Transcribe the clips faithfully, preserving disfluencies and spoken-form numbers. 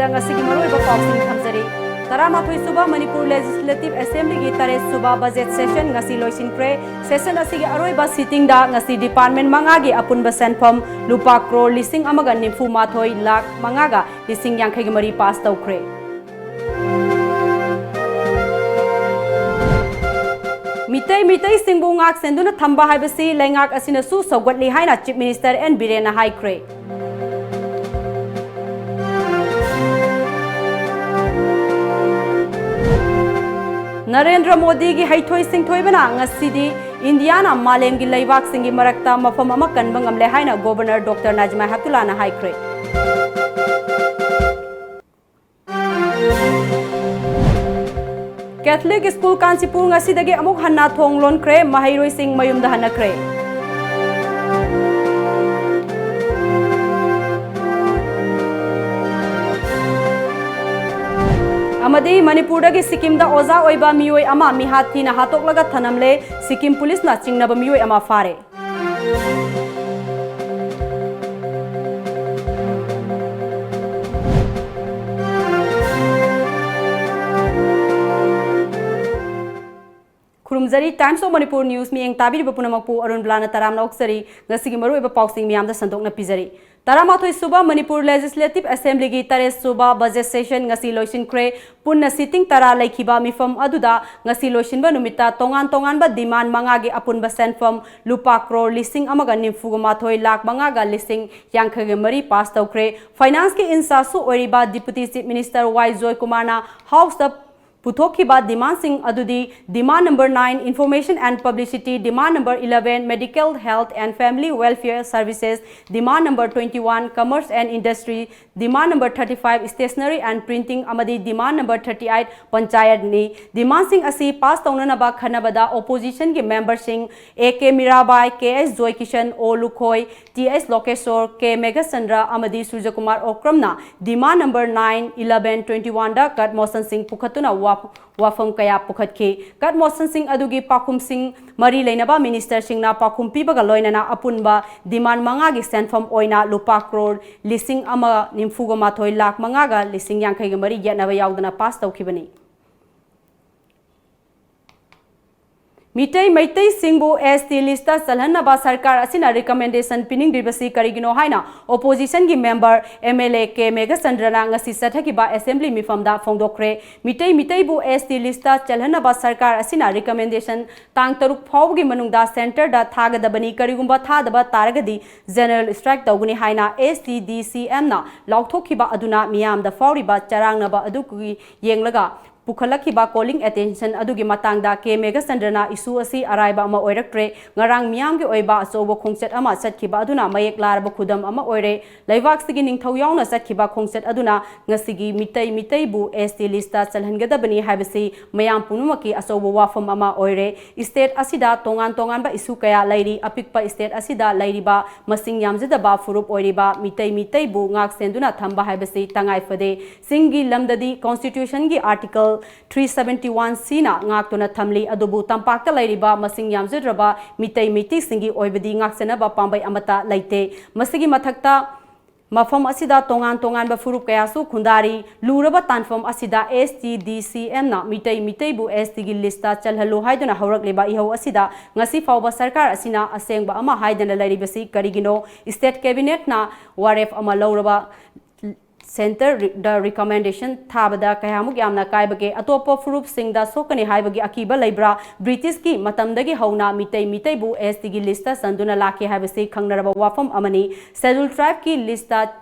ꯗ ꯉꯁꯤꯒꯤ ꯃꯔꯨꯑꯣꯏꯕ ꯄꯥꯎꯁꯤꯡ ꯊꯝꯖꯔꯤ꯫ ꯇꯔꯥꯃꯥꯊꯣꯏ ꯁꯨꯕ ꯃꯅꯤꯄꯨꯔ Legislative Assembly ꯒꯤ ꯇꯔꯦꯠ ꯁꯨꯕ budget session ꯉꯁꯤ ꯂꯣꯏꯁꯤꯟꯈ꯭ꯔꯦ꯫ Session ꯑꯁꯤꯒꯤ ꯑꯔꯣꯏꯕ sitting ꯗ ꯉꯁꯤ department ꯃꯉꯥꯒꯤ ꯑꯄꯨꯟꯕ ꯁꯦꯟꯐꯝ ꯂꯨꯄꯥ ꯀ꯭ꯔꯣꯔ ꯂꯤꯁꯤꯡ ꯑꯃꯒ ꯅꯤꯐꯨ ꯃꯥꯊꯣꯏ ꯂꯥꯈ ꯃꯉꯥꯒ ꯂꯤꯁꯤꯡ ꯌꯥꯡꯈꯩꯒ ꯃꯔꯤ pass ꯇꯧꯈ꯭ꯔꯦ꯫ ꯃꯤꯇꯩ ꯃꯤꯇꯩꯁꯤꯡꯕꯨ ꯉꯥꯛ ꯁꯦꯟꯗꯨꯅ ꯊꯝꯕ ꯍꯥꯏꯕꯁꯤ ꯂꯩꯉꯥꯛ ꯑꯁꯤꯅꯁꯨ ꯁꯧꯒꯠꯂꯤ ꯍꯥꯏꯅ Chief Minister N ꯕꯤꯔꯦꯟꯅ ꯍꯥꯏꯈ꯭ꯔꯦ꯫ ꯅꯔꯦꯟꯗ꯭ꯔ ꯃꯣꯗꯤꯒꯤ ꯍꯩꯊꯣꯏ ꯁꯤꯡꯊꯣꯏꯕꯅ ꯉꯁꯤꯗꯤ ꯏꯟꯗꯤꯌꯥꯅ ꯃꯥꯂꯦꯝꯒꯤ ꯂꯩꯕꯥꯛꯁꯤꯡꯒꯤ ꯃꯔꯛꯇ ꯃꯐꯝ ꯑꯃ ꯀꯟꯕ ꯉꯝꯂꯦ ꯍꯥꯏꯅ Governor Doctor ꯅꯥꯖꯃꯥ ꯍꯦꯞꯇꯨꯂꯥꯅ ꯍꯥꯏꯈ꯭ꯔꯦ꯫ Catholic School ꯀꯥꯟꯆꯤꯄꯨꯔ ꯉꯁꯤꯗꯒꯤ ꯑꯃꯨꯛ ꯍꯟꯅ ꯊꯣꯡ ꯂꯣꯟꯈ꯭ꯔꯦ, ꯃꯍꯩꯔꯣꯏꯁꯤꯡ ꯃꯌꯨꯝꯗ ꯍꯟꯅꯈ꯭ꯔꯦ꯫ ꯑꯃꯗꯤ ꯃꯅꯤꯄꯨꯔꯗꯒꯤ ꯁꯤꯛꯀꯤꯝꯗ ꯑꯣꯖꯥ ꯑꯣꯏꯕ ꯃꯤꯑꯣꯏ ꯑꯃ ꯃꯤꯍꯥꯠ ꯊꯤꯅ ꯍꯥꯠꯇꯣꯛꯂꯒ ꯊꯅꯝꯂꯦ, ꯁꯤꯛꯀꯤꯝ ꯄꯨꯂꯤꯁꯅ ꯆꯤꯡꯅꯕ ꯃꯤꯑꯣꯏ ꯑꯃ ꯐꯥꯔꯦ꯫ ꯈꯨꯔꯨꯝꯖꯔꯤ꯫ Times of Manipur News ꯃꯤꯠꯌꯦꯡ ꯇꯥꯕꯤꯔꯤꯕ ꯄꯨꯝꯅꯃꯛꯄꯨ ꯑꯔꯨꯟ ꯕ꯭ꯂꯥꯅ ꯇꯔꯥꯝꯅ ꯑꯣꯛꯆꯔꯤ꯫ ꯉꯁꯤꯒꯤ ꯃꯔꯨꯑꯣꯏꯕ ꯄꯥꯎꯁꯤꯡ ꯃꯤꯌꯥꯝꯗ ꯁꯟꯗꯣꯛꯅ ꯄꯤꯖꯔꯤ꯫ ꯇꯔꯥꯃꯥꯊꯣꯏ ꯁꯨꯕ ꯃꯅꯤꯄꯨꯔ Legislative Assembly ꯒꯤ ꯇꯔꯦꯠ ꯁꯨꯕ budget session ꯉꯁꯤ ꯂꯣꯏꯁꯤꯟꯈ꯭ꯔꯦ꯫ ꯄꯨꯟꯅ sitting ꯇꯔꯥ ꯂꯩꯈꯤꯕ ꯃꯤꯐꯝ ꯑꯗꯨꯗ ꯉꯁꯤ ꯂꯣꯏꯁꯤꯟꯕ ꯅꯨꯃꯤꯠꯇ ꯇꯣꯉꯥꯟ ꯇꯣꯉꯥꯟꯕ demand ꯃꯉꯥꯒꯤ ꯑꯄꯨꯟꯕ ꯁꯦꯟꯐꯝ ꯂꯨꯄꯥ ꯀ꯭ꯔꯣꯔ ꯂꯤꯁꯤꯡ ꯑꯃꯒ ꯅꯤꯐꯨꯒ ꯃꯥꯊꯣꯏ ꯂꯥꯈ ꯃꯉꯥꯒ ꯂꯤꯁꯤꯡ ꯌꯥꯡꯈꯩꯒ ꯃꯔꯤ pass ꯇꯧꯈ꯭ꯔꯦ꯫ Finance ꯀꯤ in charge ꯁꯨ ꯑꯣꯏꯔꯤꯕ Deputy Chief Minister ꯋꯥꯏ ꯖꯣꯏꯀꯨꯃꯥꯔꯅ House ꯇ ꯄꯨꯊꯣꯛꯈꯤꯕ demand ꯁꯤꯡ ꯑꯗꯨꯗꯤ, demand number nine, Information and Publicity, demand number eleven, Medical, Health and Family Welfare Services, demand number twenty-one, Commerce and Industry, demand number thirty-five, Stationery and Printing, ꯑꯃꯗꯤ demand number thirty-eight, Panchayat ꯅꯤ꯫ Demand ꯁꯤꯡ ꯑꯁꯤ pass ꯇꯧꯅꯅꯕ ꯈꯟꯅꯕꯗ opposition ꯒꯤ member ꯁꯤꯡ A K Mirabai, ꯀꯦ ꯑꯦꯁ ꯖꯣꯏꯀꯤꯁꯟ, ꯑꯣ Lukhoi, T ꯑꯦꯁ ꯂꯣꯀꯦꯁꯣꯔ, ꯀꯦ ꯃꯦꯘꯆꯟꯗ꯭ꯔ ꯑꯃꯗꯤ ꯁꯨꯔꯖꯀꯨꯃꯥꯔ ꯑꯣꯀ꯭ꯔꯝꯅ demand number nine, eleven, twenty-one ꯗ cut motion ꯁꯤꯡ ꯄꯨꯈꯠꯇꯨꯅ ꯋꯥ ꯋꯥꯐꯝ ꯀꯌꯥ ꯄꯨꯈꯠꯈꯤ꯫ ꯀꯠ ꯃꯣꯁꯟꯁꯤꯡ ꯑꯗꯨꯒꯤ ꯄꯥꯎꯈꯨꯝꯁꯤꯡ ꯃꯔꯤ ꯂꯩꯅꯕ ꯃꯤꯅꯤꯁꯇꯔꯁꯤꯡꯅ ꯄꯥꯎꯈꯨꯝ ꯄꯤꯕꯒ ꯂꯣꯏꯅꯅ ꯑꯄꯨꯟꯕ ꯗꯤꯃꯥꯟ ꯃꯉꯥꯒꯤ ꯁꯦꯟꯐꯝ ꯑꯣꯏꯅ ꯂꯨꯄꯥ ꯀ꯭ꯔꯣꯔ ꯂꯤꯁꯤꯡ ꯑꯃ ꯅꯤꯐꯨꯒ ꯃꯥꯊꯣꯏ ꯂꯥꯈ ꯃꯉꯥꯒ ꯂꯤꯁꯤꯡ ꯌꯥꯡꯈꯩꯒ ꯃꯔꯤ ꯌꯦꯠꯅꯕ ꯌꯥꯎꯗꯅ ꯄꯥꯁ ꯇꯧꯈꯤꯕꯅꯤ꯫ ꯃꯤꯇꯩ ꯃꯩꯇꯩꯁꯤꯡꯕꯨ ꯑꯦꯁ ꯇꯤ ꯂꯤꯁꯇ ꯆꯜꯍꯟꯅꯕ ꯁꯔꯀꯥꯔ ꯑꯁꯤꯅ ꯔꯤꯀꯃꯦꯟꯗꯦꯁꯟ ꯄꯤꯅꯤꯡꯗ꯭ꯔꯤꯕꯁꯤ ꯀꯔꯤꯒꯤꯅꯣ ꯍꯥꯏꯅ ꯑꯣꯄꯣꯖꯤꯁꯟꯒꯤ member M L A K ꯃꯦꯘꯆꯟꯗ꯭ꯔꯅ ꯉꯁꯤ ꯆꯠꯊꯈꯤꯕ ꯑꯦꯁꯦꯝꯕ꯭ꯂꯤ ꯃꯤꯐꯝꯗ ꯐꯣꯡꯗꯣꯛꯈ꯭ꯔꯦ꯫ ꯃꯤꯇꯩ ꯃꯤꯇꯩꯕꯨ ꯑꯦꯁ ꯇꯤ ꯂꯤꯁꯇ ꯆꯜꯍꯟꯅꯕ ꯁꯔꯀꯥꯔ ꯑꯁꯤꯅ ꯔꯤꯀꯃꯦꯟꯗꯦꯁꯟ ꯇꯥꯡ ꯇꯔꯨꯛ ꯐꯥꯎꯕꯒꯤ ꯃꯅꯨꯡꯗ ꯁꯦꯟꯇꯔꯗ ꯊꯥꯒꯗꯕꯅꯤ, ꯀꯔꯤꯒꯨꯝꯕ ꯊꯥꯗꯕ ꯇꯥꯔꯒꯗꯤ ꯖꯦꯅꯔꯦꯜ ꯁ꯭ꯇ꯭ꯔꯥꯏꯛ ꯇꯧꯒꯅꯤ ꯍꯥꯏꯅ ꯑꯦꯁ ꯇꯤ ꯗꯤ ꯁꯤ ꯑꯦꯝꯅ ꯂꯥꯎꯊꯣꯛꯈꯤꯕ ꯑꯗꯨꯅ ꯃꯤꯌꯥꯝꯗ ꯐꯥꯎꯔꯤꯕ ꯆꯔꯥꯡꯅꯕ ꯑꯗꯨꯒꯤ ꯌꯦꯡꯂꯒ ꯄꯨꯈꯠꯂꯛꯈꯤꯕ ꯀꯣꯂꯤꯡ ꯑꯦꯇꯦꯟꯁꯟ ꯑꯗꯨꯒꯤ ꯃꯇꯥꯡꯗ ꯀꯦ ꯃꯦꯘꯆꯟꯗ꯭ꯔꯅ ꯏꯁꯨ ꯑꯁꯤ ꯑꯔꯥꯏꯕ ꯑꯃ ꯑꯣꯏꯔꯛꯇ꯭ꯔꯦ꯫ ꯉꯔꯥꯡ ꯃꯤꯌꯥꯝꯒꯤ ꯑꯣꯏꯕ ꯑꯆꯧꯕ ꯈꯣꯡꯆꯠ ꯑꯃ ꯆꯠꯈꯤꯕ ꯑꯗꯨꯅ ꯃꯌꯦꯛ ꯂꯥꯔꯕ ꯈꯨꯗꯝ ꯑꯃ ꯑꯣꯏꯔꯦ꯫ ꯂꯩꯕꯥꯛꯁꯤꯒꯤ ꯅꯤꯡꯊꯧ ꯌꯥꯎꯅ ꯆꯠꯈꯤꯕ ꯈꯣꯡꯆꯠ ꯑꯗꯨꯅ ꯉꯁꯤꯒꯤ ꯃꯤꯇꯩ ꯃꯤꯇꯩꯕꯨ ꯑꯦꯁ ꯇꯤ ꯂꯤꯁꯇ ꯆꯜꯍꯟꯒꯗꯕꯅꯤ ꯍꯥꯏꯕꯁꯤ ꯃꯌꯥꯝ ꯄꯨꯝꯅꯃꯛꯀꯤ ꯑꯆꯧꯕ ꯋꯥꯐꯝ ꯑꯃ ꯑꯣꯏꯔꯦ꯫ ꯁ꯭ꯇꯦꯠ ꯑꯁꯤꯗ ꯇꯣꯉꯥꯟ ꯇꯣꯉꯥꯟꯕ ꯏꯁꯨ ꯀꯌꯥ ꯂꯩꯔꯤ꯫ ꯑꯄꯤꯛꯄ ꯁ꯭ꯇꯦꯠ ꯑꯁꯤꯗ ꯂꯩꯔꯤꯕ ꯃꯁꯤꯡ ꯌꯥꯝꯖꯗꯕ ꯐꯨꯔꯨꯞ ꯑꯣꯏꯔꯤꯕ ꯃꯤꯇꯩ ꯃꯤꯇꯩꯕꯨ ꯉꯥꯛ ꯁꯦꯟꯗꯨꯅ ꯊꯝꯕ ꯍꯥꯏꯕꯁꯤ ꯇꯉꯥꯏ ꯐꯗꯦ꯫ ꯆꯤꯡꯒꯤ ꯂꯝꯗꯗꯤ ꯀꯣꯟꯁꯇꯤꯇ꯭ꯌꯨꯁꯟꯒꯤ ꯑꯥꯔꯇꯤꯀꯜ ꯊ꯭ꯔꯤ ꯁꯚꯦꯟꯇꯤ ꯋꯥꯟ ꯁꯤꯅ ꯉꯥꯛꯇꯨꯅ ꯊꯝꯂꯤ, ꯑꯗꯨꯕꯨ ꯇꯝꯄꯥꯛꯇ ꯂꯩꯔꯤꯕ ꯃꯁꯤꯡ ꯌꯥꯝꯖꯗ꯭ꯔꯕ ꯃꯤꯇꯩ ꯃꯤꯇꯩꯁꯤꯡꯒꯤ ꯑꯣꯏꯕꯗꯤ ꯉꯥꯛꯆꯅꯕ ꯄꯥꯝꯕꯩ ꯑꯃꯠꯇ ꯂꯩꯇꯦ꯫ ꯃꯁꯤꯒꯤ ꯃꯊꯛꯇ ꯃꯐꯝ ꯑꯁꯤꯗ ꯇꯣꯉꯥꯟ ꯇꯣꯉꯥꯟꯕ ꯐꯨꯔꯨꯞ ꯀꯌꯥꯁꯨ ꯈꯨꯟꯗꯥꯔꯤ꯫ ꯂꯨꯔꯕ ꯇꯥꯟꯐꯝ ꯑꯁꯤꯗ ꯑꯦꯁ ꯇꯤ ꯗꯤ ꯁꯤ ꯑꯦꯝꯅ ꯃꯤꯇꯩ ꯃꯤꯇꯩꯕꯨ ꯑꯦꯁ ꯇꯤꯒꯤ ꯂꯤꯁꯇ ꯆꯜꯍꯜꯂꯨ ꯍꯥꯏꯗꯨꯅ ꯍꯧꯔꯛꯂꯤꯕ ꯏꯍꯧ ꯑꯁꯤꯗ ꯉꯁꯤ ꯐꯥꯎꯕ ꯁꯔꯀꯥꯔ ꯑꯁꯤꯅ ꯑꯁꯦꯡꯕ ꯑꯃ ꯍꯥꯏꯗꯅ ꯂꯩꯔꯤꯕꯁꯤ ꯀꯔꯤꯒꯤꯅꯣ? ꯁ꯭ꯇꯦꯠ ꯀꯦꯕꯤꯅꯦꯠꯅ ꯋꯥꯔꯦꯞ ꯑꯃ ꯂꯧꯔꯕ ꯁꯦꯟꯇꯔꯗ ꯔꯤꯀꯃꯦꯟꯗꯦꯁꯟ ꯊꯥꯕꯗ ꯀꯌꯥꯃꯨꯛ ꯌꯥꯝꯅ ꯀꯥꯏꯕꯒꯦ? ꯑꯇꯣꯞꯄ ꯐꯨꯔꯨꯞꯁꯤꯡꯗ ꯁꯣꯛꯀꯅꯤ ꯍꯥꯏꯕꯒꯤ ꯑꯀꯤꯕ ꯂꯩꯕ꯭ꯔꯥ? ꯕ꯭ꯔꯤꯇꯤꯁꯀꯤ ꯃꯇꯝꯗꯒꯤ ꯍꯧꯅ ꯃꯤꯇꯩ ꯃꯤꯇꯩꯕꯨ ꯑꯦꯁ ꯇꯤꯒꯤ ꯂꯤꯁꯇ ꯆꯟꯗꯨꯅ ꯂꯥꯛꯈꯤ ꯍꯥꯏꯕꯁꯤ ꯈꯪꯅꯔꯕ ꯋꯥꯐꯝ ꯑꯃꯅꯤ꯫ ꯁꯦꯗꯨꯜ ꯇ꯭ꯔꯥꯏꯕꯀꯤ ꯂꯤꯁꯇ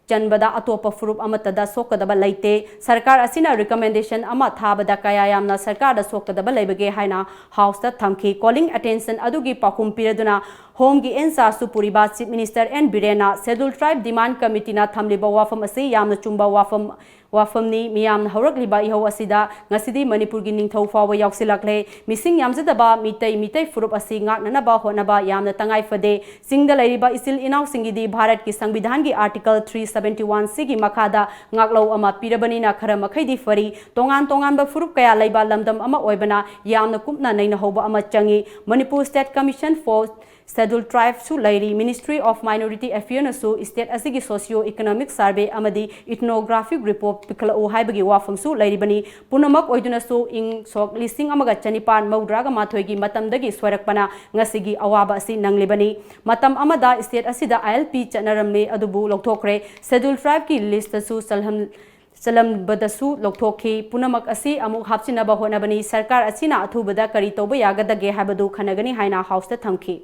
ꯆꯟꯕꯗ ꯑꯇꯣꯞꯄ ꯐꯨꯔꯨꯞ ꯑꯃꯠꯇꯗ ꯁꯣꯛꯀꯗꯕ ꯂꯩꯇꯦ꯫ ꯁꯔꯀꯥꯔ ꯑꯁꯤꯅ ꯔꯤꯀꯃꯦꯟꯗꯦꯁꯟ ꯑꯃ ꯊꯥꯕꯗ ꯀꯌꯥ ꯌꯥꯝꯅ ꯁꯔꯀꯥꯔꯗ ꯁꯣꯛꯀꯗꯕ ꯂꯩꯕꯒꯦ ꯍꯥꯏꯅ ꯍꯥꯎꯁꯇ ꯊꯝꯈꯤ꯫ ꯀꯣꯂꯤꯡ ꯑꯦꯇꯦꯟꯁꯟ ꯑꯗꯨꯒꯤ ꯄꯥꯎꯈꯨꯝ ꯄꯤꯔꯗꯨꯅ ꯍꯣꯝꯒꯤ ꯏꯟꯆꯥꯔꯖꯁꯨ ꯄꯨꯔꯤꯕ ꯆꯤꯐ ꯃꯤꯅꯤꯁꯇꯔ ꯑꯦꯟ ꯕꯤꯔꯦꯟꯅ ꯁꯦꯗꯨꯜ ꯇ꯭ꯔꯥꯏꯕ ꯗꯤꯃꯥꯟ ꯀꯃꯤꯇꯤꯅ ꯊꯝꯂꯤꯕ ꯋꯥꯐꯝ ꯑꯁꯤ ꯌꯥꯝꯅ ꯆꯨꯝꯕ ꯋꯥꯐꯝ ꯋꯥꯐꯝꯅꯤ꯫ ꯃꯤꯌꯥꯝꯅ ꯍꯧꯔꯛꯂꯤꯕ ꯏꯍꯧ ꯑꯁꯤꯗ ꯉꯁꯤꯗꯤ ꯃꯅꯤꯄꯨꯔꯒꯤ ꯅꯤꯡꯊꯧ ꯐꯥꯎꯕ ꯌꯥꯎꯁꯤꯜꯂꯛꯂꯦ꯫ ꯃꯤꯁꯤꯡ ꯌꯥꯝꯖꯗꯕ ꯃꯤꯇꯩ, ꯃꯤꯇꯩ ꯐꯨꯔꯨꯞ ꯑꯁꯤ ꯉꯥꯛꯅꯅꯕ ꯍꯣꯠꯅꯕ ꯌꯥꯝꯅ ꯇꯉꯥꯏ ꯐꯗꯦ꯫ ꯆꯤꯡꯗ ꯂꯩꯔꯤꯕ ꯏꯆꯤꯜ ꯏꯅꯥꯎꯁꯤꯡꯒꯤꯗꯤ ꯚꯥꯔꯠꯀꯤ ꯁꯪꯕꯤꯙꯥꯟꯒꯤ Article three seventy one C ꯒꯤ ꯃꯈꯥꯗ ꯉꯥꯛꯂꯧ ꯑꯃ ꯄꯤꯔꯕꯅꯤꯅ ꯈꯔ ꯃꯈꯩꯗꯤ ꯐꯔꯤ꯫ ꯇꯣꯉꯥꯟ ꯇꯣꯉꯥꯟꯕ ꯐꯨꯔꯨꯞ ꯀꯌꯥ ꯂꯩꯕ ꯂꯝꯗꯝ ꯑꯃ ꯑꯣꯏꯕꯅ ꯌꯥꯝꯅ ꯀꯨꯞꯅ ꯅꯩꯅꯍꯧꯕ ꯑꯃ ꯆꯪꯏ꯫ Manipur State Commission for Scheduled Tribe ꯁꯨ ꯂꯩꯔꯤ꯫ Ministry of Minority Affairs ꯅꯁꯨ state ꯑꯁꯤꯒꯤ socio economic survey ꯑꯃꯗꯤ ethnographic report ꯄꯤꯈꯠꯂꯛꯎ ꯍꯥꯏꯕꯒꯤ ꯋꯥꯐꯝꯁꯨ ꯂꯩꯔꯤꯕꯅꯤ꯫ ꯄꯨꯝꯅꯃꯛ ꯑꯣꯏꯗꯨꯅꯁꯨ ꯏꯪ ꯁꯣꯛ ꯂꯤꯁꯤꯡ ꯑꯃꯒ ꯆꯅꯤꯄꯥꯟ ꯃꯧꯗ꯭ꯔꯥꯒ ꯃꯥꯊꯣꯏꯒꯤ ꯃꯇꯝꯗꯒꯤ ꯁꯣꯏꯔꯛꯄꯅ ꯉꯁꯤꯒꯤ ꯑꯋꯥꯕ ꯑꯁꯤ ꯅꯪꯂꯤꯕꯅꯤ꯫ ꯃꯇꯝ ꯑꯃꯗ state ꯑꯁꯤꯗ ILP ꯆꯠꯅꯔꯝꯃꯤ, ꯑꯗꯨꯕꯨ ꯂꯧꯊꯣꯛꯈ꯭ꯔꯦ꯫ Scheduled Tribe ꯀꯤ list ꯇꯁꯨ ꯆꯜꯍꯟ-, ꯆꯜꯂꯝꯕꯗꯁꯨ ꯂꯧꯊꯣꯛꯈꯤ꯫ ꯄꯨꯝꯅꯃꯛ ꯑꯁꯤ ꯑꯃꯨꯛ ꯍꯥꯞꯆꯤꯟꯅꯕ ꯍꯣꯠꯅꯕꯅꯤ꯫ ꯁꯔꯀꯥꯔ ꯑꯁꯤꯅ ꯑꯊꯨꯕꯗ ꯀꯔꯤ ꯇꯧꯕ ꯌꯥꯒꯗꯒꯦ ꯍꯥꯏꯕꯗꯨ ꯈꯟꯅꯒꯅꯤ ꯍꯥꯏꯅ House ꯇ ꯊꯝꯈꯤ꯫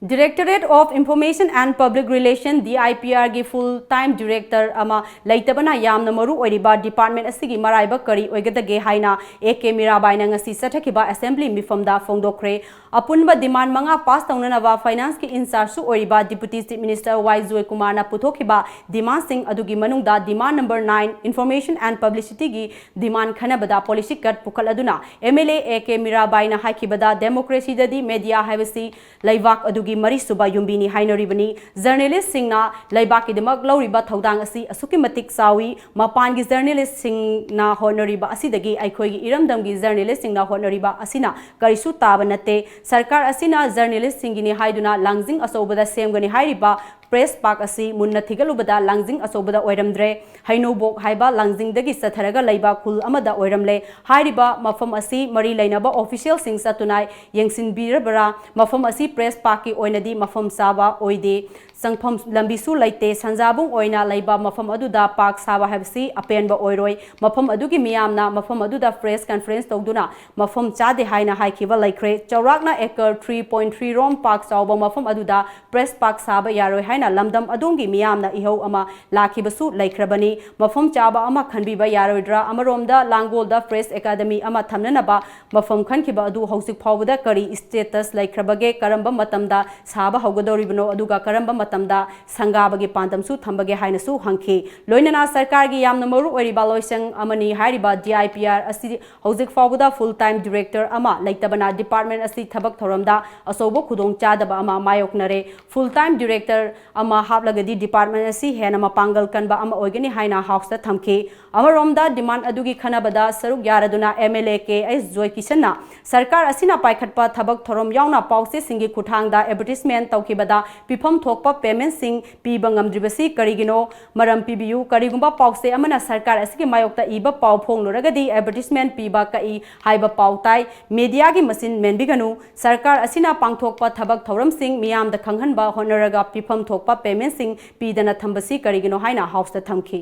Directorate of Information and Public Relation, DIPR ꯒꯤ full time director ꯑꯃ ꯂꯩꯇꯕꯅ ꯌꯥꯝꯅ ꯃꯔꯨ ꯑꯣꯏꯔꯤꯕ department ꯑꯁꯤꯒꯤ ꯃꯔꯥꯏꯕꯛ ꯀꯔꯤ ꯑꯣꯏꯒꯗꯒꯦ ꯍꯥꯏꯅ A K ꯃꯤꯔꯥꯕꯥꯏꯅ ꯉꯁꯤ ꯆꯠꯊꯈꯤꯕ assembly ꯃꯤꯐꯝꯗ ꯐꯣꯡꯗꯣꯛꯈ꯭ꯔꯦ꯫ ꯑꯄꯨꯟꯕ demand ꯃꯉꯥ pass ꯇꯧꯅꯅꯕ finance ꯀꯤ in charge ꯁꯨ ꯑꯣꯏꯔꯤꯕ Deputy Chief Minister Y ꯖꯣꯏꯀꯨꯃꯥꯔꯅ ꯄꯨꯊꯣꯛꯈꯤꯕ demand ꯁꯤꯡ ꯑꯗꯨꯒꯤ ꯃꯅꯨꯡꯗ demand number nine, information and publicity ꯒꯤ demand ꯈꯟꯅꯕꯗ policy cut ꯄꯨꯈꯠꯂꯗꯨꯅ MLA A K ꯃꯤꯔꯥꯕꯥꯏꯅ ꯍꯥꯏꯈꯤꯕꯗ, democracy ꯗꯗꯤ media ꯍꯥꯏꯕꯁꯤ ꯂꯩꯕꯥꯛ ꯑꯗꯨꯒꯤ ꯃꯔꯤꯁꯨꯕ ꯌꯨꯝꯕꯤꯅꯤ ꯍꯥꯏꯅꯔꯤꯕꯅꯤ꯫ Journalist ꯁꯤꯡꯅ ꯂꯩꯕꯥꯛꯀꯤꯗꯃꯛ ꯂꯧꯔꯤꯕ ꯊꯧꯗꯥꯡ ꯑꯁꯤ ꯑꯁꯨꯛꯀꯤ ꯃꯇꯤꯛ ꯆꯥꯎꯏ꯫ ꯃꯄꯥꯟꯒꯤ journalist ꯁꯤꯡꯅ ꯍꯣꯠꯅꯔꯤꯕ ꯑꯁꯤꯗꯒꯤ ꯑꯩꯈꯣꯏꯒꯤ ꯏꯔꯝꯗꯝꯒꯤ journalist ꯁꯤꯡꯅ ꯍꯣꯠꯅꯔꯤꯕ ꯑꯁꯤꯅ ꯀꯔꯤꯁꯨ ꯇꯥꯕ ꯅꯠꯇꯦ꯫ ꯁꯔꯀꯥꯔ ꯑꯁꯤꯅ journalist ꯁꯤꯡꯒꯤꯅꯤ ꯍꯥꯏꯗꯨꯅ ꯂꯥꯡꯖꯤꯡ ꯑꯆꯧꯕꯗ ꯁꯦꯝꯒꯅꯤ ꯍꯥꯏꯔꯤꯕ press park ꯑꯁꯤ ꯃꯨꯟꯅ ꯊꯤꯒꯠꯂꯨꯕꯗ ꯂꯥꯡꯖꯤꯡ ꯑꯆꯧꯕꯗ ꯑꯣꯏꯔꯝꯗ꯭ꯔꯦ꯫ ꯍꯩꯅꯧꯕꯣꯛ ꯍꯥꯏꯕ ꯂꯥꯡꯖꯤꯡꯗꯒꯤ ꯆꯠꯊꯔꯒ ꯂꯩꯕ ꯈꯨꯜ ꯑꯃꯗ ꯑꯣꯏꯔꯝꯂꯦ꯫ ꯍꯥꯏꯔꯤꯕ ꯃꯐꯝ ꯑꯁꯤ ꯃꯔꯤ ꯂꯩꯅꯕ official ꯁꯤꯡ ꯆꯠꯇꯨꯅ ꯌꯦꯡꯁꯤꯟꯕꯤꯔꯕ꯭ꯔꯥ? ꯃꯐꯝ ꯑꯁꯤ press park ꯀꯤ ꯑꯣꯏꯅꯗꯤ ꯃꯐꯝ ꯆꯥꯕ ꯑꯣꯏꯗꯦ꯫ ꯆꯪꯐꯝ ꯂꯝꯕꯤꯁꯨ ꯂꯩꯇꯦ꯫ ꯁꯟꯖꯥꯕꯨꯡ ꯑꯣꯏꯅ ꯂꯩꯕ ꯃꯐꯝ ꯑꯗꯨꯗ park ꯁꯥꯕ ꯍꯥꯏꯕꯁꯤ ꯑꯄꯦꯟꯕ ꯑꯣꯏꯔꯣꯏ꯫ ꯃꯐꯝ ꯑꯗꯨꯒꯤ ꯃꯤꯌꯥꯝꯅ ꯃꯐꯝ ꯑꯗꯨꯗ press conference ꯇꯧꯗꯨꯅ ꯃꯐꯝ ꯆꯥꯗꯦ ꯍꯥꯏꯅ ꯍꯥꯏꯈꯤꯕ ꯂꯩꯈ꯭ꯔꯦ꯫ ꯆꯥꯎꯔꯥꯛꯅ acre three point three ꯔꯣꯝ park ꯆꯥꯎꯕ ꯃꯐꯝ ꯑꯗꯨꯗ press park ꯁꯥꯕ ꯌꯥꯔꯣꯏ ꯍꯥꯏꯅ ꯍꯥꯏꯅ ꯂꯝꯗꯝ ꯑꯗꯣꯝꯒꯤ ꯃꯤꯌꯥꯝꯅ ꯏꯍꯧ ꯑꯃ ꯂꯥꯛꯈꯤꯕꯁꯨ ꯂꯩꯈ꯭ꯔꯕꯅꯤ꯫ ꯃꯐꯝ ꯆꯥꯕ ꯑꯃ ꯈꯟꯕꯤꯕ ꯌꯥꯔꯣꯏꯗ꯭ꯔꯥ? ꯑꯃꯔꯣꯝꯗ ꯂꯥꯡꯒꯣꯜꯗ Press Academy ꯑꯃ ꯊꯝꯅꯅꯕ ꯃꯐꯝ ꯈꯟꯈꯤꯕ ꯑꯗꯨ ꯍꯧꯖꯤꯛ ꯐꯥꯎꯕꯗ ꯀꯔꯤ status ꯂꯩꯈ꯭ꯔꯕꯒꯦ? ꯀꯔꯝꯕ ꯃꯇꯝꯗ ꯁꯥꯕ ꯍꯧꯒꯗꯧꯔꯤꯕꯅꯣ? ꯑꯗꯨꯒ ꯀꯔꯝꯕ ꯃꯇꯝꯗ ꯁꯪꯒꯥꯕꯒꯤ ꯄꯥꯟꯗꯝꯁꯨ ꯊꯝꯕꯒꯦ ꯍꯥꯏꯅꯁꯨ ꯍꯪꯈꯤ꯫ ꯂꯣꯏꯅꯅ ꯁꯔꯀꯥꯔꯒꯤ ꯌꯥꯝꯅ ꯃꯔꯨ ꯑꯣꯏꯔꯤꯕ ꯂꯣꯏꯁꯪ ꯑꯃꯅꯤ ꯍꯥꯏꯔꯤꯕ D I P R ꯑꯁꯤ ꯍꯧꯖꯤꯛ ꯐꯥꯎꯕꯗ full time director ꯑꯃ ꯂꯩꯇꯕꯅ department ꯑꯁꯤ ꯊꯕꯛ ꯊꯧꯔꯝꯗ ꯑꯆꯧꯕ ꯈꯨꯗꯣꯡꯆꯥꯗꯕ ꯑꯃ ꯃꯥꯌꯣꯛꯅꯔꯦ꯫ Full time director ꯑꯃ ꯍꯥꯞꯂꯒꯗꯤ department ꯑꯁꯤ ꯍꯦꯟꯅ ꯃꯄꯥꯡꯒꯜ ꯀꯟꯕ ꯑꯃ ꯑꯣꯏꯒꯅꯤ ꯍꯥꯏꯅ Houseꯇ ꯊꯝꯈꯤ꯫ ꯑꯃꯔꯣꯝꯗ demand ꯑꯗꯨꯒꯤ ꯈꯟꯅꯕꯗ ꯁꯔꯨꯛ ꯌꯥꯔꯗꯨꯅ M L A K H ꯖꯣꯏꯀꯤꯁꯟꯅ ꯁꯔꯀꯥꯔ ꯑꯁꯤꯅ ꯄꯥꯏꯈꯠꯄ ꯊꯕꯛ ꯊꯧꯔꯝ ꯌꯥꯎꯅ ꯄꯥꯎꯆꯦꯁꯤꯡꯒꯤ ꯈꯨꯠꯊꯥꯡꯗ advertisement ꯇꯧꯈꯤꯕꯗ ꯄꯤꯐꯝ ꯊꯣꯛꯄ paymentꯁꯤꯡ ꯄꯤꯕ ꯉꯝꯗ꯭ꯔꯤꯕꯁꯤ ꯀꯔꯤꯒꯤꯅꯣ? ꯃꯔꯝ ꯄꯤꯕꯤꯌꯨ꯫ ꯀꯔꯤꯒꯨꯝꯕ ꯄꯥꯎꯆꯦ ꯑꯃꯅ ꯁꯔꯀꯥꯔ ꯑꯁꯤꯒꯤ ꯃꯥꯌꯣꯛꯇ ꯏꯕ ꯄꯥꯎ ꯐꯣꯡꯂꯨꯔꯒꯗꯤ advertisement ꯄꯤꯕ ꯀꯛꯏ ꯍꯥꯏꯕ ꯄꯥꯎ ꯇꯥꯏ꯫ Mediaꯒꯤ ꯃꯆꯤꯟ ꯃꯦꯟꯕꯤꯒꯅꯨ꯫ ꯁꯔꯀꯥꯔ ꯑꯁꯤꯅ ꯄꯥꯡꯊꯣꯛꯄ ꯊꯕꯛ ꯊꯧꯔꯝꯁꯤꯡ ꯃꯤꯌꯥꯝꯗ ꯈꯪꯍꯟꯕ ꯍꯣꯠꯅꯔꯒ ꯄꯤꯐꯝ ꯊꯣꯛꯄ paymentꯁꯤꯡ ꯄꯤꯗꯅ ꯊꯝꯕꯁꯤ ꯀꯔꯤꯒꯤꯅꯣ ꯍꯥꯏꯅ Houseꯇ ꯊꯝꯈꯤ꯫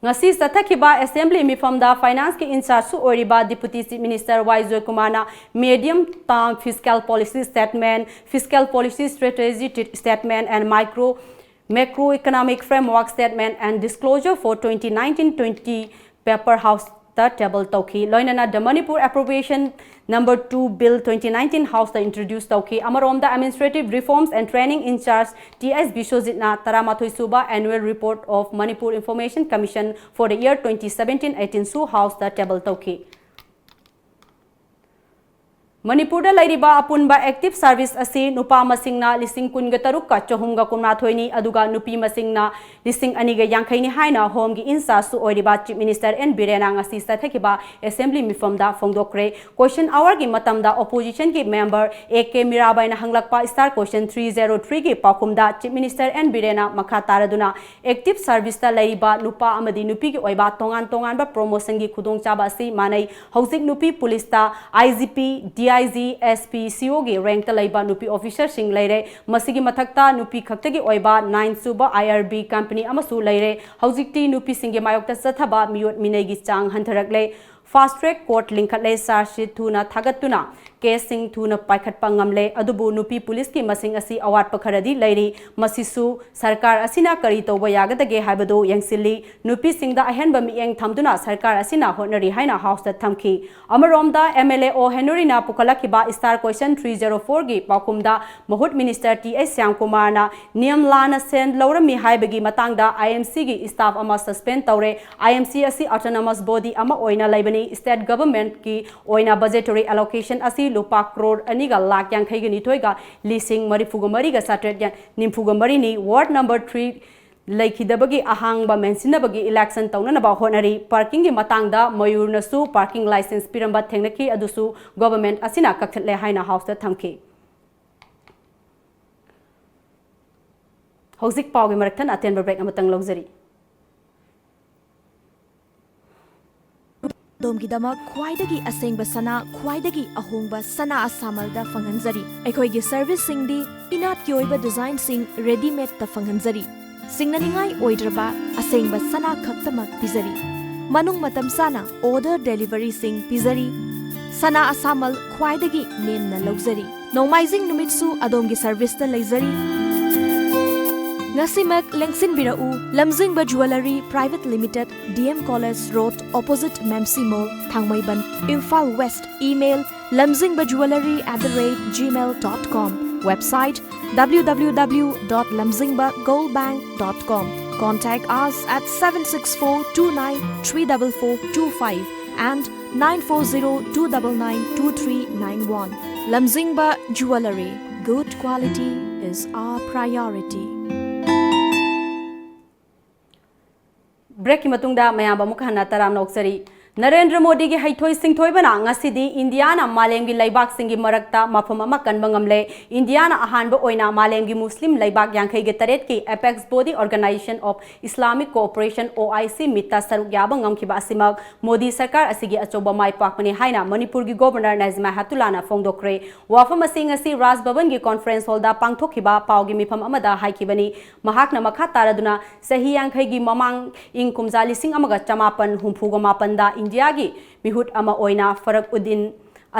ꯉꯁꯤ ꯆꯠꯊꯈꯤꯕ Assembly ꯃꯤꯐꯝꯗ Financeꯀꯤ in-chargeꯁꯨ ꯑꯣꯏꯔꯤꯕ Deputy Chief Minister Y ꯖꯣꯏꯀꯨꯃꯥꯔꯅ medium term fiscal policy statement, fiscal policy strategy statement and micro macroeconomic framework statement and disclosure for twenty nineteen twenty paper Houseꯇ table ꯇꯧꯈꯤ꯫ ꯂꯣꯏꯅꯅ The Manipur Appropriation Number two Bill twenty nineteen Houseꯇ introduce ꯇꯧꯈꯤ꯫ ꯑꯃꯔꯣꯝꯗ Administrative Reforms and Training in-charge T S ꯕꯤꯁ꯭ꯋꯖꯤꯠꯅ ꯇꯔꯥꯃꯥꯊꯣꯏ ꯁꯨꯕ Annual Report of Manipur Information Commission for the year twenty seventeen eighteenꯁꯨ Houseꯇ table ꯇꯧꯈꯤ꯫ ꯃꯅꯤꯄꯨꯔꯗ ꯂꯩꯔꯤꯕ ꯑꯄꯨꯟꯕ active service ꯑꯁꯤ ꯅꯨꯄꯥ ꯃꯁꯤꯡꯅ ꯂꯤꯁꯤꯡ ꯀꯨꯟꯒ ꯇꯔꯨꯛꯀ ꯆꯍꯨꯝꯒ ꯀꯨꯟꯃꯥꯊꯣꯏꯅꯤ, ꯑꯗꯨꯒ ꯅꯨꯄꯤ ꯃꯁꯤꯡꯅ ꯂꯤꯁꯤꯡ ꯑꯅꯤꯒ ꯌꯥꯡꯈꯩꯅꯤ ꯍꯥꯏꯅ Homeꯒꯤ in-chargeꯁꯨ ꯑꯣꯏꯔꯤꯕ Chief Minister N ꯕꯤꯔꯦꯟꯅ ꯉꯁꯤ ꯆꯠꯊꯈꯤꯕ Assembly ꯃꯤꯐꯝꯗ ꯐꯣꯡꯗꯣꯛꯈ꯭ꯔꯦ꯫ Question hourꯒꯤ ꯃꯇꯝꯗ Oppositionꯒꯤ member A K ꯃꯤꯔꯥꯕꯥꯏꯅ ꯍꯪꯂꯛꯄ Star Question three zero threeꯒꯤ ꯄꯥꯎꯈꯨꯝꯗ Chief Minister N ꯕꯤꯔꯦꯟꯅ ꯃꯈꯥ ꯇꯥꯔꯗꯨꯅ active serviceꯇ ꯂꯩꯔꯤꯕ ꯅꯨꯄꯥ ꯑꯃꯗꯤ ꯅꯨꯄꯤꯒꯤ ꯑꯣꯏꯕ ꯇꯣꯉꯥꯟ ꯇꯣꯉꯥꯟꯕ promotionꯒꯤ ꯈꯨꯗꯣꯡꯆꯥꯕ ꯑꯁꯤ ꯃꯥꯟꯅꯩ꯫ ꯍꯧꯖꯤꯛ ꯅꯨꯄꯤ ꯄꯨꯂꯤꯁꯇ I G P, D I G, S P, C O ꯒꯤ rankꯇ ꯂꯩꯕ ꯅꯨꯄꯤ officerꯁꯤꯡ ꯂꯩꯔꯦ꯫ ꯃꯁꯤꯒꯤ ꯃꯊꯛꯇ ꯅꯨꯄꯤ ꯈꯛꯇꯒꯤ ꯑꯣꯏꯕ nine ꯁꯨꯕ I R B company ꯑꯃꯁꯨ ꯂꯩꯔꯦ꯫ ꯍꯧꯖꯤꯛꯇꯤ ꯅꯨꯄꯤꯁꯤꯡꯒꯤ ꯃꯥꯌꯣꯛꯇ ꯆꯠꯊꯕ ꯃꯤꯑꯣꯠ ꯃꯤꯅꯩꯒꯤ ꯆꯥꯡ ꯍꯟꯊꯔꯛꯂꯦ꯫ Fast track court ꯂꯤꯡꯈꯠꯂꯦ, charge sheet ꯊꯨꯅ ꯊꯥꯒꯠꯇꯨꯅ case ꯁꯤꯡ ꯊꯨꯅ ꯄꯥꯏꯈꯠꯄ ꯉꯝꯂꯦ꯫ ꯑꯗꯨꯕꯨ ꯅꯨꯄꯤ ꯄꯨꯂꯤꯁꯀꯤ ꯃꯁꯤꯡ ꯑꯁꯤ ꯑꯋꯥꯠꯄ ꯈꯔꯗꯤ ꯂꯩꯔꯤ꯫ ꯃꯁꯤꯁꯨ ꯁꯔꯀꯥꯔ ꯑꯁꯤꯅ ꯀꯔꯤ ꯇꯧꯕ ꯌꯥꯒꯗꯒꯦ ꯍꯥꯏꯕꯗꯨ ꯌꯦꯡꯁꯤꯜꯂꯤ꯫ ꯅꯨꯄꯤꯁꯤꯡꯗ ꯑꯍꯦꯟꯕ ꯃꯤꯠꯌꯦꯡ ꯊꯝꯗꯨꯅ ꯁꯔꯀꯥꯔ ꯑꯁꯤꯅ ꯍꯣꯠꯅꯔꯤ ꯍꯥꯏꯅ House ꯇ ꯊꯝꯈꯤ꯫ ꯑꯃꯔꯣꯝꯗ, M L A O ꯍꯦꯅꯔꯤꯅ ꯄꯨꯈꯠꯂꯛꯈꯤꯕ Star Question three zero four ꯒꯤ ꯄꯥꯎꯈꯨꯝꯗ ꯃꯍꯨꯠ Minister T H ꯁ꯭ꯌꯥꯝꯀꯨꯃꯥꯔꯅ ꯅꯤꯌꯝ ꯂꯥꯟꯅ ꯁꯦꯟ ꯂꯧꯔꯝꯃꯤ ꯍꯥꯏꯕꯒꯤ ꯃꯇꯥꯡꯗ I M C ꯒꯤ staff ꯑꯃ suspend ꯇꯧꯔꯦ꯫ I M C ꯑꯁꯤ autonomous body ꯑꯃ ꯑꯣꯏꯅ ꯂꯩꯕꯅꯤ꯫ State government ꯀꯤ ꯑꯣꯏꯅ budgetary allocation ꯑꯁꯤ ꯂꯨꯄꯥ ꯀ꯭ꯔꯣꯔ ꯑꯅꯤꯒ ꯂꯥꯈ ꯌꯥꯡꯈꯩꯒ ꯅꯤꯊꯣꯏꯒ ꯂꯤꯁꯤꯡ ꯃꯔꯤꯐꯨꯒ ꯃꯔꯤꯒ ꯆꯥꯇ꯭ꯔꯦꯠ ꯅꯤꯐꯨꯒ ꯃꯔꯤꯅꯤ꯫ Ward number three ꯂꯩꯈꯤꯗꯕꯒꯤ ꯑꯍꯥꯡꯕ ꯃꯦꯟꯁꯤꯟꯅꯕꯒꯤ election ꯇꯧꯅꯅꯕ ꯍꯣꯠꯅꯔꯤ꯫ Parking ꯒꯤ ꯃꯇꯥꯡꯗ ꯃꯌꯨꯔꯅꯁꯨ parking licence ꯄꯤꯔꯝꯕ ꯊꯦꯡꯅꯈꯤ, ꯑꯗꯨꯁꯨ government ꯑꯁꯤꯅ ꯀꯛꯊꯠꯂꯦ ꯍꯥꯏꯅ House ꯇ ꯊꯝꯈꯤ꯫ ꯍꯧꯖꯤꯛ ꯄꯥꯎꯒꯤ ꯃꯔꯛ ꯊꯠꯅ ꯑꯇꯦꯟꯕ break ꯑꯃꯇꯪ ꯂꯧꯖꯔꯤ꯫ ꯑꯗꯣꯝꯒꯤꯗꯃꯛ ꯈ꯭ꯋꯥꯏꯗꯒꯤ ꯑꯁꯦꯡꯕ ꯁꯅꯥ, ꯈ꯭ꯋꯥꯏꯗꯒꯤ ꯑꯍꯣꯡꯕ ꯁꯅꯥ ꯑꯁꯥꯃꯜꯗ ꯐꯪꯍꯟꯖꯔꯤ꯫ ꯑꯩꯈꯣꯏꯒꯤ service ꯁꯤꯡꯗꯤ ꯏꯅꯥꯠꯀꯤ ꯑꯣꯏꯕ design ꯁꯤꯡ ready made ꯇ ꯐꯪꯍꯟꯖꯔꯤ꯫ ꯁꯤꯡꯅꯅꯤꯡꯉꯥꯏ ꯑꯣꯏꯗ꯭ꯔꯕ ꯑꯁꯦꯡꯕ ꯁꯅꯥ ꯈꯛꯇꯃꯛ ꯄꯤꯖꯔꯤ꯫ ꯃꯅꯨꯡ ꯃꯇꯝ ꯆꯥꯅ order delivery ꯁꯤꯡ ꯄꯤꯖꯔꯤ꯫ ꯁꯅꯥ ꯑꯁꯥꯃꯜ ꯈ꯭ꯋꯥꯏꯗꯒꯤ ꯅꯦꯝꯅ ꯂꯧꯖꯔꯤ꯫ ꯅꯣꯡꯃꯥꯏꯖꯤꯡ ꯅꯨꯃꯤꯠꯁꯨ ꯑꯗꯣꯝꯒꯤ service ꯇ ꯂꯩꯖꯔꯤ꯫ ꯉꯁꯤꯃꯛ ꯂꯦꯡꯁꯤꯟꯕꯤꯔꯛꯎ, ꯂꯝꯖꯤꯡꯕ Jewellery Private Limited, D M College Road, opposite Memsi Mall, Thangmeiband, Imphal West. Email: lamzingba jewellery at the rate gmail dot com. Website: W W W dot lamzingba gold bank dot com. Contact us at seven six four two nine three double four two five and nine four zero two double nine two three nine one. Lamzingba Jewellery. Good quality is our priority. Break ꯀꯤ ꯃꯇꯨꯡꯗ ꯃꯌꯥꯝꯕꯨ ꯑꯃꯨꯛ ꯍꯟꯅ ꯇꯔꯥꯝꯅ ꯑꯣꯛꯆꯔꯤ꯫ ꯅꯔꯦꯟꯗ꯭ꯔ ꯃꯣꯗꯤꯒꯤ ꯍꯩꯊꯣꯏ ꯁꯤꯡꯊꯣꯏꯕꯅ ꯉꯁꯤꯗꯤ ꯏꯟꯗꯤꯌꯥꯅ ꯃꯥꯂꯦꯝꯒꯤ ꯂꯩꯕꯥꯛꯁꯤꯡꯒꯤ ꯃꯔꯛꯇ ꯃꯐꯝ ꯑꯃ ꯀꯟꯕ ꯉꯝꯂꯦ꯫ ꯏꯟꯗꯤꯌꯥꯅ ꯑꯍꯥꯟꯕ ꯑꯣꯏꯅ ꯃꯥꯂꯦꯝꯒꯤ ꯃꯨꯁꯂꯤꯝ ꯂꯩꯕꯥꯛ ꯌꯥꯡꯈꯩꯒ ꯇꯔꯦꯠꯀꯤ apex body Organisation of Islamic Cooperation, O I C, meet ꯇ ꯁꯔꯨꯛ ꯌꯥꯕ ꯉꯝꯈꯤꯕ ꯑꯁꯤꯃꯛ ꯃꯣꯗꯤ ꯁꯔꯀꯥꯔ ꯑꯁꯤꯒꯤ ꯑꯆꯧꯕ ꯃꯥꯏ ꯄꯥꯛꯄꯅꯤ ꯍꯥꯏꯅ ꯃꯅꯤꯄꯨꯔꯒꯤ Governor ꯅꯖꯃꯥ ꯍꯦꯞꯇꯨꯂꯥꯅ ꯐꯣꯡꯗꯣꯛꯈ꯭ꯔꯦ꯫ ꯋꯥꯐꯝ ꯑꯁꯤ ꯉꯁꯤ ꯔꯥꯖ ꯚꯕꯟꯒꯤ conference hall ꯗ ꯄꯥꯡꯊꯣꯛꯈꯤꯕ ꯄꯥꯎꯒꯤ ꯃꯤꯐꯝ ꯑꯃꯗ ꯍꯥꯏꯈꯤꯕꯅꯤ꯫ ꯃꯍꯥꯛꯅ ꯃꯈꯥ ꯇꯥꯔꯗꯨꯅ ꯆꯍꯤ ꯌꯥꯡꯈꯩꯒꯤ ꯃꯃꯥꯡ ꯏꯪ ꯀꯨꯝꯖꯥ ꯂꯤꯁꯤꯡ ꯑꯃꯒ ꯆꯃꯥꯄꯟ ꯍꯨꯝꯐꯨꯒ ꯃꯥꯄꯟꯗ ꯏꯟꯗꯤꯌꯥꯒꯤ ꯃꯤꯍꯨꯠ ꯑꯃ ꯑꯣꯏꯅ ꯐꯔꯛ ꯎꯗꯤꯟ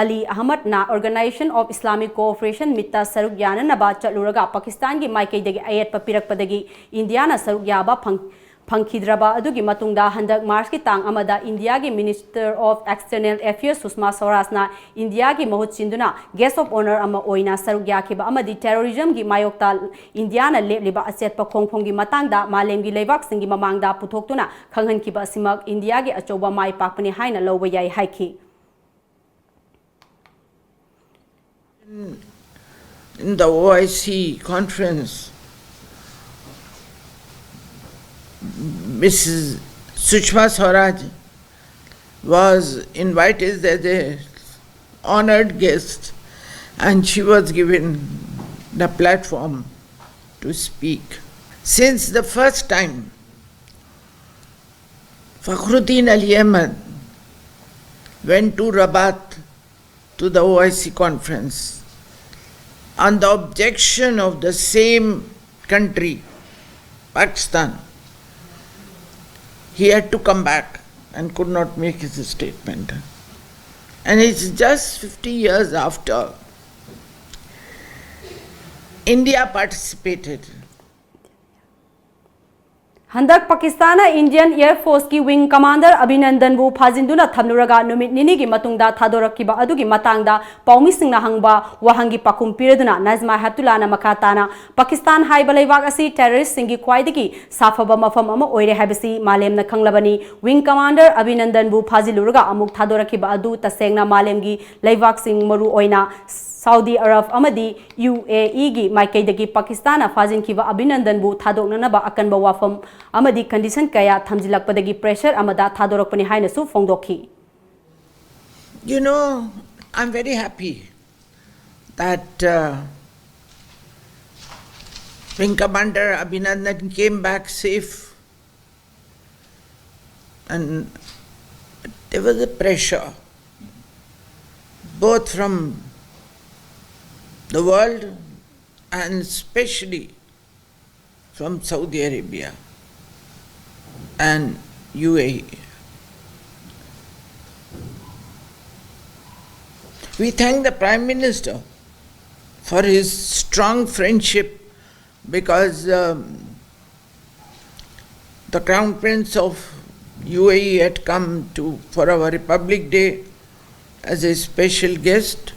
ꯑꯂꯤ ꯑꯍꯃꯗꯅ Organisation of Islamic Cooperation Meetꯇ ꯁꯔꯨꯛ ꯌꯥꯅꯅꯕ ꯆꯠꯂꯨꯔꯒ ꯄꯥꯀꯤꯁꯇꯥꯟꯒꯤ ꯃꯥꯏꯀꯩꯗꯒꯤ ꯑꯌꯦꯠꯄ ꯄꯤꯔꯛꯄꯗꯒꯤ ꯏꯟꯗꯤꯌꯥꯅ ꯁꯔꯨꯛ ꯌꯥꯕ ꯐꯪ-, ꯐꯪꯈꯤꯗ꯭ꯔꯕ ꯑꯗꯨꯒꯤ ꯃꯇꯨꯡꯗ ꯍꯟꯗꯛ ꯃꯥꯔꯆꯀꯤ ꯇꯥꯡ ꯑꯃꯗ ꯏꯟꯗꯤꯌꯥꯒꯤ Minister of External Affairs ꯁꯨꯁꯃꯥ ꯁ꯭ꯋꯔꯥꯖꯅ ꯏꯟꯗꯤꯌꯥꯒꯤ ꯃꯍꯨꯠ ꯁꯤꯟꯗꯨꯅ Guest of Honour ꯑꯃ ꯑꯣꯏꯅ ꯁꯔꯨꯛ ꯌꯥꯈꯤꯕ ꯑꯃꯗꯤ terrorismꯒꯤ ꯃꯥꯌꯣꯛꯇ ꯏꯟꯗꯤꯌꯥꯅ ꯂꯦꯞꯂꯤꯕ ꯑꯆꯦꯠꯄ ꯈꯣꯡꯐꯝꯒꯤ ꯃꯇꯥꯡꯗ ꯃꯥꯂꯦꯝꯒꯤ ꯂꯩꯕꯥꯛꯁꯤꯡꯒꯤ ꯃꯃꯥꯡꯗ ꯄꯨꯊꯣꯛꯇꯨꯅ ꯈꯪꯍꯟꯈꯤꯕ ꯑꯁꯤꯃꯛ ꯏꯟꯗꯤꯌꯥꯒꯤ ꯑꯆꯧꯕ ꯃꯥꯏ ꯄꯥꯛꯄꯅꯤ ꯍꯥꯏꯅ ꯂꯧꯕ ꯌꯥꯏ ꯍꯥꯏꯈꯤ꯫ In the O I C conference, Missus Sushma Swaraj was invited as a honored guest, and she was given the platform to speak. Since the first time Fakhruddin Ali Ahmad went to Rabat to the O I C conference on the objection of the same country, Pakistan, he had to come back and could not make his statement. And it's just fifty years after India participated. ꯍꯟꯗꯛ ꯄꯥꯀꯤꯁꯇꯥꯟꯅ Indian Air Forceꯀꯤ wing commander ꯑꯚꯤꯅꯟꯗꯟꯕꯨ ꯐꯥꯖꯤꯟꯗꯨꯅ ꯊꯝꯂꯨꯔꯒ ꯅꯨꯃꯤꯠ ꯅꯤꯅꯤꯒꯤ ꯃꯇꯨꯡꯗ ꯊꯥꯗꯣꯔꯛꯈꯤꯕ ꯑꯗꯨꯒꯤ ꯃꯇꯥꯡꯗ ꯄꯥꯎꯃꯤꯁꯤꯡꯅ ꯍꯪꯕ ꯋꯥꯍꯪꯒꯤ ꯄꯥꯎꯈꯨꯝ ꯄꯤꯔꯗꯨꯅ ꯅꯖꯃꯥ ꯍꯦꯞꯇꯨꯂꯥꯅ ꯃꯈꯥ ꯇꯥꯅ ꯄꯥꯀꯤꯁꯇꯥꯟ ꯍꯥꯏꯕ ꯂꯩꯕꯥꯛ ꯑꯁꯤ terroristꯁꯤꯡꯒꯤ ꯈ꯭ꯋꯥꯏꯗꯒꯤ ꯁꯥꯐꯕ ꯃꯐꯝ ꯑꯃ ꯑꯣꯏꯔꯦ ꯍꯥꯏꯕꯁꯤ ꯃꯥꯂꯦꯝꯅ ꯈꯪꯂꯕꯅꯤ꯫ Wing commander ꯑꯚꯤꯅꯟꯗꯟꯕꯨ ꯐꯥꯖꯤꯜꯂꯨꯔꯒ ꯑꯃꯨꯛ ꯊꯥꯗꯣꯔꯛꯈꯤꯕ ꯑꯗꯨ ꯇꯁꯦꯡꯅ ꯃꯥꯂꯦꯝꯒꯤ ꯂꯩꯕꯥꯛꯁꯤꯡ, ꯃꯔꯨ ꯑꯣꯏꯅ ꯁꯥꯎꯗꯤ ꯑꯔꯕ ꯑꯃꯗꯤ UAEꯒꯤ ꯃꯥꯏꯀꯩꯗꯒꯤ ꯄꯥꯀꯤꯁꯇꯥꯟꯅ ꯐꯥꯖꯤꯟꯈꯤꯕ ꯑꯚꯤꯅꯟꯗꯟꯕꯨ ꯊꯥꯗꯣꯛꯅꯅꯕ ꯑꯀꯟꯕ ꯋꯥꯐꯝ ꯑꯃꯗꯤ condition ꯀꯌꯥ ꯊꯝꯖꯤꯜꯂꯛꯄꯗꯒꯤ pressure ꯑꯃꯗ ꯊꯥꯗꯣꯔꯛꯄꯅꯤ ꯍꯥꯏꯅꯁꯨ ꯐꯣꯡꯗꯣꯛꯈꯤ꯫ You know, I'm very happy that uh, Wing Commander Abhinandan came back safe, and there was a pressure both from the world and especially from Saudi Arabia and U A E. We thank the Prime Minister for his strong friendship because um, the Crown Prince of U A E had come to for our Republic Day as a special guest,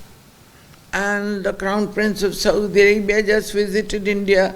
and the Crown Prince of Saudi Arabia just visited India.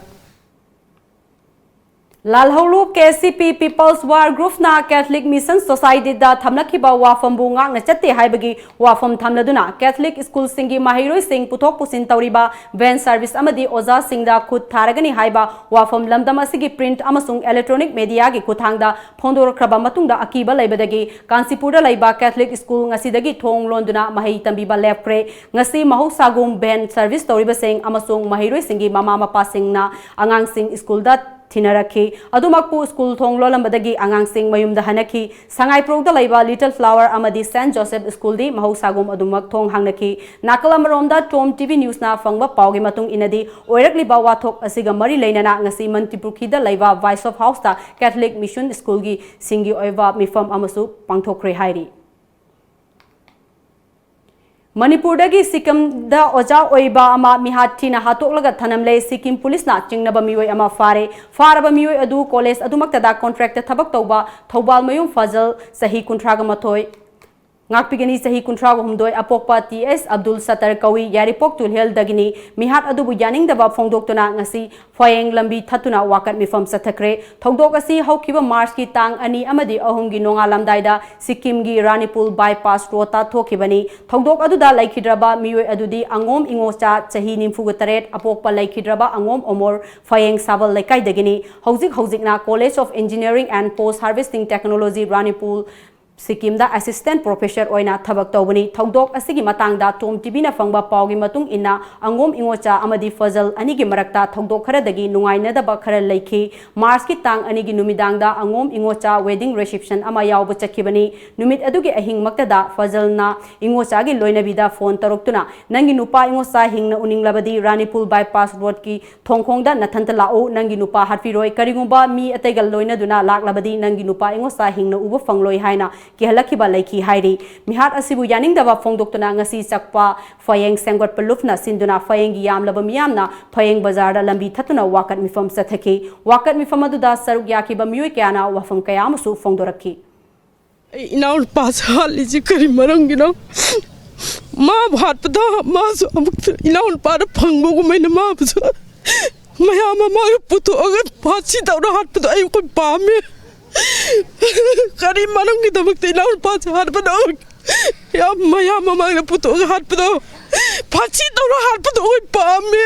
ꯂꯥꯜꯍꯧꯂꯨꯞ K C P People's War Groupꯅ Catholic Mission Societyꯗ ꯊꯝꯂꯛꯈꯤꯕ ꯋꯥꯐꯝꯕꯨ ꯉꯥꯛꯅ ꯆꯠꯇꯦ ꯍꯥꯏꯕꯒꯤ ꯋꯥꯐꯝ ꯊꯝꯂꯗꯨꯅ Catholic schoolꯁꯤꯡꯒꯤ ꯃꯍꯩꯔꯣꯏꯁꯤꯡ ꯄꯨꯊꯣꯛ ꯄꯨꯁꯤꯟ ꯇꯧꯔꯤꯕ van service ꯑꯃꯗꯤ ꯑꯣꯖꯥꯁꯤꯡꯗ ꯈꯨꯠ ꯊꯥꯔꯒꯅꯤ ꯍꯥꯏꯕ ꯋꯥꯐꯝ ꯂꯝꯗꯝ ꯑꯁꯤꯒꯤ print ꯑꯃꯁꯨꯡ electronic mediaꯒꯤ ꯈꯨꯠꯊꯥꯡꯗ ꯐꯣꯡꯗꯣꯔꯛꯈ꯭ꯔꯕ ꯃꯇꯨꯡꯗ ꯑꯀꯤꯕ ꯂꯩꯕꯗꯒꯤ ꯀꯥꯟꯆꯤꯄꯨꯔꯗ ꯂꯩꯕ Catholic school ꯉꯁꯤꯗꯒꯤ ꯊꯣꯡ ꯂꯣꯟꯗꯨꯅ ꯃꯍꯩ ꯇꯝꯕꯤꯕ ꯂꯦꯞꯈ꯭ꯔꯦ꯫ ꯉꯁꯤ ꯃꯍꯧꯁꯥꯒꯨꯝ van service ꯇꯧꯔꯤꯕꯁꯤꯡ ꯑꯃꯁꯨꯡ ꯃꯍꯩꯔꯣꯏꯁꯤꯡꯒꯤ ꯃꯃꯥ ꯃꯄꯥꯁꯤꯡꯅ ꯑꯉꯥꯡꯁꯤꯡ schoolꯗ ꯊꯤꯅꯔꯛꯈꯤ꯫ ꯑꯗꯨꯃꯛꯄꯨ school ꯊꯣꯡ ꯂꯣꯜꯂꯝꯕꯗꯒꯤ ꯑꯉꯥꯡꯁꯤꯡ ꯃꯌꯨꯝꯗ ꯍꯟꯅꯈꯤ꯫ ꯁꯉꯥꯏꯄ꯭ꯔꯧꯗ ꯂꯩꯕ Little Flower ꯑꯃꯗꯤ Saint Joseph Schoolꯗꯤ ꯃꯍꯧꯁꯥꯒꯨꯝ ꯑꯗꯨꯃꯛ ꯊꯣꯡ ꯍꯥꯡꯅꯈꯤ꯫ ꯅꯥꯀꯜ ꯑꯃꯔꯣꯝꯗ Tom TV Newsꯅ ꯐꯪꯕ ꯄꯥꯎꯒꯤ ꯃꯇꯨꯡ ꯏꯟꯅꯗꯤ, ꯑꯣꯏꯔꯛꯂꯤꯕ ꯋꯥꯊꯣꯛ ꯑꯁꯤꯒ ꯃꯔꯤ ꯂꯩꯅꯅ ꯉꯁꯤ ꯃꯟꯇ꯭ꯔꯤꯄꯨꯈ꯭ꯔꯤꯗ ꯂꯩꯕ Bishop Houseꯇ Catholic Mission Schoolꯒꯤ ꯁꯤꯡꯒꯤ ꯑꯣꯏꯕ ꯃꯤꯐꯝ ꯑꯃꯁꯨ ꯄꯥꯡꯊꯣꯛꯈ꯭ꯔꯦ ꯍꯥꯏꯔꯤ꯫ ꯃꯅꯤꯄꯨꯔꯗꯒꯤ ꯁꯤꯛꯀꯤꯝꯗ ꯑꯣꯖꯥ ꯑꯣꯏꯕ ꯑꯃ ꯃꯤꯍꯥꯠ ꯊꯤꯅ ꯍꯥꯠꯇꯣꯛꯂꯒ ꯊꯅꯝꯂꯦ꯫ ꯁꯤꯛꯀꯤꯝ ꯄꯨꯂꯤꯁꯅ ꯆꯤꯡꯅꯕ ꯃꯤꯑꯣꯏ ꯑꯃ ꯐꯥꯔꯦ꯫ ꯐꯥꯔꯕ ꯃꯤꯑꯣꯏ ꯑꯗꯨ ꯀꯣꯂꯦꯖ ꯑꯗꯨꯃꯛꯇꯗ contractꯇ ꯊꯕꯛ ꯇꯧꯕ ꯊꯧꯕꯥꯜꯃꯌꯨꯝ ꯐꯖꯜ, ꯆꯍꯤ ꯀꯨꯟꯊ꯭ꯔꯥꯒ ꯃꯥꯊꯣꯏ, ꯉꯥꯛꯄꯤꯒꯅꯤ, ꯆꯍꯤ ꯀꯨꯟꯊ꯭ꯔꯥꯒ ꯍꯨꯝꯗꯣꯏ, ꯑꯄꯣꯛꯄ ꯇꯤ ꯑꯦꯁ ꯑꯕꯗꯨꯜ ꯁꯠꯇꯔ ꯀꯧꯏ, ꯌꯥꯏꯔꯤꯄꯣꯛ ꯇꯨꯜꯍꯦꯜꯗꯒꯤꯅꯤ꯫ ꯃꯤꯍꯥꯠ ꯑꯗꯨꯕꯨ ꯌꯥꯅꯤꯡꯗꯕ ꯐꯣꯡꯗꯣꯛꯇꯨꯅ ꯉꯁꯤ ꯐꯌꯦꯡ ꯂꯝꯕꯤ ꯊꯠꯇꯨꯅ ꯋꯥꯀꯠ ꯃꯤꯐꯝ ꯆꯠꯊꯈ꯭ꯔꯦ꯫ ꯊꯧꯗꯣꯛ ꯑꯁꯤ ꯍꯧꯈꯤꯕ ꯃꯥꯔꯆꯀꯤ ꯇꯥꯡ ꯑꯅꯤ ꯑꯃꯗꯤ ꯑꯍꯨꯝꯒꯤ ꯅꯣꯡꯉꯥꯜꯂꯝꯗꯥꯏꯗ ꯁꯤꯛꯀꯤꯝꯒꯤ ꯔꯥꯅꯤꯄꯨꯜ bypass roadꯇ ꯊꯣꯛꯈꯤꯕꯅꯤ꯫ ꯊꯧꯗꯣꯛ ꯑꯗꯨꯗ ꯂꯩꯈꯤꯗ꯭ꯔꯕ ꯃꯤꯑꯣꯏ ꯑꯗꯨꯗꯤ ꯑꯉꯣꯝ ꯏꯉꯣꯆꯥ, ꯆꯍꯤ ꯅꯤꯐꯨꯒ ꯇꯔꯦꯠ, ꯑꯄꯣꯛꯄ ꯂꯩꯈꯤꯗ꯭ꯔꯕ ꯑꯉꯣꯝ ꯑꯣꯃꯣꯔ, ꯐꯌꯦꯡ ꯁꯥꯕꯜ ꯂꯩꯀꯥꯏꯗꯒꯤꯅꯤ꯫ ꯍꯧꯖꯤꯛ ꯍꯧꯖꯤꯛꯅ College of Engineering and Post Harvesting Technology, ꯔꯥꯅꯤꯄꯨꯜ, ꯁꯤꯛꯀꯤꯝꯗ assistant professor ꯑꯣꯏꯅ ꯊꯕꯛ ꯇꯧꯕꯅꯤ꯫ ꯊꯧꯗꯣꯛ ꯑꯁꯤꯒꯤ ꯃꯇꯥꯡꯗ Tom TVꯅ ꯐꯪꯕ ꯄꯥꯎꯒꯤ ꯃꯇꯨꯡ ꯏꯟꯅ, ꯑꯉꯣꯝ ꯏꯉꯣꯆꯥ ꯑꯃꯗꯤ ꯐꯖꯜ ꯑꯅꯤꯒꯤ ꯃꯔꯛꯇ ꯊꯧꯗꯣꯛ ꯈꯔꯗꯒꯤ ꯅꯨꯡꯉꯥꯏꯅꯗꯕ ꯈꯔ ꯂꯩꯈꯤ꯫ ꯃꯥꯔꯆꯀꯤ ꯇꯥꯡ ꯑꯅꯤꯒꯤ ꯅꯨꯃꯤꯗꯥꯡꯗ ꯑꯉꯣꯝ ꯏꯉꯣꯆꯥ wedding reception ꯑꯃ ꯌꯥꯎꯕ ꯆꯠꯈꯤꯕꯅꯤ꯫ ꯅꯨꯃꯤꯠ ꯑꯗꯨꯒꯤ ꯑꯍꯤꯡꯃꯛꯇꯗ ꯐꯖꯜꯅ ꯏꯉꯣꯆꯥꯒꯤ ꯂꯣꯏꯅꯕꯤꯗ phone ꯇꯧꯔꯛꯇꯨꯅ, "ꯅꯪꯒꯤ ꯅꯨꯄꯥ ꯏꯉꯣꯆꯥ ꯍꯤꯡꯅ ꯎꯅꯤꯡꯂꯕꯗꯤ ꯔꯥꯅꯤꯄꯨꯜ bypass roadꯀꯤ ꯊꯣꯡꯈꯣꯡꯗ ꯅꯊꯟꯇ ꯂꯥꯛꯎ, ꯅꯪꯒꯤ ꯅꯨꯄꯥ ꯍꯥꯠꯄꯤꯔꯣꯏ꯫ ꯀꯔꯤꯒꯨꯝꯕ ꯃꯤ ꯑꯇꯩꯒ ꯂꯣꯏꯅꯗꯨꯅ ꯂꯥꯛꯂꯕꯗꯤ ꯅꯪꯒꯤ ꯅꯨꯄꯥ ꯏꯉꯣꯆꯥ ꯍꯤꯡꯅ ꯎꯕ ꯐꯪꯂꯣꯏ" ꯍꯥꯏꯅ ꯀꯤꯍꯜꯂꯛꯈꯤꯕ ꯂꯩꯈꯤ ꯍꯥꯏꯔꯤ꯫ ꯃꯤꯍꯥꯠ ꯑꯁꯤꯕꯨ ꯌꯥꯅꯤꯡꯗꯕ ꯐꯣꯡꯗꯣꯛꯇꯨꯅ ꯉꯁꯤ ꯆꯛꯄ ꯐꯌꯦꯡ ꯁꯦꯡꯒꯠꯄ ꯂꯨꯞꯅ ꯁꯤꯟꯗꯨꯅ ꯐꯌꯦꯡꯒꯤ ꯌꯥꯝꯂꯕ ꯃꯤꯌꯥꯝꯅ ꯐꯌꯦꯡ ꯕꯖꯥꯔꯗ ꯂꯝꯕꯤ ꯊꯠꯇꯨꯅ ꯋꯥꯀꯠ ꯃꯤꯐꯝ ꯆꯠꯊꯈꯤ꯫ ꯋꯥꯀꯠ ꯃꯤꯐꯝ ꯑꯗꯨꯗ ꯁꯔꯨꯛ ꯌꯥꯈꯤꯕ ꯃꯤꯑꯣꯏ ꯀꯌꯥꯅ ꯋꯥꯐꯝ ꯀꯌꯥ ꯑꯃꯁꯨ ꯐꯣꯡꯗꯣꯔꯛꯈꯤ꯫ ꯑꯩ ꯏꯅꯥꯎꯅꯨꯄꯥꯁꯦ ꯍꯥꯠꯂꯤꯁꯦ ꯀꯔꯤ ꯃꯔꯝꯒꯤꯅꯣ? ꯃꯥꯕꯨ ꯍꯥꯠꯄꯗ ꯃꯥꯁꯨ ꯑꯃꯨꯛꯇ ꯏꯅꯥꯎꯅꯨꯄꯥꯗ ꯐꯪꯕꯒꯨꯝ ꯑꯩꯅ ꯃꯥꯕꯨꯁꯨ ꯃꯌꯥꯝ ꯃꯃꯥꯡꯗ ꯄꯨꯊꯣꯛꯑꯒ ꯐꯥꯁꯤ ꯇꯧꯔ ꯍꯥꯠꯄꯗꯣ ꯑꯩ ꯑꯩꯈꯣꯏ ꯄꯥꯝꯃꯦ꯫ ꯀꯔꯤ ꯃꯔꯝꯒꯤꯗꯃꯛꯇ ꯏꯅꯥꯎꯅꯨꯄꯥꯁꯦ ꯍꯥꯠꯄꯅꯣ? ꯌꯥꯝ ꯃꯌꯥꯝ ꯃꯃꯥꯡꯗ ꯄꯨꯊꯣꯛꯑꯒ ꯍꯥꯠꯄꯗꯣ, ꯐꯥꯁꯤ ꯇꯧꯔ ꯍꯥꯠꯄꯗꯣ ꯑꯩꯈꯣꯏ ꯄꯥꯝꯃꯦ꯫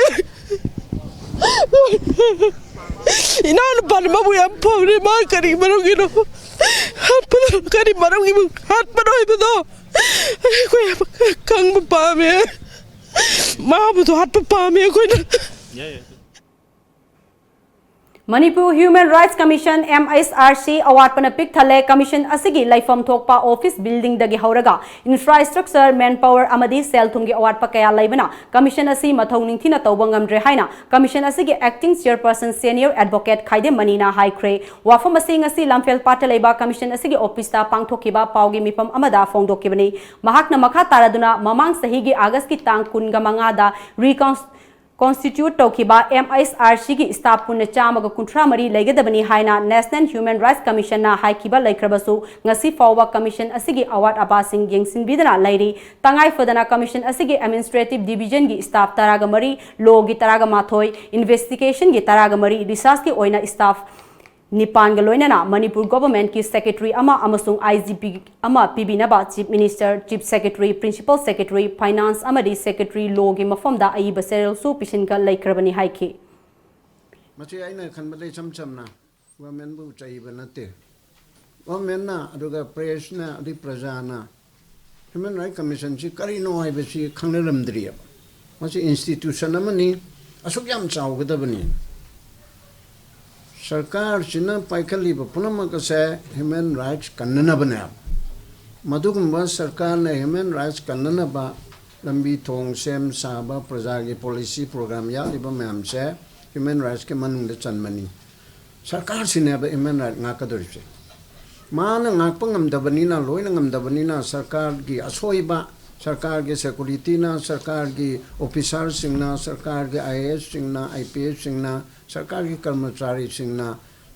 ꯏꯅꯥꯎꯅꯨꯄꯥꯅ ꯃꯕꯨ ꯌꯥꯝ ꯐꯕꯅꯦ, ꯃꯥ ꯀꯔꯤ ꯃꯔꯝꯒꯤꯅꯣ ꯍꯥꯠꯄꯅꯣ? ꯀꯔꯤ ꯃꯔꯝꯒꯤ ꯍꯥꯠꯄꯅꯣ ꯍꯥꯏꯕꯗꯣ ꯑꯩꯈꯣꯏ ꯈꯪꯕ ꯄꯥꯝꯃꯦ꯫ ꯃꯥꯕꯨꯁꯨ ꯍꯥꯠꯄ ꯄꯥꯝꯃꯦ ꯑꯩꯈꯣꯏꯅ꯫ Manipur human rights commission, M H R C, ꯑꯋꯥꯠꯄꯅ ꯄꯤꯛ ꯊꯜꯂꯦ꯫ ꯀꯃꯤꯁꯟ ꯑꯁꯤꯒꯤ ꯂꯩꯐꯝ ꯊꯣꯛꯄ ꯑꯣꯐꯤꯁ ꯕꯤꯜꯗꯤꯡꯗꯒꯤ ꯍꯧꯔꯒ ꯏꯟꯐ꯭ꯔꯥꯁ꯭ꯇ꯭ꯔꯛꯆꯔ, ꯃꯦꯟꯄꯥꯋꯔ ꯑꯃꯗꯤ ꯁꯦꯜ ꯊꯨꯝꯒꯤ ꯑꯋꯥꯠꯄ ꯀꯌꯥ ꯂꯩꯕꯅ ꯀꯃꯤꯁꯟ ꯑꯁꯤ ꯃꯊꯧ ꯅꯤꯡꯊꯤꯅ ꯇꯧꯕ ꯉꯝꯗ꯭ꯔꯦ ꯍꯥꯏꯅ ꯀꯃꯤꯁꯟ ꯑꯁꯤꯒꯤ acting chairperson, senior advocate ꯈꯥꯏꯗꯦꯝ ꯃꯅꯤꯅ ꯍꯥꯏꯈ꯭ꯔꯦ꯫ ꯋꯥꯐꯝ ꯑꯁꯤ ꯉꯁꯤ ꯂꯝꯐꯦꯜꯄꯥꯠꯇ ꯂꯩꯕ ꯀꯃꯤꯁꯟ ꯑꯁꯤꯒꯤ ꯑꯣꯐꯤꯁꯇ ꯄꯥꯡꯊꯣꯛꯈꯤꯕ ꯄꯥꯎꯒꯤ ꯃꯤꯐꯝ ꯑꯃꯗ ꯐꯣꯡꯗꯣꯛꯈꯤꯕꯅꯤ꯫ ꯃꯍꯥꯛꯅ ꯃꯈꯥ ꯇꯥꯔꯗꯨꯅ ꯃꯃꯥꯡ ꯆꯍꯤꯒꯤ ꯑꯥꯒꯁꯀꯤ ꯇꯥꯡ ꯀꯨꯟꯒ ꯃꯉꯥꯗ ꯔꯤꯀꯥꯎꯟ ꯀꯣꯟꯁꯇꯤꯇ꯭ꯌꯨꯠ ꯇꯧꯈꯤꯕ M H R C ꯒꯤ staff ꯄꯨꯟꯅ ꯆꯥꯝꯃꯒ ꯀꯨꯟꯊ꯭ꯔꯥ ꯃꯔꯤ ꯂꯩꯒꯗꯕꯅꯤ ꯍꯥꯏꯅ National Human Rights Commission ꯅ ꯍꯥꯏꯈꯤꯕ ꯂꯩꯈ꯭ꯔꯕꯁꯨ, ꯉꯁꯤ ꯐꯥꯎꯕ ꯀꯃꯤꯁꯟ ꯑꯁꯤꯒꯤ ꯑꯋꯥꯠ ꯑꯄꯥꯁꯤꯡ ꯌꯦꯡꯁꯤꯟꯕꯤꯗꯅ ꯂꯩꯔꯤ꯫ ꯇꯉꯥꯏ ꯐꯗꯅ ꯀꯃꯤꯁꯟ ꯑꯁꯤꯒꯤ administrative division ꯒꯤ staff ꯇꯔꯥꯒ ꯃꯔꯤ, law ꯒꯤ ꯇꯔꯥꯒ ꯃꯥꯊꯣꯏ, investigation ꯒꯤ ꯇꯔꯥꯒ ꯃꯔꯤ, research ꯀꯤ ꯑꯣꯏꯅ staff ꯅꯤꯄꯥꯟꯒ ꯂꯣꯏꯅꯅ ꯃꯅꯤꯄꯨꯔ government ꯀꯤ secretary ꯑꯃ ꯑꯃꯁꯨꯡ I G P ꯑꯃ ꯄꯤꯕꯤꯅꯕ Chief Minister, Chief Secretary, Principal Secretary, Finance ꯑꯃꯗꯤ Secretary Law ꯒꯤ ꯃꯐꯝꯗ ꯑꯏꯕ ꯆꯦꯔꯦꯜꯁꯨ ꯄꯤꯁꯤꯟꯈ ꯂꯩꯈ꯭ꯔꯕꯅꯤ ꯍꯥꯏꯈꯤ꯫ ꯃꯁꯤ ꯑꯩꯅ ꯈꯟꯕꯗ ꯏꯆꯝ ꯆꯝꯅ government ꯕꯨ ꯆꯩꯕ ꯅꯠꯇꯦ꯫ Government ꯅ ꯑꯗꯨꯒ press ꯅ ꯑꯗꯩ ꯄ꯭ꯔꯖꯥꯅ Human Rights Commission ꯁꯤ ꯀꯔꯤꯅꯣ ꯍꯥꯏꯕꯁꯤ ꯈꯪꯅꯔꯝꯗ꯭ꯔꯤꯑꯕ꯫ ꯃꯁꯤ institution ꯑꯃꯅꯤ, ꯑꯁꯨꯛ ꯌꯥꯝ ꯆꯥꯎꯒꯗꯕꯅꯤ꯫ ꯁꯔꯀꯥꯔꯁꯤꯅ ꯄꯥꯏꯈꯠꯂꯤꯕ ꯄꯨꯝꯅꯃꯛ ꯑꯁꯦ human rights ꯀꯟꯅꯅꯕꯅꯦꯕ꯫ ꯃꯗꯨꯒꯨꯝꯕ ꯁꯔꯀꯥꯔꯅ human rights ꯀꯟꯅꯅꯕ ꯂꯝꯕꯤ ꯊꯣꯡ ꯁꯦꯝ ꯁꯥꯕ, ꯄ꯭ꯔꯖꯥꯒꯤ policy program ꯌꯥꯠꯂꯤꯕ ꯃꯌꯥꯝꯁꯦ human rights ꯀꯤ ꯃꯅꯨꯡꯗ ꯆꯟꯕꯅꯤ꯫ ꯁꯔꯀꯥꯔꯁꯤꯅꯦꯕ human right ꯉꯥꯛꯀꯗꯧꯔꯤꯕꯁꯦ꯫ ꯃꯥꯅ ꯉꯥꯛꯄ ꯉꯝꯗꯕꯅꯤꯅ, ꯂꯣꯏꯅ ꯉꯝꯗꯕꯅꯤꯅ, ꯁꯔꯀꯥꯔꯒꯤ ꯑꯁꯣꯏꯕ, ꯁꯔꯀꯥꯔꯒꯤ ꯁꯦꯀꯨꯔꯤꯇꯤꯅ, ꯁꯔꯀꯥꯔꯒꯤ ꯑꯣꯐꯤꯁꯥꯔꯁꯤꯡꯅ, ꯁꯔꯀꯥꯔꯒꯤ ꯑꯥꯏ ꯑꯦ ꯑꯦꯁꯁꯤꯡꯅ, ꯑꯥꯏ ꯄꯤ ꯑꯦꯁꯁꯤꯡꯅ, ꯁꯔꯀꯥꯔꯒꯤ ꯀꯔꯃꯆꯥꯔꯤꯁꯤꯡꯅ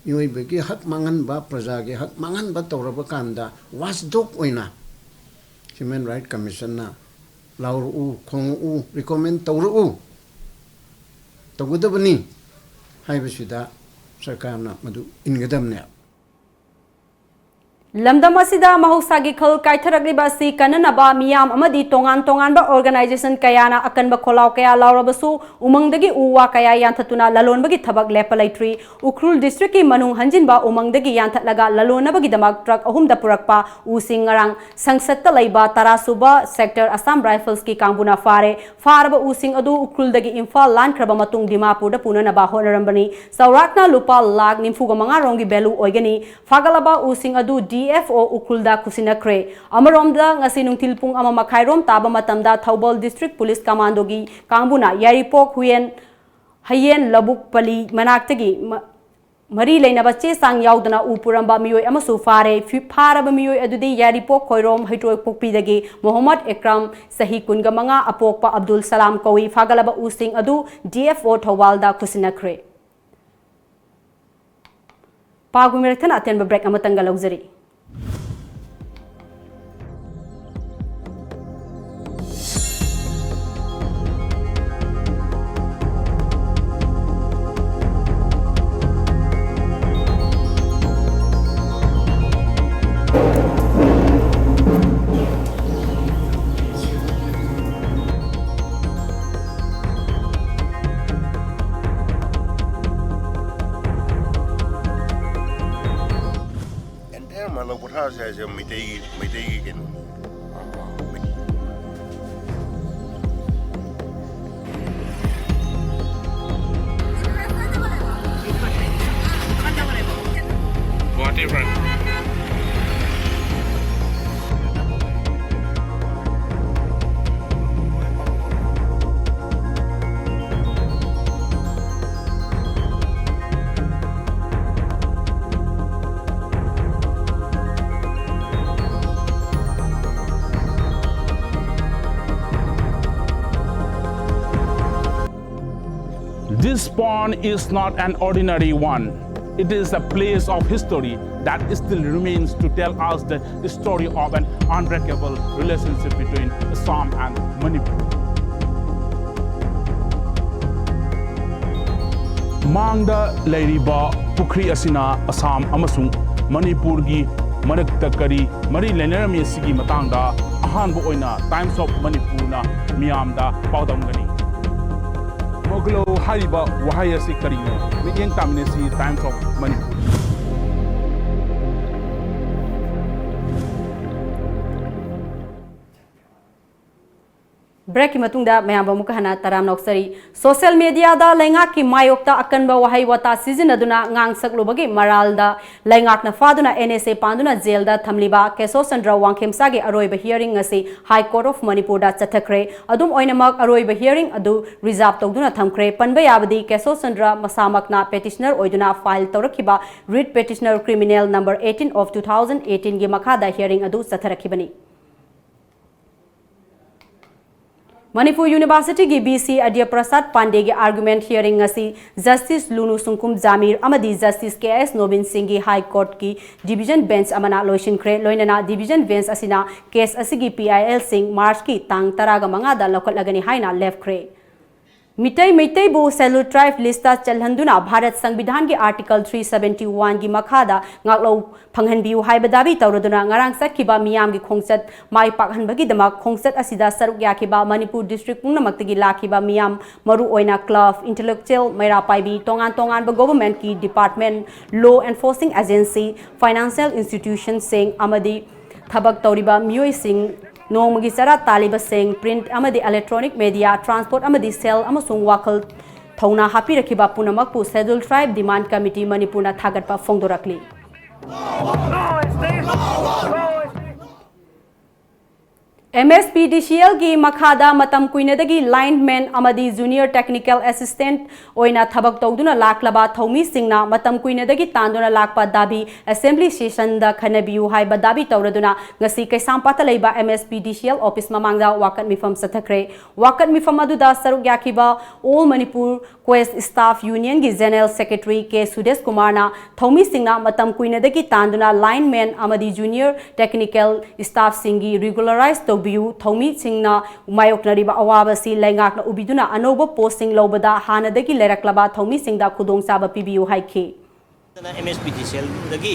ꯃꯤꯑꯣꯏꯕꯒꯤ ꯍꯛ ꯃꯥꯡꯍꯟꯕ, ꯄ꯭ꯔꯖꯥꯒꯤ ꯍꯛ ꯃꯥꯡꯍꯟꯕ ꯇꯧꯔꯕ ꯀꯥꯟꯗ, ꯋꯥꯆꯗꯣꯛ ꯑꯣꯏꯅ ꯍ꯭ꯌꯨꯃꯦꯟ ꯔꯥꯏꯠ ꯀꯃꯤꯁꯟꯅ ꯂꯥꯎꯔꯛꯎ, ꯈꯣꯡꯉꯛꯎ, ꯔꯤꯀꯣꯃꯦꯟ ꯇꯧꯔꯛꯎ, ꯇꯧꯒꯗꯕꯅꯤ ꯍꯥꯏꯕꯁꯤꯗ ꯁꯔꯀꯥꯔꯅ ꯃꯗꯨ ꯏꯟꯒꯗꯕꯅꯦ꯫ ꯂꯝꯗꯝ ꯑꯁꯤꯗ ꯃꯍꯧꯁꯥꯒꯤ ꯈꯜ ꯀꯥꯏꯊꯔꯛꯂꯤꯕ ꯑꯁꯤ ꯀꯟꯅꯅꯕ ꯃꯤꯌꯥꯝ ꯑꯃꯗꯤ ꯇꯣꯉꯥꯟ ꯇꯣꯉꯥꯟꯕ ꯑꯣꯔꯒꯅꯥꯏꯖꯦꯁꯟ ꯀꯌꯥꯅ ꯑꯀꯟꯕ ꯈꯣꯜꯂꯥꯎ ꯀꯌꯥ ꯂꯥꯎꯔꯕꯁꯨ, ꯎꯃꯪꯗꯒꯤ ꯎ ꯋꯥ ꯀꯌꯥ ꯌꯥꯟꯊꯠꯇꯨꯅ ꯂꯂꯣꯟꯕꯒꯤ ꯊꯕꯛ ꯂꯦꯞꯄ ꯂꯩꯇ꯭ꯔꯤ꯫ ꯎꯈ꯭ꯔꯨꯜ ꯗꯤꯁꯇ꯭ꯔꯤꯛꯀꯤ ꯃꯅꯨꯡ ꯍꯟꯖꯤꯟꯕ ꯎꯃꯪꯗꯒꯤ ꯌꯥꯟꯊꯠꯂꯒ ꯂꯂꯣꯟꯅꯕꯒꯤꯗꯃꯛ ꯇ꯭ꯔꯛ ꯑꯍꯨꯝꯗ ꯄꯨꯔꯛꯄ ꯎꯁꯤꯡ ꯉꯔꯥꯡ ꯁꯪꯁꯠꯇ ꯂꯩꯕ ꯇꯔꯥ ꯁꯨꯕ ꯁꯦꯛꯇꯔ ꯑꯁꯥꯝ ꯔꯥꯏꯐꯜꯁꯀꯤ ꯀꯥꯡꯕꯨꯅ ꯐꯥꯔꯦ꯫ ꯐꯥꯔꯕ ꯎꯁꯤꯡ ꯑꯗꯨ ꯎꯈ꯭ꯔꯨꯜꯗꯒꯤ ꯏꯝꯐꯥꯜ ꯂꯥꯟꯈ꯭ꯔꯕ ꯃꯇꯨꯡ ꯗꯤꯃꯥꯄꯨꯔꯗ ꯄꯨꯅꯅꯕ ꯍꯣꯠꯅꯔꯝꯕꯅꯤ꯫ ꯆꯥꯎꯔꯥꯛꯅ ꯂꯨꯄꯥ ꯂꯥꯈ ꯅꯤꯐꯨꯒ ꯃꯉꯥ ꯔꯣꯝꯒꯤ ꯚꯦꯂꯨ ꯑꯣꯏꯒꯅꯤ꯫ ꯐꯥꯒꯠꯂꯕ ꯎꯁꯤꯡ ꯑꯗꯨ ꯗꯤ ꯑꯦꯐ ꯑꯣ ꯎꯈ꯭ꯔꯨꯜꯗ ꯈꯨꯠꯁꯤꯟꯅꯈ꯭ꯔꯦ꯫ ꯑꯃꯔꯣꯝꯗ, ꯉꯁꯤ ꯅꯨꯡꯊꯤꯜ ꯄꯨꯡ ꯑꯃ ꯃꯈꯥꯏꯔꯣꯝ ꯇꯥꯕ ꯃꯇꯝꯗ ꯊꯧꯕꯥꯜ ꯗꯤꯁꯇ꯭ꯔꯤꯛ ꯄꯨꯂꯤꯁ ꯀꯃꯥꯟꯗꯣꯒꯤ ꯀꯥꯡꯕꯨꯅ ꯌꯥꯏꯔꯤꯄꯣꯛ ꯍꯨꯌꯦꯟ, ꯍꯌꯦꯟ ꯂꯧꯕꯨꯛ ꯄꯜꯂꯤ ꯃꯅꯥꯛꯇꯒꯤ ꯃ-, ꯃꯔꯤ ꯂꯩꯅꯕ ꯆꯦ ꯆꯥꯡ ꯌꯥꯎꯗꯅ ꯎ ꯄꯨꯔꯝꯕ ꯃꯤꯑꯣꯏ ꯑꯃꯁꯨ ꯐꯥꯔꯦ꯫ ꯐꯤ-, ꯐꯥꯔꯕ ꯃꯤꯑꯣꯏ ꯑꯗꯨꯗꯤ ꯌꯥꯏꯔꯤꯄꯣꯛ ꯈꯣꯏꯔꯣꯝ ꯍꯩꯇ꯭ꯔꯣꯏꯄꯣꯛꯄꯤꯗꯒꯤ ꯃꯣꯍꯝꯃꯗ ꯑꯦꯀ꯭ꯔꯝ, ꯆꯍꯤ ꯀꯨꯟꯒ ꯃꯉꯥ, ꯑꯄꯣꯛꯄ ꯑꯕꯗꯨꯜ ꯁꯂꯥꯝ ꯀꯧꯏ꯫ ꯐꯥꯒꯠꯂꯕ ꯎꯁꯤꯡ ꯑꯗꯨ ꯗꯤ ꯑꯦꯐ ꯑꯣ ꯊꯧꯕꯥꯜꯗ ꯈꯨꯠꯁꯤꯟꯅꯈ꯭ꯔꯦ꯫ ꯄꯥꯎꯒꯤ ꯃꯔꯛ ꯊꯠꯅ ꯑꯇꯦꯟꯕ ꯕ꯭ꯔꯦꯛ ꯑꯃꯇꯪꯒ ꯂꯧꯖꯔꯤ꯫ ꯑꯦꯟꯇꯥꯌꯔ ꯃꯥꯂꯧ ꯄꯣꯊꯥꯔꯁꯦ ꯍꯥꯏꯁꯦ ꯃꯩꯇꯩꯒꯤ, ꯃꯩꯇꯩꯒꯤ ꯀꯩꯅꯣꯅꯤ꯫ Guwahati branch. This pond is not an ordinary one. It is a place of history that still remains to tell us the story of an unbreakable relationship between Assam and Manipur. ꯃꯥꯡꯗ ꯂꯩꯔꯤꯕ ꯄꯨꯈ꯭ꯔꯤ ꯑꯁꯤꯅ ꯑꯁꯥꯝ ꯑꯃꯁꯨꯡ ꯃꯅꯤꯄꯨꯔꯒꯤ ꯃꯔꯛꯇ ꯀꯔꯤ ꯃꯔꯤ ꯂꯩꯅꯔꯝꯃꯤ ꯑꯁꯤꯒꯤ ꯃꯇꯥꯡꯗ ꯑꯍꯥꯟꯕ ꯑꯣꯏꯅ Times of Manipurꯅ ꯃꯤꯌꯥꯝꯗ ꯄꯥꯎꯗꯝꯒꯅꯤ꯫ ꯃꯣꯒꯂꯣ ꯍꯥꯏꯔꯤꯕ ꯋꯥꯍꯩ ꯑꯁꯤ ꯀꯔꯤꯅꯣ? ꯃꯤꯠꯌꯦꯡ ꯇꯥꯃꯤꯟꯅꯁꯤ Times of Manipur꯫ Breakꯀꯤ ꯃꯇꯨꯡꯗ ꯃꯌꯥꯝꯕꯨ ꯑꯃꯨꯛꯀ ꯍꯟꯅ ꯇꯔꯥꯝꯅ ꯑꯣꯛꯆꯔꯤ꯫ Social mediaꯗ ꯂꯩꯉꯥꯛꯀꯤ ꯃꯥꯌꯣꯛꯇ ꯑꯀꯟꯕ ꯋꯥꯍꯩ ꯋꯥꯇꯥ ꯁꯤꯖꯤꯟꯅꯗꯨꯅ ꯉꯥꯡꯁꯛꯂꯨꯕꯒꯤ ꯃꯔꯥꯜꯗ ꯂꯩꯉꯥꯛꯅ ꯐꯥꯗꯨꯅ N S A ꯄꯥꯟꯗꯨꯅ ꯖꯦꯜꯗ ꯊꯝꯂꯤꯕ ꯀꯦꯁꯣ ꯆꯟꯗ꯭ꯔ ꯋꯥꯡꯈꯦꯝꯆꯥꯒꯤ ꯑꯔꯣꯏꯕ hearing ꯉꯁꯤ High Court of ꯃꯅꯤꯄꯨꯔꯗ ꯆꯠꯊꯈ꯭ꯔꯦ꯫ ꯑꯗꯨꯝ ꯑꯣꯏꯅꯃꯛ, ꯑꯔꯣꯏꯕ hearing ꯑꯗꯨ reserve ꯇꯧꯗꯨꯅ ꯊꯝꯈ꯭ꯔꯦ꯫ ꯄꯟꯕ ꯌꯥꯕꯗꯤ, ꯀꯦꯁꯣ ꯆꯟꯗ꯭ꯔ ꯃꯁꯥꯃꯛꯅ petitioner ꯑꯣꯏꯗꯨꯅ file ꯇꯧꯔꯛꯈꯤꯕ writ petition criminal number eighteen of two thousand eighteenꯒꯤ ꯃꯈꯥꯗ hearing ꯑꯗꯨ ꯆꯠꯊꯔꯛꯈꯤꯕꯅꯤ꯫ ꯃꯅꯤꯄꯨꯔ Universityꯒꯤ V C ꯑꯗ꯭ꯌ ꯄ꯭ꯔꯁꯥꯗ ꯄꯥꯟꯗꯦꯒꯤ argument hearing ꯉꯁꯤ Justice ꯂꯨꯅꯨ ꯁꯨꯡꯀꯨꯝ ꯖꯥꯃꯤꯔ ꯑꯃꯗꯤ Justice K S ꯅꯣꯕꯤꯟ ꯁꯤꯡꯒꯤ High Courtꯀꯤ division bench ꯑꯃꯅ ꯂꯣꯏꯁꯤꯟꯈ꯭ꯔꯦ꯫ ꯂꯣꯏꯅꯅ division bench ꯑꯁꯤꯅ case ꯑꯁꯤꯒꯤ P I Lꯁꯤꯡ Marchꯀꯤ ꯇꯥꯡ ꯇꯔꯥꯒ ꯃꯉꯥꯗ ꯂꯧꯈꯠꯂꯒꯅꯤ ꯍꯥꯏꯅ ꯂꯦꯞꯈ꯭ꯔꯦ꯫ Meitei ꯃꯩꯇꯩꯕꯨ Scheduled Tribe listꯇ ꯆꯜꯍꯟꯗꯨꯅ Bharat ꯁꯪꯕꯤꯙꯥꯟꯒꯤ Article three seventy oneꯒꯤ ꯃꯈꯥꯗ ꯉꯥꯛꯂꯧ ꯐꯪꯍꯟꯕꯤꯌꯨ ꯍꯥꯏꯕ ꯗꯥꯕꯤ ꯇꯧꯔꯗꯨꯅ ꯉꯔꯥꯡ ꯆꯠꯈꯤꯕ ꯃꯤꯌꯥꯝꯒꯤ ꯈꯣꯡꯆꯠ ꯃꯥꯏ ꯄꯥꯛꯍꯟꯕꯒꯤꯗꯃꯛ ꯈꯣꯡꯆꯠ ꯑꯁꯤꯗ ꯁꯔꯨꯛ ꯌꯥꯈꯤꯕ ꯃꯅꯤꯄꯨꯔ district ꯄꯨꯝꯅꯃꯛꯇꯒꯤ ꯂꯥꯛꯈꯤꯕ ꯃꯤꯌꯥꯝ, ꯃꯔꯨ ꯑꯣꯏꯅ club, intellectual, ꯃꯩꯔꯥ ꯄꯥꯏꯕꯤ, ꯇꯣꯉꯥꯟ ꯇꯣꯉꯥꯟꯕ governmentꯀꯤ department, law enforcing agency, financial institutionꯁꯤꯡ ꯑꯃꯗꯤ ꯊꯕꯛ ꯇꯧꯔꯤꯕ ꯃꯤꯑꯣꯏꯁꯤꯡ, ꯅꯣꯡꯃꯒꯤ ꯆꯔꯥ ꯇꯥꯜꯂꯤꯕꯁꯤꯡ, print ꯑꯃꯗꯤ electronic media, transport ꯑꯃꯗꯤ ꯁꯦꯜ ꯑꯃꯁꯨꯡ ꯋꯥꯈꯜ ꯊꯧꯅꯥ ꯍꯥꯞꯄꯤꯔꯛꯈꯤꯕ ꯄꯨꯝꯅꯃꯛꯄꯨ Scheduled Tribe Demand Committee ꯃꯅꯤꯄꯨꯔꯅ ꯊꯥꯒꯠꯄ ꯐꯣꯡꯗꯣꯔꯛꯂꯤ꯫ ꯑꯦꯝ ꯑꯦꯁ ꯄꯤ ꯗꯤ ꯁꯤ ꯑꯦꯜꯒꯤ ꯃꯈꯥꯗ ꯃꯇꯝ ꯀꯨꯏꯅꯗꯒꯤ ꯂꯥꯏꯟꯃꯦꯟ ꯑꯃꯗꯤ ꯖꯨꯅꯤꯌꯔ ꯇꯦꯛꯅꯤꯀꯦꯜ ꯑꯦꯁꯤꯁꯇꯦꯟꯠ ꯑꯣꯏꯅ ꯊꯕꯛ ꯇꯧꯗꯨꯅ ꯂꯥꯛꯂꯕ ꯊꯧꯃꯤꯁꯤꯡꯅ ꯃꯇꯝ ꯀꯨꯏꯅꯗꯒꯤ ꯇꯥꯟꯗꯨꯅ ꯂꯥꯛꯄ ꯗꯥꯕꯤ ꯑꯦꯁꯦꯝꯕ꯭ꯂꯤ ꯁꯦꯁꯟꯗ ꯈꯟꯅꯕꯤꯌꯨ ꯍꯥꯏꯕ ꯗꯥꯕꯤ ꯇꯧꯔꯗꯨꯅ ꯉꯁꯤ ꯀꯩꯁꯥꯝꯄꯥꯠꯇ ꯂꯩꯕ ꯑꯦꯝ ꯑꯦꯁ ꯄꯤ ꯗꯤ ꯁꯤ ꯑꯦꯜ ꯑꯣꯐꯤꯁ ꯃꯃꯥꯡꯗ ꯋꯥꯀꯠ ꯃꯤꯐꯝ ꯆꯠꯊꯈ꯭ꯔꯦ꯫ ꯋꯥꯀꯠ ꯃꯤꯐꯝ ꯑꯗꯨꯗ ꯁꯔꯨꯛ ꯌꯥꯈꯤꯕ ꯑꯣꯜ ꯃꯅꯤꯄꯨꯔ ꯀ꯭ꯋꯦꯁ ꯁ꯭ꯇꯥꯐ ꯌꯨꯅꯤꯌꯟꯒꯤ ꯖꯦꯅꯔꯦꯜ ꯁꯦꯀ꯭ꯔꯦꯇꯔꯤ ꯀꯦ ꯁꯨꯗꯦꯁ ꯀꯨꯃꯥꯔꯅ ꯊꯧꯃꯤꯁꯤꯡꯅ ꯃꯇꯝ ꯀꯨꯏꯅꯗꯒꯤ ꯇꯥꯟꯗꯨꯅ ꯂꯥꯏꯟꯃꯦꯟ ꯑꯃꯗꯤ ꯖꯨꯅꯤꯌꯔ ꯇꯦꯛꯅꯤꯀꯦꯜ ꯁ꯭ꯇꯥꯐꯁꯤꯡꯒꯤ ꯔꯤꯒꯨꯂꯔꯥꯏꯖ ꯇꯧꯕꯤꯌꯨ, ꯊꯧꯃꯤꯁꯤꯡꯅ ꯃꯥꯌꯣꯛꯅꯔꯤꯕ ꯑꯋꯥꯕ ꯑꯁꯤ ꯂꯩꯉꯥꯛꯅ ꯎꯕꯤꯗꯨꯅ ꯑꯅꯧꯕ ꯄꯣꯁꯁꯤꯡ ꯂꯧꯕꯗ ꯍꯥꯟꯅꯗꯒꯤ ꯂꯩꯔꯛꯂꯕ ꯊꯧꯃꯤꯁꯤꯡꯗ ꯈꯨꯗꯣꯡꯆꯥꯕ ꯄꯤꯕꯤꯌꯨ ꯍꯥꯏꯈꯤ꯫ ꯑꯦꯝ ꯑꯦꯁ ꯄꯤ ꯗꯤ ꯁꯤ ꯑꯦꯜꯗꯒꯤ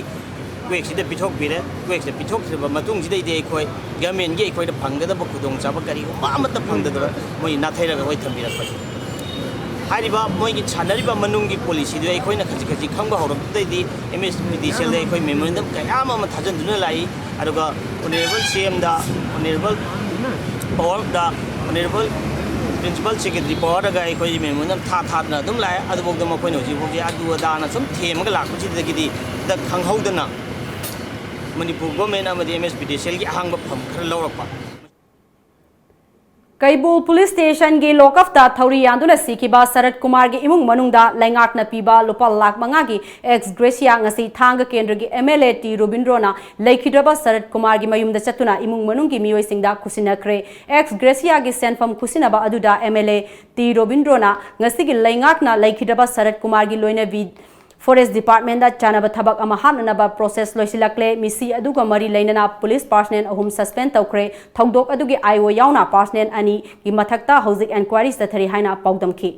ꯀ꯭ꯋꯦꯛꯁꯤꯗ ꯄꯤꯊꯣꯛꯄꯤꯔꯦ꯫ ꯀ꯭ꯋꯦꯛꯁꯤꯗ ꯄꯤꯊꯣꯛꯈ꯭ꯔꯕ ꯃꯇꯨꯡꯁꯤꯗꯩꯗꯤ ꯑꯩꯈꯣꯏ ꯒꯃꯦꯟꯒꯤ ꯑꯩꯈꯣꯏꯗ ꯐꯪꯒꯗꯕ ꯈꯨꯗꯣꯡꯆꯥꯕ ꯀꯔꯤꯒꯨꯝꯕ ꯑꯃꯠꯇ ꯐꯪꯗꯗꯅ ꯃꯣꯏ ꯅꯥꯊꯩꯔꯒ ꯑꯩꯈꯣꯏ ꯊꯝꯕꯤꯔꯛꯄꯅꯤ꯫ ꯍꯥꯏꯔꯤꯕ ꯃꯣꯏꯒꯤ ꯁꯥꯟꯅꯔꯤꯕ ꯃꯅꯨꯡꯒꯤ ꯄꯣꯂꯤꯁꯤꯗꯨ ꯑꯩꯈꯣꯏꯅ ꯈꯖꯤꯛ ꯈꯖꯤꯛ ꯈꯪꯕ ꯍꯧꯔꯛꯄꯗꯩꯗꯤ ꯑꯦꯝ ꯑꯦꯁ ꯄꯤ ꯗꯤ ꯁꯤ ꯑꯦꯜꯗ ꯑꯩꯈꯣꯏ ꯃꯦꯃꯣꯔꯦꯟꯗꯝ ꯀꯌꯥ ꯑꯃ ꯊꯥꯖꯤꯟꯗꯨꯅ ꯂꯥꯛꯏ꯫ ꯑꯗꯨꯒ ꯑꯣꯅꯔꯦꯕꯜ ꯁꯤ ꯑꯦꯝꯗ, ꯑꯣꯅꯔꯦꯕꯜ ꯄꯋꯥꯔꯗ, ꯑꯣꯅꯔꯦꯕꯜ ꯄ꯭ꯔꯤꯟꯁꯤꯄꯥꯜ ꯁꯦꯀ꯭ꯔꯦꯇꯔꯤ ꯄꯋꯥꯔꯗꯒ ꯑꯩꯈꯣꯏ ꯃꯦꯃꯣꯔꯦꯟꯗꯝ ꯊꯥ ꯊꯥꯗꯅ ꯑꯗꯨꯝ ꯂꯥꯛꯑꯦ꯫ ꯑꯗꯨꯐꯥꯎꯗ ꯃꯈꯣꯏꯅ ꯍꯧꯖꯤꯛ ꯐꯥꯎꯁꯦ ꯑꯗꯨ ꯑꯗꯥꯅ ꯁꯨꯝ ꯊꯦꯝꯃꯒ ꯂꯥꯛꯄꯁꯤꯗꯒꯤꯗꯤ ꯍꯟꯗꯛ ꯈꯪꯍꯧꯗꯅ ꯃꯅꯤꯄꯨꯔ ꯒꯣꯔꯃꯦꯟ ꯑꯃꯗꯤ ꯑꯦꯝ ꯑꯦꯁ ꯄꯤ ꯗꯤ ꯁꯤ ꯑꯦꯜꯒꯤ ꯑꯍꯥꯡꯕ ꯐꯝ ꯈꯔ ꯂꯧꯔꯛꯄ꯫ ꯀꯩꯕꯨꯜ ꯄꯨꯂꯤꯁ ꯁ꯭ꯇꯦꯁꯟꯒꯤ ꯂꯣꯀꯞꯇ ꯊꯧꯔꯤ ꯌꯥꯟꯗꯨꯅ ꯁꯤꯈꯤꯕ ꯁꯔꯠ ꯀꯨꯃꯥꯔꯒꯤ ꯏꯃꯨꯡ ꯃꯅꯨꯡꯗ ꯂꯩꯉꯥꯛꯅ ꯄꯤꯕ ꯂꯨꯄꯥ ꯂꯥꯈ ꯃꯉꯥꯒꯤ ꯑꯦꯛꯁ ꯒ꯭ꯔꯦꯁꯤꯌꯥ ꯉꯁꯤ ꯊꯥꯡꯒ ꯀꯦꯟꯗ꯭ꯔꯒꯤ ꯑꯦꯝ ꯑꯦꯜ ꯑꯦ ꯇꯤ ꯔꯣꯕꯤꯟꯗ꯭ꯔꯣꯅ ꯂꯩꯈꯤꯗ꯭ꯔꯕ ꯁꯔꯠ ꯀꯨꯃꯥꯔꯒꯤ ꯃꯌꯨꯝꯗ ꯆꯠꯇꯨꯅ ꯏꯃꯨꯡ ꯃꯅꯨꯡꯒꯤ ꯃꯤꯑꯣꯏꯁꯤꯡꯗ ꯈꯨꯠꯁꯤꯟꯅꯈ꯭ꯔꯦ꯫ ꯑꯦꯛꯁ ꯒ꯭ꯔꯦꯁꯤꯌꯥꯒꯤ ꯁꯦꯟꯐꯝ ꯈꯨꯠꯁꯤꯟꯅꯕ ꯑꯗꯨꯗ ꯑꯦꯝ ꯑꯦꯜ ꯑꯦ ꯇꯤ ꯔꯣꯕꯤꯟꯗ꯭ꯔꯣꯅ ꯉꯁꯤꯒꯤ ꯂꯩꯉꯥꯛꯅ ꯂꯩꯈꯤꯗ꯭ꯔꯕ ꯁꯔꯠ ꯀꯨꯃꯥꯔꯒꯤ ꯂꯣꯏꯅꯕꯤ ꯐꯣꯔꯦꯁ ꯗꯤꯄꯥꯔꯠꯃꯦꯟꯗ ꯆꯥꯟꯅꯕ ꯊꯕꯛ ꯑꯃ ꯍꯥꯞꯅꯅꯕ ꯄ꯭ꯔꯣꯁꯦꯁ ꯂꯣꯏꯁꯤꯜꯂꯛꯂꯦ꯫ ꯃꯤꯁꯤ ꯑꯗꯨꯒ ꯃꯔꯤ ꯂꯩꯅꯅ ꯄꯨꯂꯤꯁ ꯄꯥꯔꯁꯅꯦꯜ ꯑꯍꯨꯝ ꯁꯁꯄꯦꯟ ꯇꯧꯈ꯭ꯔꯦ꯫ ꯊꯧꯗꯣꯛ ꯑꯗꯨꯒꯤ ꯑꯥꯏ ꯑꯣ ꯌꯥꯎꯅ ꯄꯥꯔꯁꯅꯦꯜ ꯑꯅꯤꯒꯤ ꯃꯊꯛꯇ ꯍꯧꯖꯤꯛ ꯑꯦꯟꯀ꯭ꯋꯥꯏꯔꯤ ꯆꯠꯊꯔꯤ ꯍꯥꯏꯅ ꯄꯥꯎꯗꯝꯈꯤ꯫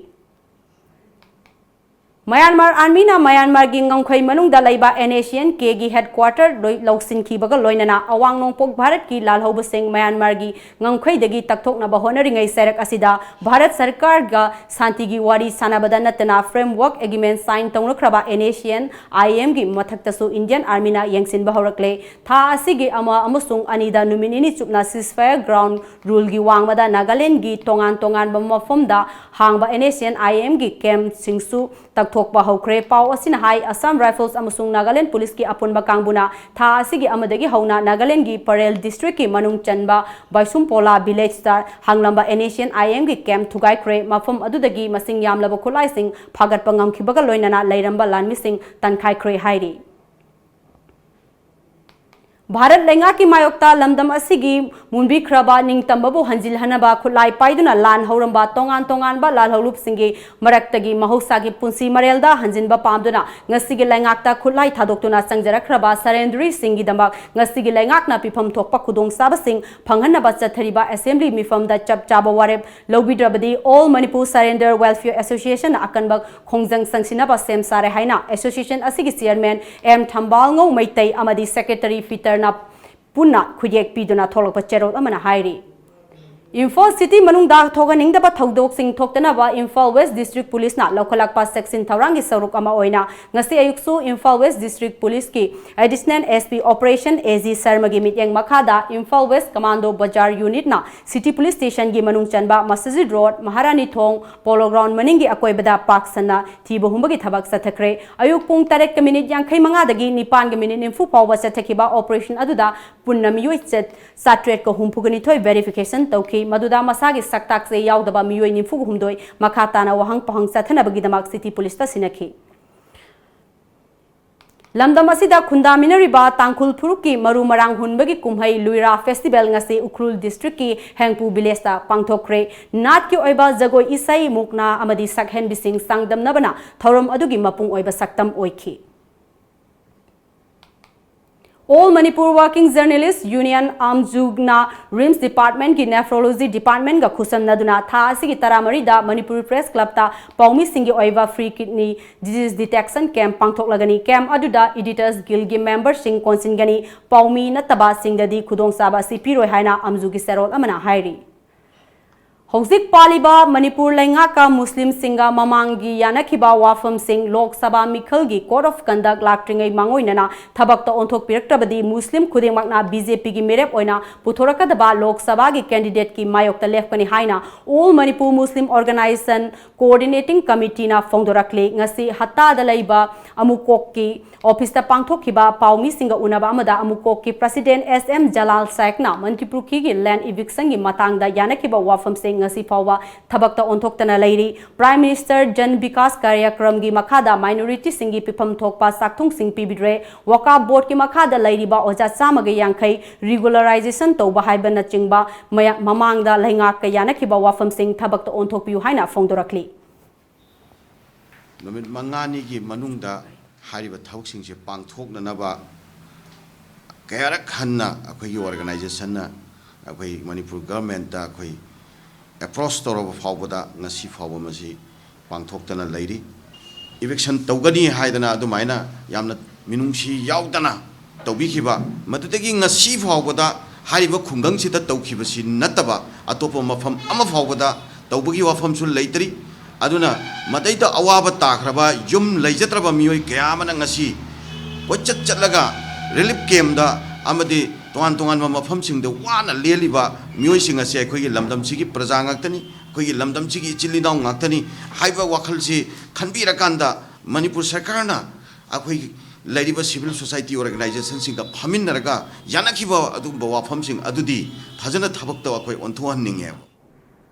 ꯃ꯭ꯌꯥꯟꯃꯥꯔ ꯑꯥꯔꯃꯤꯅ ꯃ꯭ꯌꯥꯟꯃꯥꯔꯒꯤ ꯉꯝꯈꯩ ꯃꯅꯨꯡꯗ ꯂꯩꯕ and S C and ꯀꯦꯒꯤ headquarter ꯂꯣꯏ-, ꯂꯧꯁꯤꯟꯈꯤꯕꯒ ꯂꯣꯏꯅꯅ ꯑꯋꯥꯡ ꯅꯣꯡꯄꯣꯛ ꯚꯥꯔꯠꯀꯤ ꯂꯥꯜꯍꯧꯕꯁꯤꯡ ꯃ꯭ꯌꯥꯟꯃꯥꯔꯒꯤ ꯉꯝꯈꯩꯗꯒꯤ ꯇꯛꯊꯣꯛꯅꯕ ꯍꯣꯠꯅꯔꯤꯉꯩ ꯆꯩꯔꯛ ꯑꯁꯤꯗ ꯚꯥꯔꯠ ꯁꯔꯀꯥꯔꯒ ꯁꯥꯟꯇꯤꯒꯤ ꯋꯥꯔꯤ ꯁꯥꯟꯅꯕꯗ ꯅꯠꯇꯅ ꯐ꯭ꯔꯦꯝꯋꯥꯔꯛ ꯑꯦꯒ꯭ꯔꯤꯃꯦꯟ ꯁꯥꯏꯟ ꯇꯧꯅꯈ꯭ꯔꯕ ꯑꯦꯟ ꯑꯦꯁ ꯁꯤ ꯑꯦꯟ ꯑꯥꯏ ꯑꯦꯝꯒꯤ ꯃꯊꯛꯇꯁꯨ ꯏꯟꯗꯤꯌꯟ ꯑꯥꯔꯃꯤꯅ ꯌꯦꯡꯁꯤꯟꯕ ꯍꯧꯔꯛꯂꯦ꯫ ꯊꯥ ꯑꯁꯤꯒꯤ ꯑꯃ ꯑꯃꯁꯨꯡ ꯑꯅꯤꯗ ꯅꯨꯃꯤꯠ ꯅꯤꯅꯤ ꯆꯨꯞꯅ ceasefire ground ruleꯒꯤ ꯋꯥꯡꯃꯗ ꯅꯥꯒꯥꯂꯦꯟꯗꯒꯤ ꯇꯣꯉꯥꯟ ꯇꯣꯉꯥꯟꯕ ꯃꯐꯝꯗ ꯍꯥꯡꯕ ꯑꯦꯟ ꯑꯦꯁ ꯁꯤ ꯑꯦꯟ ꯑꯥꯏ ꯑꯦꯝꯒꯤ ꯀꯦꯝꯞꯁꯤꯡꯁꯨ ꯇꯛꯊꯣꯛ ꯊꯣꯛꯄ ꯍꯧꯈ꯭ꯔꯦ꯫ ꯄꯥꯎ ꯑꯁꯤꯅ ꯍꯥꯏ, Assam Rifles ꯑꯃꯁꯨꯡ Nagaland Police ꯀꯤ ꯑꯄꯨꯟꯕ ꯀꯥꯡꯕꯨꯅ ꯊꯥ ꯑꯁꯤꯒꯤ ꯑꯃꯗꯒꯤ ꯍꯧꯅ Nagaland ꯒꯤ Parel District ꯀꯤ ꯃꯅꯨꯡ ꯆꯟꯕ Baisumpola Village ꯇ ꯍꯥꯡꯂꯝꯕ N S C N I M ꯒꯤ camp ꯊꯨꯒꯥꯏꯈ꯭ꯔꯦ꯫ ꯃꯐꯝ ꯑꯗꯨꯗꯒꯤ ꯃꯁꯤꯡ ꯌꯥꯝꯂꯕ ꯈꯨꯠꯂꯥꯏꯁꯤꯡ ꯐꯥꯒꯠꯄ ꯉꯝꯈꯤꯕꯒ ꯂꯣꯏꯅꯅ ꯂꯩꯔꯝꯕ ꯂꯥꯟꯃꯤꯁꯤꯡ ꯇꯟꯈꯥꯏꯈ꯭ꯔꯦ ꯍꯥꯏꯔꯤ꯫ ꯚꯥꯔꯠ ꯂꯩꯉꯥꯛꯀꯤ ꯃꯥꯌꯣꯛꯇ ꯂꯝꯗꯝ ꯑꯁꯤꯒꯤ ꯃꯨꯟꯕꯤꯈ꯭ꯔꯕ ꯅꯤꯡꯇꯝꯕꯕꯨ ꯍꯟꯖꯤꯜꯍꯟꯅꯕ ꯈꯨꯠꯂꯥꯏ ꯄꯥꯏꯗꯨꯅ ꯂꯥꯟ ꯍꯧꯔꯝꯕ ꯇꯣꯉꯥꯟ ꯇꯣꯉꯥꯟꯕ ꯂꯥꯜꯍꯧꯂꯨꯞꯁꯤꯡꯒꯤ ꯃꯔꯛꯇꯒꯤ ꯃꯍꯧꯁꯥꯒꯤ ꯄꯨꯟꯁꯤ ꯃꯔꯦꯜꯗ ꯍꯟꯖꯤꯟꯕ ꯄꯥꯝꯗꯨꯅ ꯉꯁꯤꯒꯤ ꯂꯩꯉꯥꯛꯇ ꯈꯨꯠꯂꯥꯏ ꯊꯥꯗꯣꯛꯇꯨꯅ ꯆꯪꯖꯔꯛꯈ꯭ꯔꯕ surrendery ꯁꯤꯡꯒꯤꯗꯃꯛ ꯉꯁꯤꯒꯤ ꯂꯩꯉꯥꯛꯅ ꯄꯤꯐꯝ ꯊꯣꯛꯄ ꯈꯨꯗꯣꯡꯆꯥꯕꯁꯤꯡ ꯐꯪꯍꯟꯅꯕ ꯆꯠꯊꯔꯤꯕ assembly ꯃꯤꯐꯝꯗ ꯆꯞ ꯆꯥꯕ ꯋꯥꯔꯦꯞ ꯂꯧꯕꯤꯗ꯭ꯔꯕꯗꯤ All Manipur Surrender Welfare Association ꯅ ꯑꯀꯟꯕ ꯈꯣꯡꯖꯪ ꯆꯪꯁꯤꯟꯅꯕ ꯁꯦꯝ ꯁꯥꯔꯦ ꯍꯥꯏꯅ association ꯑꯁꯤꯒꯤ chairman M ꯊꯝꯕꯥꯜꯉꯧ ꯃꯩꯇꯩ ꯑꯃꯗꯤ secretary ꯐꯤꯇꯔꯅ ꯄꯨꯟꯅ ꯈꯨꯌꯦꯛ ꯄꯤꯗꯨꯅ ꯊꯣꯛꯂꯛꯄ ꯆꯦꯔꯣꯜ ꯑꯃꯅ ꯍꯥꯏꯔꯤ꯫ ꯏꯝꯐꯥꯜ city ꯃꯅꯨꯡꯗ ꯊꯣꯛꯍꯟꯅꯤꯡꯗꯕ ꯊꯧꯗꯣꯛꯁꯤꯡ ꯊꯣꯛꯇꯅꯕ Imphal West District Police ꯅ ꯂꯧꯈꯠꯂꯛꯄ ꯆꯦꯛꯁꯤꯟ ꯊꯧꯔꯥꯡꯒꯤ ꯁꯔꯨꯛ ꯑꯃ ꯑꯣꯏꯅ ꯉꯁꯤ ꯑꯌꯨꯛꯁꯨ Imphal West District Police ꯀꯤ Additional S P Operation A G ꯁꯔꯃꯒꯤ ꯃꯤꯠꯌꯦꯡ ꯃꯈꯥꯗ Imphal West Commando Bazar Unit ꯅ City Police Station ꯒꯤ ꯃꯅꯨꯡ ꯆꯟꯕ Masjid Road, ꯃꯍꯥꯔꯥꯅꯤ ꯊꯣꯡ, Polo Ground ꯃꯅꯤꯡꯒꯤ ꯑꯀꯣꯏꯕꯗ ꯄꯥꯛ ꯁꯟꯅ ꯊꯤꯕ ꯍꯨꯝꯕꯒꯤ ꯊꯕꯛ ꯆꯠꯊꯈ꯭ꯔꯦ꯫ ꯑꯌꯨꯛ ꯄꯨꯡ ꯇꯔꯦꯠꯀ minute ꯌꯥꯡꯈꯩ ꯃꯉꯥꯗꯒꯤ ꯅꯤꯄꯥꯟꯒ minute ꯅꯤꯐꯨ ꯐꯥꯎꯕ ꯆꯠꯊꯈꯤꯕ operation ꯑꯗꯨꯗ ꯄꯨꯟꯅ ꯃꯤꯑꯣꯏ ꯆꯠ-, ꯆꯥꯇ꯭ꯔꯦꯠꯀ ꯍꯨꯝꯐꯨꯒ ꯅꯤꯊꯣꯏ verification ꯇꯧꯈꯤ꯫ ꯃꯗꯨꯗ ꯃꯁꯥꯒꯤ ꯁꯛꯇꯥꯛ ꯆꯦ ꯌꯥꯎꯗꯕ ꯃꯤꯑꯣꯏ ꯅꯤꯐꯨꯒ ꯍꯨꯝꯗꯣꯏ ꯃꯈꯥ ꯇꯥꯅ ꯋꯥꯍꯪ ꯄꯥꯎꯍꯪ ꯆꯠꯊꯅꯕꯒꯤꯗꯃꯛ City Police ꯇ ꯁꯤꯟꯅꯈꯤ꯫ ꯂꯝꯗꯝ ꯑꯁꯤꯗ ꯈꯨꯟꯗꯥꯃꯤꯟꯅꯔꯤꯕ ꯇꯥꯡꯈꯨꯜ ꯐꯨꯔꯨꯞꯀꯤ ꯃꯔꯨ ꯃꯔꯥꯡ ꯍꯨꯟꯕꯒꯤ ꯀꯨꯝꯍꯩ ꯂꯨꯏꯔꯥ festival ꯉꯁꯤ ꯎꯈ꯭ꯔꯨꯜ district ꯀꯤ ꯍꯦꯡꯄꯨ village ꯇ ꯄꯥꯡꯊꯣꯛꯈ꯭ꯔꯦ꯫ ꯅꯥꯠꯀꯤ ꯑꯣꯏꯕ ꯖꯒꯣꯏ, ꯏꯁꯩ, ꯃꯨꯛꯅꯥ ꯑꯃꯗꯤ ꯁꯛꯍꯦꯟꯕꯤꯁꯤꯡ ꯆꯥꯡꯗꯝꯅꯕꯅ ꯊꯧꯔꯝ ꯑꯗꯨꯒꯤ ꯃꯄꯨꯡ ꯑꯣꯏꯕ ꯁꯛꯇꯝ ꯑꯣꯏꯈꯤ꯫ All Manipur Working Journalist Union, AMJUG ꯅ RIMS department ꯀꯤ nephrology department ꯒ ꯈꯨꯠꯁꯝꯅꯗꯨꯅ ꯊꯥ ꯑꯁꯤꯒꯤ ꯇꯔꯥꯃꯔꯤꯗ Manipur Press Club ꯇ ꯄꯥꯎꯃꯤꯁꯤꯡꯒꯤ ꯑꯣꯏꯕ free kidney disease detection camp ꯄꯥꯡꯊꯣꯛꯂꯒꯅꯤ꯫ Camp ꯑꯗꯨꯗ Editors Guild ꯒꯤ member ꯁꯤꯡ ꯀꯣꯟꯁꯤꯟꯒꯅꯤ꯫ ꯄꯥꯎꯃꯤ ꯅꯠꯇꯕꯁꯤꯡꯗꯗꯤ ꯈꯨꯗꯣꯡꯆꯥꯕ ꯑꯁꯤ ꯄꯤꯔꯣꯏ ꯍꯥꯏꯅ AMJUG ꯒꯤ ꯆꯦꯔꯣꯜ ꯑꯃꯅ ꯍꯥꯏꯔꯤ꯫ ꯍꯧꯖꯤꯛ ꯄꯥꯜꯂꯤꯕ ꯃꯅꯤꯄꯨꯔ ꯂꯩꯉꯥꯛꯀ ꯃꯨꯁꯂꯤꯝꯁꯤꯡꯒ ꯃꯃꯥꯡꯒꯤ ꯌꯥꯅꯈꯤꯕ ꯋꯥꯐꯝꯁꯤꯡ ꯂꯣꯛ ꯁꯚꯥ ꯃꯤꯈꯜꯒꯤ Code of Conduct ꯂꯥꯛꯇ꯭ꯔꯤꯉꯩ ꯃꯥꯡꯑꯣꯏꯅꯅ ꯊꯕꯛꯇ ꯑꯣꯟꯊꯣꯛꯄꯤꯔꯛꯇ꯭ꯔꯕꯗꯤ ꯃꯨꯁꯂꯤꯝ ꯈꯨꯗꯤꯡꯃꯛꯅ BJPꯒꯤ ꯃꯤꯔꯦꯞ ꯑꯣꯏꯅ ꯄꯨꯊꯣꯔꯛꯀꯗꯕ ꯂꯣꯛ ꯁꯚꯥꯒꯤ candidateꯀꯤ ꯃꯥꯌꯣꯛꯇ ꯂꯦꯞꯀꯅꯤ ꯍꯥꯏꯅ All Manipur Muslim Organisation Coordinating Committeeꯅ ꯐꯣꯡꯗꯣꯔꯛꯂꯤ꯫ ꯉꯁꯤ ꯍꯠꯇꯥꯗ ꯂꯩꯕ ꯑꯃꯨꯀꯣꯛꯀꯤ ꯑꯣꯐꯤꯁꯇ ꯄꯥꯡꯊꯣꯛꯈꯤꯕ ꯄꯥꯎꯃꯤꯁꯤꯡꯒ ꯎꯅꯕ ꯑꯃꯗ ꯑꯃꯨꯀꯣꯛꯀꯤ President S M Jalal Shaikh ꯅ ꯃꯟꯇ꯭ꯔꯤꯄꯨꯔ ꯈꯤꯒꯤ land evictionꯒꯤ ꯃꯇꯥꯡꯗ ꯌꯥꯅꯈꯤꯕ ꯋꯥꯐꯝꯁꯤꯡ ꯉꯁꯤ ꯐꯥꯎꯕ ꯊꯕꯛꯇ ꯑꯣꯟꯊꯣꯛꯇꯅ ꯂꯩꯔꯤ꯫ Prime Minister Jan Vikas Karyakramꯒꯤ ꯃꯈꯥꯗ minorityꯁꯤꯡꯒꯤ ꯄꯤꯐꯝ ꯊꯣꯛꯄ ꯆꯥꯛꯊꯨꯡꯁꯤꯡ ꯄꯤꯕꯤꯗ꯭ꯔꯦ꯫ Waqf Boardꯀꯤ ꯃꯈꯥꯗ ꯂꯩꯔꯤꯕ ꯑꯣꯖꯥ ꯆꯥꯝꯃꯒ ꯌꯥꯡꯈꯩ regularization ꯇꯧꯕ ꯍꯥꯏꯕꯅꯆꯤꯡꯕ ꯃꯌꯥ-, ꯃꯃꯥꯡꯗ ꯂꯩꯉꯥꯛꯀ ꯌꯥꯅꯈꯤꯕ ꯋꯥꯐꯝꯁꯤꯡ ꯊꯕꯛꯇ ꯑꯣꯟꯊꯣꯛꯄꯤꯌꯨ ꯍꯥꯏꯅ ꯐꯣꯡꯗꯣꯔꯛꯂꯤ꯫ ꯅꯨꯃꯤꯠ ꯃꯉꯥꯅꯤꯒꯤ ꯃꯅꯨꯡꯗ ꯍꯥꯏꯔꯤꯕ ꯊꯕꯛꯁꯤꯡꯁꯦ ꯄꯥꯡꯊꯣꯛꯅꯅꯕ ꯀꯌꯥꯔꯛ ꯍꯟꯅ ꯑꯩꯈꯣꯏꯒꯤ organizationꯅ ꯑꯩꯈꯣꯏ ꯃꯅꯤꯄꯨꯔ governmentꯇ ꯑꯩꯈꯣꯏ approach ꯇꯧꯔꯕ ꯐꯥꯎꯕꯗ ꯉꯁꯤ ꯐꯥꯎꯕ ꯃꯁꯤ ꯄꯥꯡꯊꯣꯛꯇꯅ ꯂꯩꯔꯤ꯫ Eviction ꯇꯧꯒꯅꯤ ꯍꯥꯏꯗꯅ ꯑꯗꯨꯃꯥꯏꯅ ꯌꯥꯝꯅ ꯃꯤꯅꯨꯡꯁꯤ ꯌꯥꯎꯗꯅ ꯇꯧꯕꯤꯈꯤꯕ, ꯃꯗꯨꯗꯒꯤ ꯉꯁꯤ ꯐꯥꯎꯕꯗ ꯍꯥꯏꯔꯤꯕ ꯈꯨꯡꯒꯪꯁꯤꯗ ꯇꯧꯈꯤꯕꯁꯤ ꯅꯠꯇꯕ ꯑꯇꯣꯞꯄ ꯃꯐꯝ ꯑꯃ ꯐꯥꯎꯕꯗ ꯇꯧꯕꯒꯤ ꯋꯥꯐꯝꯁꯨ ꯂꯩꯇ꯭ꯔꯤ꯫ ꯑꯗꯨꯅ ꯃꯗꯩꯗ ꯑꯋꯥꯕ ꯇꯥꯈ꯭ꯔꯕ ꯌꯨꯝ ꯂꯩꯖꯗ꯭ꯔꯕ ꯃꯤꯑꯣꯏ ꯀꯌꯥ ꯑꯃꯅ ꯉꯁꯤ ꯀꯣꯏꯆꯠ ꯆꯠꯂꯒ relief campꯗ ꯑꯃꯗꯤ ꯇꯣꯉꯥꯟ ꯇꯣꯉꯥꯟꯕ ꯃꯐꯝꯁꯤꯡꯗ ꯋꯥꯅ ꯂꯦꯜꯂꯤꯕ ꯃꯤꯑꯣꯏꯁꯤꯡ ꯑꯁꯤ ꯑꯩꯈꯣꯏꯒꯤ ꯂꯝꯗꯝꯁꯤꯒꯤ ꯄ꯭ꯔꯖꯥ ꯉꯥꯛꯇꯅꯤ, ꯑꯩꯈꯣꯏꯒꯤ ꯂꯝꯗꯝꯁꯤꯒꯤ ꯏꯆꯤꯜ ꯏꯅꯥꯎ ꯉꯥꯛꯇꯅꯤ ꯍꯥꯏꯕ ꯋꯥꯈꯜꯁꯤ ꯈꯟꯕꯤꯔꯀꯥꯟꯗ ꯃꯅꯤꯄꯨꯔ ꯁꯔꯀꯥꯔꯅ ꯑꯩꯈꯣꯏ ꯂꯩꯔꯤꯕ civil society organizationꯁꯤꯡꯒ ꯐꯝꯃꯤꯟꯅꯔꯒ ꯌꯥꯅꯈꯤꯕ ꯑꯗꯨꯒꯨꯝꯕ ꯋꯥꯐꯝꯁꯤꯡ ꯑꯗꯨꯗꯤ ꯐꯖꯅ ꯊꯕꯛꯇ ꯑꯩꯈꯣꯏ ꯑꯣꯟꯊꯣꯛꯍꯟꯅꯤꯡꯉꯦꯕ꯫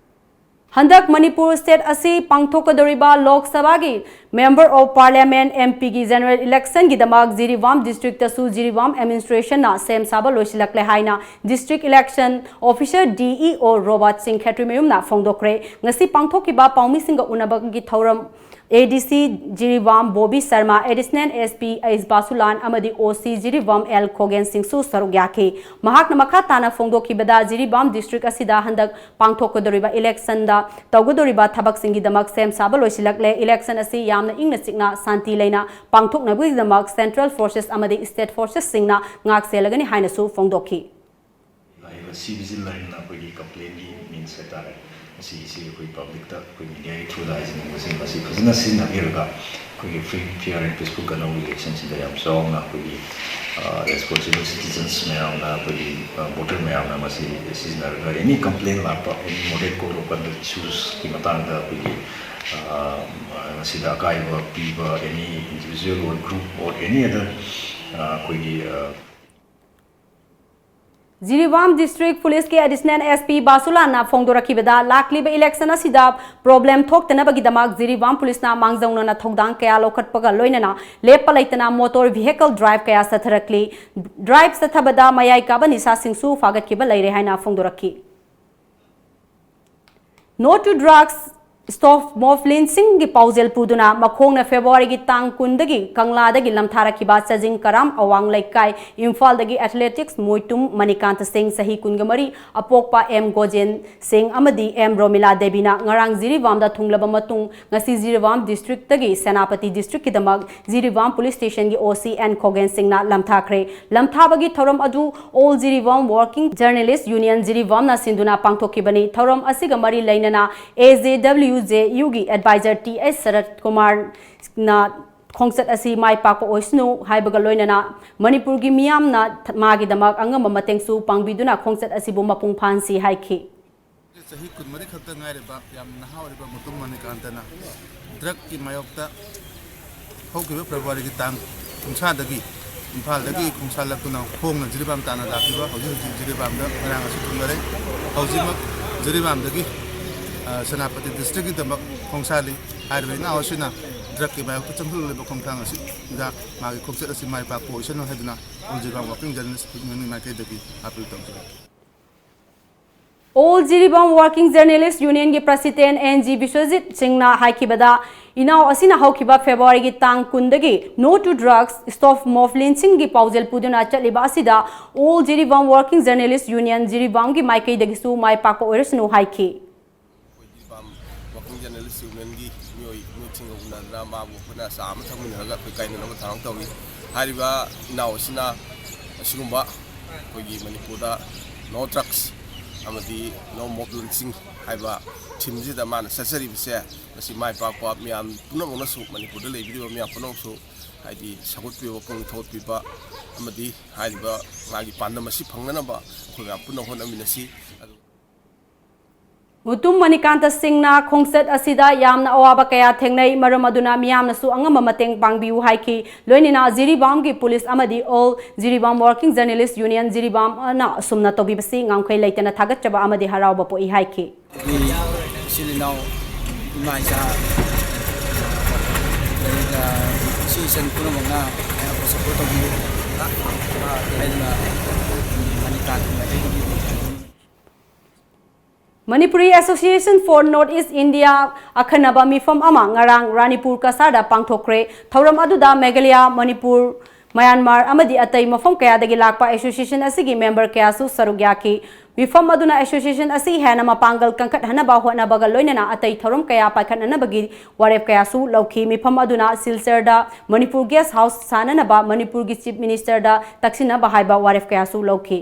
ꯍꯟꯗꯛ ꯃꯅꯤꯄꯨꯔ state ꯑꯁꯤ ꯄꯥꯡꯊꯣꯛꯀꯗꯧꯔꯤꯕ ꯂꯣꯛ ꯁꯚꯥꯒꯤ Member of Parliament, MPꯒꯤ general electionꯒꯤꯗꯃꯛ Jiribam districtꯇꯁꯨ Jiribam administrationꯅ ꯁꯦꯝ ꯁꯥꯕ ꯂꯣꯏꯁꯤꯜꯂꯛꯂꯦ ꯍꯥꯏꯅ District Election Officer, DEO Robert Singh ꯈꯦꯇ꯭ꯔꯤꯃꯌꯨꯝꯅ ꯐꯣꯡꯗꯣꯛꯈ꯭ꯔꯦ꯫ ꯉꯁꯤ ꯄꯥꯡꯊꯣꯛꯈꯤꯕ ꯄꯥꯎꯃꯤꯁꯤꯡꯒ ꯎꯅꯕꯒꯤ ꯊꯧꯔꯝ ADC Jiribam Bobby Sharma, Additional SP ꯑꯩꯁ ꯕꯥꯁꯨꯂꯥꯟ ꯑꯃꯗꯤ OC ꯖꯤꯔꯤꯕꯥꯝ ꯑꯦꯜ ꯈꯣꯒꯦꯟ ꯁꯤꯡꯁꯨ ꯁꯔꯨꯛ ꯌꯥꯈꯤ꯫ ꯃꯍꯥꯛꯅ ꯃꯈꯥ ꯇꯥꯅ ꯐꯣꯡꯗꯣꯛꯈꯤꯕꯗ, ꯖꯤꯔꯤꯕꯥꯝ district ꯑꯁꯤꯗ ꯍꯟꯗꯛ ꯄꯥꯡꯊꯣꯛꯀꯗꯧꯔꯤꯕ electionꯗ ꯇꯧꯒꯗꯧꯔꯤꯕ ꯊꯕꯛꯁꯤꯡꯒꯤꯗꯃꯛ ꯁꯦꯝ ꯁꯥꯕ ꯂꯣꯏꯁꯤꯜꯂꯛꯂꯦ꯫ Election ꯑꯁꯤ ꯌꯥꯝꯅ ꯏꯪꯅ ꯆꯤꯛꯅ ꯁꯥꯟꯇꯤ ꯂꯩꯅ ꯄꯥꯡꯊꯣꯛꯅꯕꯒꯤꯗꯃꯛ central forces ꯑꯃꯗꯤ state forcesꯁꯤꯡꯅ ꯉꯥꯛ ꯁꯦꯜꯂꯒꯅꯤ ꯍꯥꯏꯅꯁꯨ ꯐꯣꯡꯗꯣꯛꯈꯤ꯫ ꯂꯥꯛꯏꯕ C Vigil ꯍꯥꯏꯅ ꯑꯩꯈꯣꯏꯒꯤ complainꯒꯤ ꯃꯤꯟꯁ ꯍꯥꯏꯇꯥꯔꯦ꯫ ꯃꯁꯤꯒꯤꯁꯤ ꯑꯩꯈꯣꯏ ꯄꯕ꯭ꯂꯤꯛꯇ ꯑꯩꯈꯣꯏ ꯃꯤꯗꯤꯌꯥꯒꯤ ꯊ꯭ꯔꯨꯗ ꯍꯥꯏꯖꯅꯤꯡꯕꯁꯤ, ꯃꯁꯤ ꯐꯖꯅ ꯁꯤꯖꯤꯟꯅꯕꯤꯔꯒ ꯑꯩꯈꯣꯏꯒꯤ ꯐ꯭ꯔꯤ, ꯐꯤꯌꯔ ꯑꯦꯟ ꯄꯤꯁꯐꯨꯜ ꯒꯟ ꯂꯧ ꯏꯂꯦꯛꯁꯟꯁꯤꯗ ꯌꯥꯝ ꯆꯥꯎꯅ ꯑꯩꯈꯣꯏꯒꯤ ꯔꯦꯁꯄꯣꯟꯁꯤꯕꯜ ꯁꯤꯇꯤꯖꯟꯁ ꯃꯌꯥꯝꯅ, ꯑꯩꯈꯣꯏꯒꯤ ꯚꯣꯇꯔ ꯃꯌꯥꯝꯅ ꯃꯁꯤ ꯁꯤꯖꯤꯟꯅꯔꯒ ꯑꯦꯅꯤ ꯀꯝꯄ꯭ꯂꯦꯟ ꯂꯥꯛꯄ, any model code of conduct ꯏꯁꯨꯁꯀꯤ ꯃꯇꯥꯡꯗ ꯑꯩꯈꯣꯏꯒꯤ ꯃꯁꯤꯗ ꯑꯀꯥꯏꯕ ꯄꯤꯕ any individual or group or any other ꯑꯩꯈꯣꯏꯒꯤ ꯖꯤꯔꯤꯕꯥꯝ ꯗꯤꯁꯇ꯭ꯔꯤꯛ ꯄꯨꯂꯤꯁꯀꯤ ꯑꯦꯗꯤꯁꯅꯦꯜ ꯑꯦꯁ ꯄꯤ ꯕꯥꯁꯨꯂꯥꯟꯅ ꯐꯣꯡꯗꯣꯔꯛꯈꯤꯕꯗ, ꯂꯥꯛꯂꯤꯕ ꯏꯂꯦꯛꯁꯟ ꯑꯁꯤꯗ ꯄ꯭ꯔꯣꯕ꯭ꯂꯦꯝ ꯊꯣꯛꯇꯅꯕꯒꯤꯗꯃꯛ ꯖꯤꯔꯤꯕꯥꯝ ꯄꯨꯂꯤꯁꯅ ꯃꯥꯡꯖꯧꯅꯅ ꯊꯧꯗꯥꯡ ꯀꯌꯥ ꯂꯧꯈꯠꯄꯒ ꯂꯣꯏꯅꯅ ꯂꯦꯞꯄ ꯂꯩꯇꯅ ꯃꯣꯇꯣꯔ ꯚꯤꯍꯤꯀꯜ ꯗ꯭ꯔꯥꯏꯚ ꯀꯌꯥ ꯆꯠꯊꯔꯛꯂꯤ꯫ ꯗ꯭ꯔꯥꯏꯚ ꯆꯠꯊꯕꯗ ꯃꯌꯥꯏ ꯀꯥꯕ ꯅꯤꯁꯥꯁꯤꯡꯁꯨ ꯐꯥꯒꯠꯈꯤꯕ ꯂꯩꯔꯦ ꯍꯥꯏꯅ ꯐꯣꯡꯗꯣꯔꯛꯈꯤ꯫ No to Drugs, Stop Smuggling ꯁꯤꯡꯒꯤ ꯄꯥꯎꯖꯦꯜ ꯄꯨꯗꯨꯅ ꯃꯈꯣꯡꯅ ꯐꯦꯕ꯭ꯔꯨꯋꯥꯔꯤꯒꯤ ꯇꯥꯡ ꯀꯨꯟꯗꯒꯤ ꯀꯪꯂꯥꯗꯒꯤ ꯂꯝꯊꯥꯔꯛꯈꯤꯕ ꯆꯥꯖꯤꯡ ꯀꯔꯥꯝ ꯑꯋꯥꯡ ꯂꯩꯀꯥꯏ, ꯏꯝꯐꯥꯜꯗꯒꯤ ꯑꯦꯊꯂꯦꯇꯤꯛꯁ ꯃꯣꯏꯇꯨꯝ ꯃꯅꯤꯀꯥꯟꯇ ꯁꯤꯡ, ꯆꯍꯤ ꯀꯨꯟꯒ ꯃꯔꯤ, ꯑꯄꯣꯛꯄ ꯑꯦꯝ ꯒꯣꯖꯦꯟ ꯁꯤꯡ ꯑꯃꯗꯤ ꯑꯦꯝ ꯔꯣꯃꯤꯂꯥ ꯗꯦꯕꯤꯅ ꯉꯔꯥꯡ ꯖꯤꯔꯤꯕꯥꯝꯗ ꯊꯨꯡꯂꯕ ꯃꯇꯨꯡ, ꯉꯁꯤ ꯖꯤꯔꯤꯕꯥꯝ ꯗꯤꯁꯇ꯭ꯔꯤꯛꯇꯒꯤ ꯁꯦꯅꯥꯄꯇꯤ ꯗꯤꯁꯇ꯭ꯔꯤꯛꯀꯤꯗꯃꯛ ꯖꯤꯔꯤꯕꯥꯝ ꯄꯨꯂꯤꯁ ꯁ꯭ꯇꯦꯁꯟꯒꯤ ꯑꯣ ꯁꯤ ꯑꯦꯟ ꯈꯣꯒꯦꯟ ꯁꯤꯡꯅ ꯂꯝꯊꯥꯈ꯭ꯔꯦ꯫ ꯂꯝꯊꯥꯕꯒꯤ ꯊꯧꯔꯝ ꯑꯗꯨ All Jiribam Working Journalist Union ꯖꯤꯔꯤꯕꯥꯝꯅ ꯁꯤꯟꯗꯨꯅ ꯄꯥꯡꯊꯣꯛꯈꯤꯕꯅꯤ꯫ ꯊꯧꯔꯝ ꯑꯁꯤꯒ ꯃꯔꯤ ꯂꯩꯅꯅ ꯑꯦ ꯖꯦ ꯗꯕ꯭ꯂꯤꯌꯨ ꯖꯦ ꯌꯨꯒꯤ ꯑꯦꯗꯚꯥꯏꯖꯔ ꯇꯤ ꯑꯦꯁ ꯁꯔꯠ ꯀꯨꯃꯥꯔꯅ ꯈꯣꯡꯆꯠ ꯑꯁꯤ ꯃꯥꯏ ꯄꯥꯛꯄ ꯑꯣꯏꯁꯅꯨ ꯍꯥꯏꯕꯒ ꯂꯣꯏꯅꯅ ꯃꯅꯤꯄꯨꯔꯒꯤ ꯃꯤꯌꯥꯝꯅ ꯃꯥꯒꯤꯗꯃꯛ ꯑꯉꯝꯕ ꯃꯇꯦꯡꯁꯨ ꯄꯥꯡꯕꯤꯗꯨꯅ ꯈꯣꯡꯆꯠ ꯑꯁꯤꯕꯨ ꯃꯄꯨꯡ ꯐꯥꯍꯟꯁꯤ ꯍꯥꯏꯈꯤ꯫ ꯆꯍꯤ ꯀꯨꯟꯃꯔꯤ ꯈꯛꯇ ꯉꯥꯏꯔꯤꯕ ꯌꯥꯝ ꯅꯍꯥ ꯑꯣꯏꯔꯤꯕ ꯃꯨꯇꯨꯝ ꯃꯅꯤꯀꯥꯟꯇꯅ ꯗ꯭ꯔꯒꯀꯤ ꯃꯥꯌꯣꯛꯇ ꯍꯧꯈꯤꯕ ꯐꯦꯕ꯭ꯔꯨꯋꯥꯔꯤꯒꯤ ꯇꯥꯡ ꯀꯨꯟꯊ꯭ꯔꯥꯗꯒꯤ ꯏꯝꯐꯥꯜꯗꯒꯤ ꯈꯣꯡꯁꯥꯜꯂꯛꯇꯨꯅ ꯈꯣꯡꯅ ꯖꯤꯔꯤꯕꯥꯝ ꯇꯥꯟꯅ ꯂꯥꯛꯈꯤꯕ ꯍꯧꯖꯤꯛ ꯍꯧꯖꯤꯛ ꯖꯤꯔꯤꯕꯥꯝꯗ ꯉꯔꯥꯡ ꯑꯁꯤ ꯊꯨꯡꯂꯔꯦ꯫ ꯍꯧꯖꯤꯛꯃꯛ ꯖꯤꯔꯤꯕꯥꯝꯗꯒꯤ ꯁꯦꯅꯥꯄꯇꯤ ꯗꯤꯁꯇ꯭ꯔꯤꯛꯀꯤꯗꯃꯛ ꯈꯣꯡꯁꯥꯜꯂꯤ꯫ ꯍꯥꯏꯔꯤꯕ ꯏꯅꯥꯎ ꯑꯁꯤꯅ ꯗ꯭ꯔꯒꯀꯤ ꯃꯥꯌꯣꯛꯇ ꯆꯪꯁꯤꯜꯂꯛꯂꯤꯕ ꯈꯣꯡꯊꯥꯡ ꯑꯁꯤꯗ ꯃꯥꯒꯤ ꯈꯣꯡꯆꯠ ꯑꯁꯤ ꯃꯥꯏ ꯄꯥꯛꯄ ꯑꯣꯏꯁꯅꯨ ꯍꯥꯏꯗꯨꯅ ꯑꯣꯜ ꯖꯤꯔꯤꯕꯥꯝ ꯋꯥꯔꯀꯤꯡ ꯖꯔꯅꯦꯂꯤꯁ ꯌꯨꯅꯤꯌꯟꯒꯤ ꯃꯥꯏꯀꯩꯗꯒꯤ ꯑꯥꯄꯤꯜ ꯇꯧꯖꯔꯤ꯫ All Jiribam Working Journalist Union ꯒꯤ ꯄ꯭ꯔꯁꯤꯗꯦꯟ ꯑꯦꯟ ꯖꯤ ꯕꯤꯁ꯭ꯋꯖꯤꯠ ꯁꯤꯡꯅ ꯍꯥꯏꯈꯤꯕꯗ, ꯏꯅꯥꯎ ꯑꯁꯤꯅ ꯍꯧꯈꯤꯕ ꯐꯦꯕ꯭ꯔꯨꯋꯥꯔꯤꯒꯤ ꯇꯥꯡ ꯀꯨꯟꯗꯒꯤ No to Drugs, Stop Smuggling ꯁꯤꯡꯒꯤ ꯄꯥꯎꯖꯦꯜ ꯄꯨꯗꯨꯅ ꯆꯠꯂꯤꯕ ꯑꯁꯤꯗ All Jiribam Working Journalist Union ꯖꯤꯔꯤꯕꯥꯝꯒꯤ ꯃꯥꯏꯀꯩꯗꯒꯤꯁꯨ ꯃꯥꯏ ꯄꯥꯛꯄ ꯑꯣꯏꯔꯁꯅꯨ ꯍꯥꯏꯈꯤ꯫ ꯑꯩꯈꯣꯏ ꯖꯤꯔꯤꯕꯥꯝ ꯋꯥꯔꯀꯤꯡ ꯖꯔꯅꯦꯂꯤꯁ ꯌꯨꯅꯤꯌꯟꯒꯤ ꯃꯤꯑꯣꯏ ꯃꯤꯑꯣꯏꯁꯤꯡꯒ ꯎꯅꯗꯨꯅ ꯃꯥꯕꯨ ꯑꯩꯈꯣꯏꯅ ꯆꯥ ꯑꯃ ꯊꯛꯃꯤꯟꯅꯔꯒ ꯑꯩꯈꯣꯏ ꯀꯥꯏꯅꯅꯕ ꯊꯧꯔꯥꯡ ꯇꯧꯔꯤ꯫ ꯍꯥꯏꯔꯤꯕ ꯏꯅꯥꯎ ꯑꯁꯤꯅ ꯑꯁꯤꯒꯨꯝꯕ ꯑꯩꯈꯣꯏꯒꯤ ꯃꯅꯤꯄꯨꯔꯗ No Drugs, ꯑꯃꯗꯤ No Mob Lensing ꯍꯥꯏꯕ ꯊꯤꯝꯁꯤꯗ ꯃꯥꯅ ꯆꯠꯆꯔꯤꯕꯁꯦ, ꯃꯁꯤ ꯃꯥꯏ ꯄꯥꯛꯄ, ꯃꯌꯥꯝ ꯄꯨꯝꯅꯃꯛꯅꯁꯨ, ꯃꯅꯤꯄꯨꯔꯗ ꯂꯩꯕꯤꯔꯤꯕ ꯃꯌꯥꯝ ꯄꯨꯝꯅꯃꯛꯁꯨ, ꯍꯥꯏꯗꯤ, ꯁꯧꯒꯠꯄꯤꯕ, ꯄꯨꯛꯅꯤꯡ ꯊꯧꯒꯠꯄꯤꯕ, ꯑꯃꯗꯤ ꯍꯥꯏꯔꯤꯕ ꯃꯥꯒꯤ ꯄꯥꯟꯗꯝ ꯑꯁꯤ ꯐꯪꯅꯅꯕ ꯑꯩꯈꯣꯏ ꯃꯌꯥꯝ ꯄꯨꯟꯅ ꯍꯣꯠꯅꯃꯤꯟꯅꯁꯤ꯫ ꯑꯗꯨ ꯃꯨꯇꯨꯝ ꯃꯅꯤꯀꯥꯟꯇ ꯁꯤꯡꯅ ꯈꯣꯡꯆꯠ ꯑꯁꯤꯗ ꯌꯥꯝꯅ ꯑꯋꯥꯕ ꯀꯌꯥ ꯊꯦꯡꯅꯩ, ꯃꯔꯝ ꯑꯗꯨꯅ ꯃꯤꯌꯥꯝꯅꯁꯨ ꯑꯉꯝꯕ ꯃꯇꯦꯡ ꯄꯥꯡꯕꯤꯌꯨ ꯍꯥꯏꯈꯤ꯫ ꯂꯣꯏꯅꯅ ꯖꯤꯔꯤꯕꯥꯝꯒꯤ ꯄꯨꯂꯤꯁ ꯑꯃꯗꯤ All Jiribam Working Journalist Union ꯖꯤꯔꯤꯕꯥꯝꯅ ꯑꯁꯨꯝꯅ ꯇꯧꯕꯤꯕꯁꯤ ꯉꯝꯈꯩ ꯂꯩꯇꯅ ꯊꯥꯒꯠꯆꯕ ꯑꯃꯗꯤ ꯍꯔꯥꯎꯕ ꯄꯣꯛꯏ ꯍꯥꯏꯈꯤ꯫ ꯑꯩꯈꯣꯏ ꯏꯆꯤꯜ ꯏꯅꯥꯎ, ꯏꯃꯥ ꯏꯆꯥ, ꯑꯗꯨꯒ ꯏꯆꯦ ꯏꯆꯟ ꯄꯨꯝꯅꯃꯛꯅ ꯑꯩꯅ ꯁꯞꯄꯣꯔꯠ ꯇꯧꯕꯤꯌꯨ꯫ ꯑꯩꯅ ꯃꯅꯤꯀꯥꯟꯇ ꯃꯩꯇꯩꯒꯤ Manipuri Association for North East India ꯑꯈꯟꯅꯕ ꯃꯤꯐꯝ ꯑꯃ ꯉꯔꯥꯡ ꯔꯥꯅꯤꯄꯨꯔ ꯀꯁꯥꯔꯗ ꯄꯥꯡꯊꯣꯛꯈ꯭ꯔꯦ꯫ ꯊꯧꯔꯝ ꯑꯗꯨꯗ ꯃꯦꯘꯥꯂꯌꯥ, ꯃꯅꯤꯄꯨꯔ, ꯃ꯭ꯌꯥꯟꯃꯥꯔ ꯑꯃꯗꯤ ꯑꯇꯩ ꯃꯐꯝ ꯀꯌꯥꯗꯒꯤ ꯂꯥꯛꯄ association ꯑꯁꯤꯒꯤ member ꯀꯌꯥꯁꯨ ꯁꯔꯨꯛ ꯌꯥꯈꯤ꯫ ꯃꯤꯐꯝ ꯑꯗꯨꯅ association ꯑꯁꯤ ꯍꯦꯟꯅ ꯃꯄꯥꯡꯒꯜ ꯀꯟꯈꯠꯍꯟꯅꯕ ꯍꯣꯠꯅꯕꯒ ꯂꯣꯏꯅꯅ ꯑꯇꯩ ꯊꯧꯔꯝ ꯀꯌꯥ ꯄꯥꯏꯈꯠꯅꯅꯕꯒꯤ ꯋꯥꯔꯦꯞ ꯀꯌꯥꯁꯨ ꯂꯧꯈꯤ꯫ ꯃꯤꯐꯝ ꯑꯗꯨꯅ ꯁꯤꯜꯆꯔꯗ ꯃꯅꯤꯄꯨꯔ guest house ꯁꯥꯅꯅꯕ ꯃꯅꯤꯄꯨꯔꯒꯤ Chief Ministerꯗ ꯇꯛꯁꯤꯟꯅꯕ ꯍꯥꯏꯕ ꯋꯥꯔꯦꯞ ꯀꯌꯥꯁꯨ ꯂꯧꯈꯤ꯫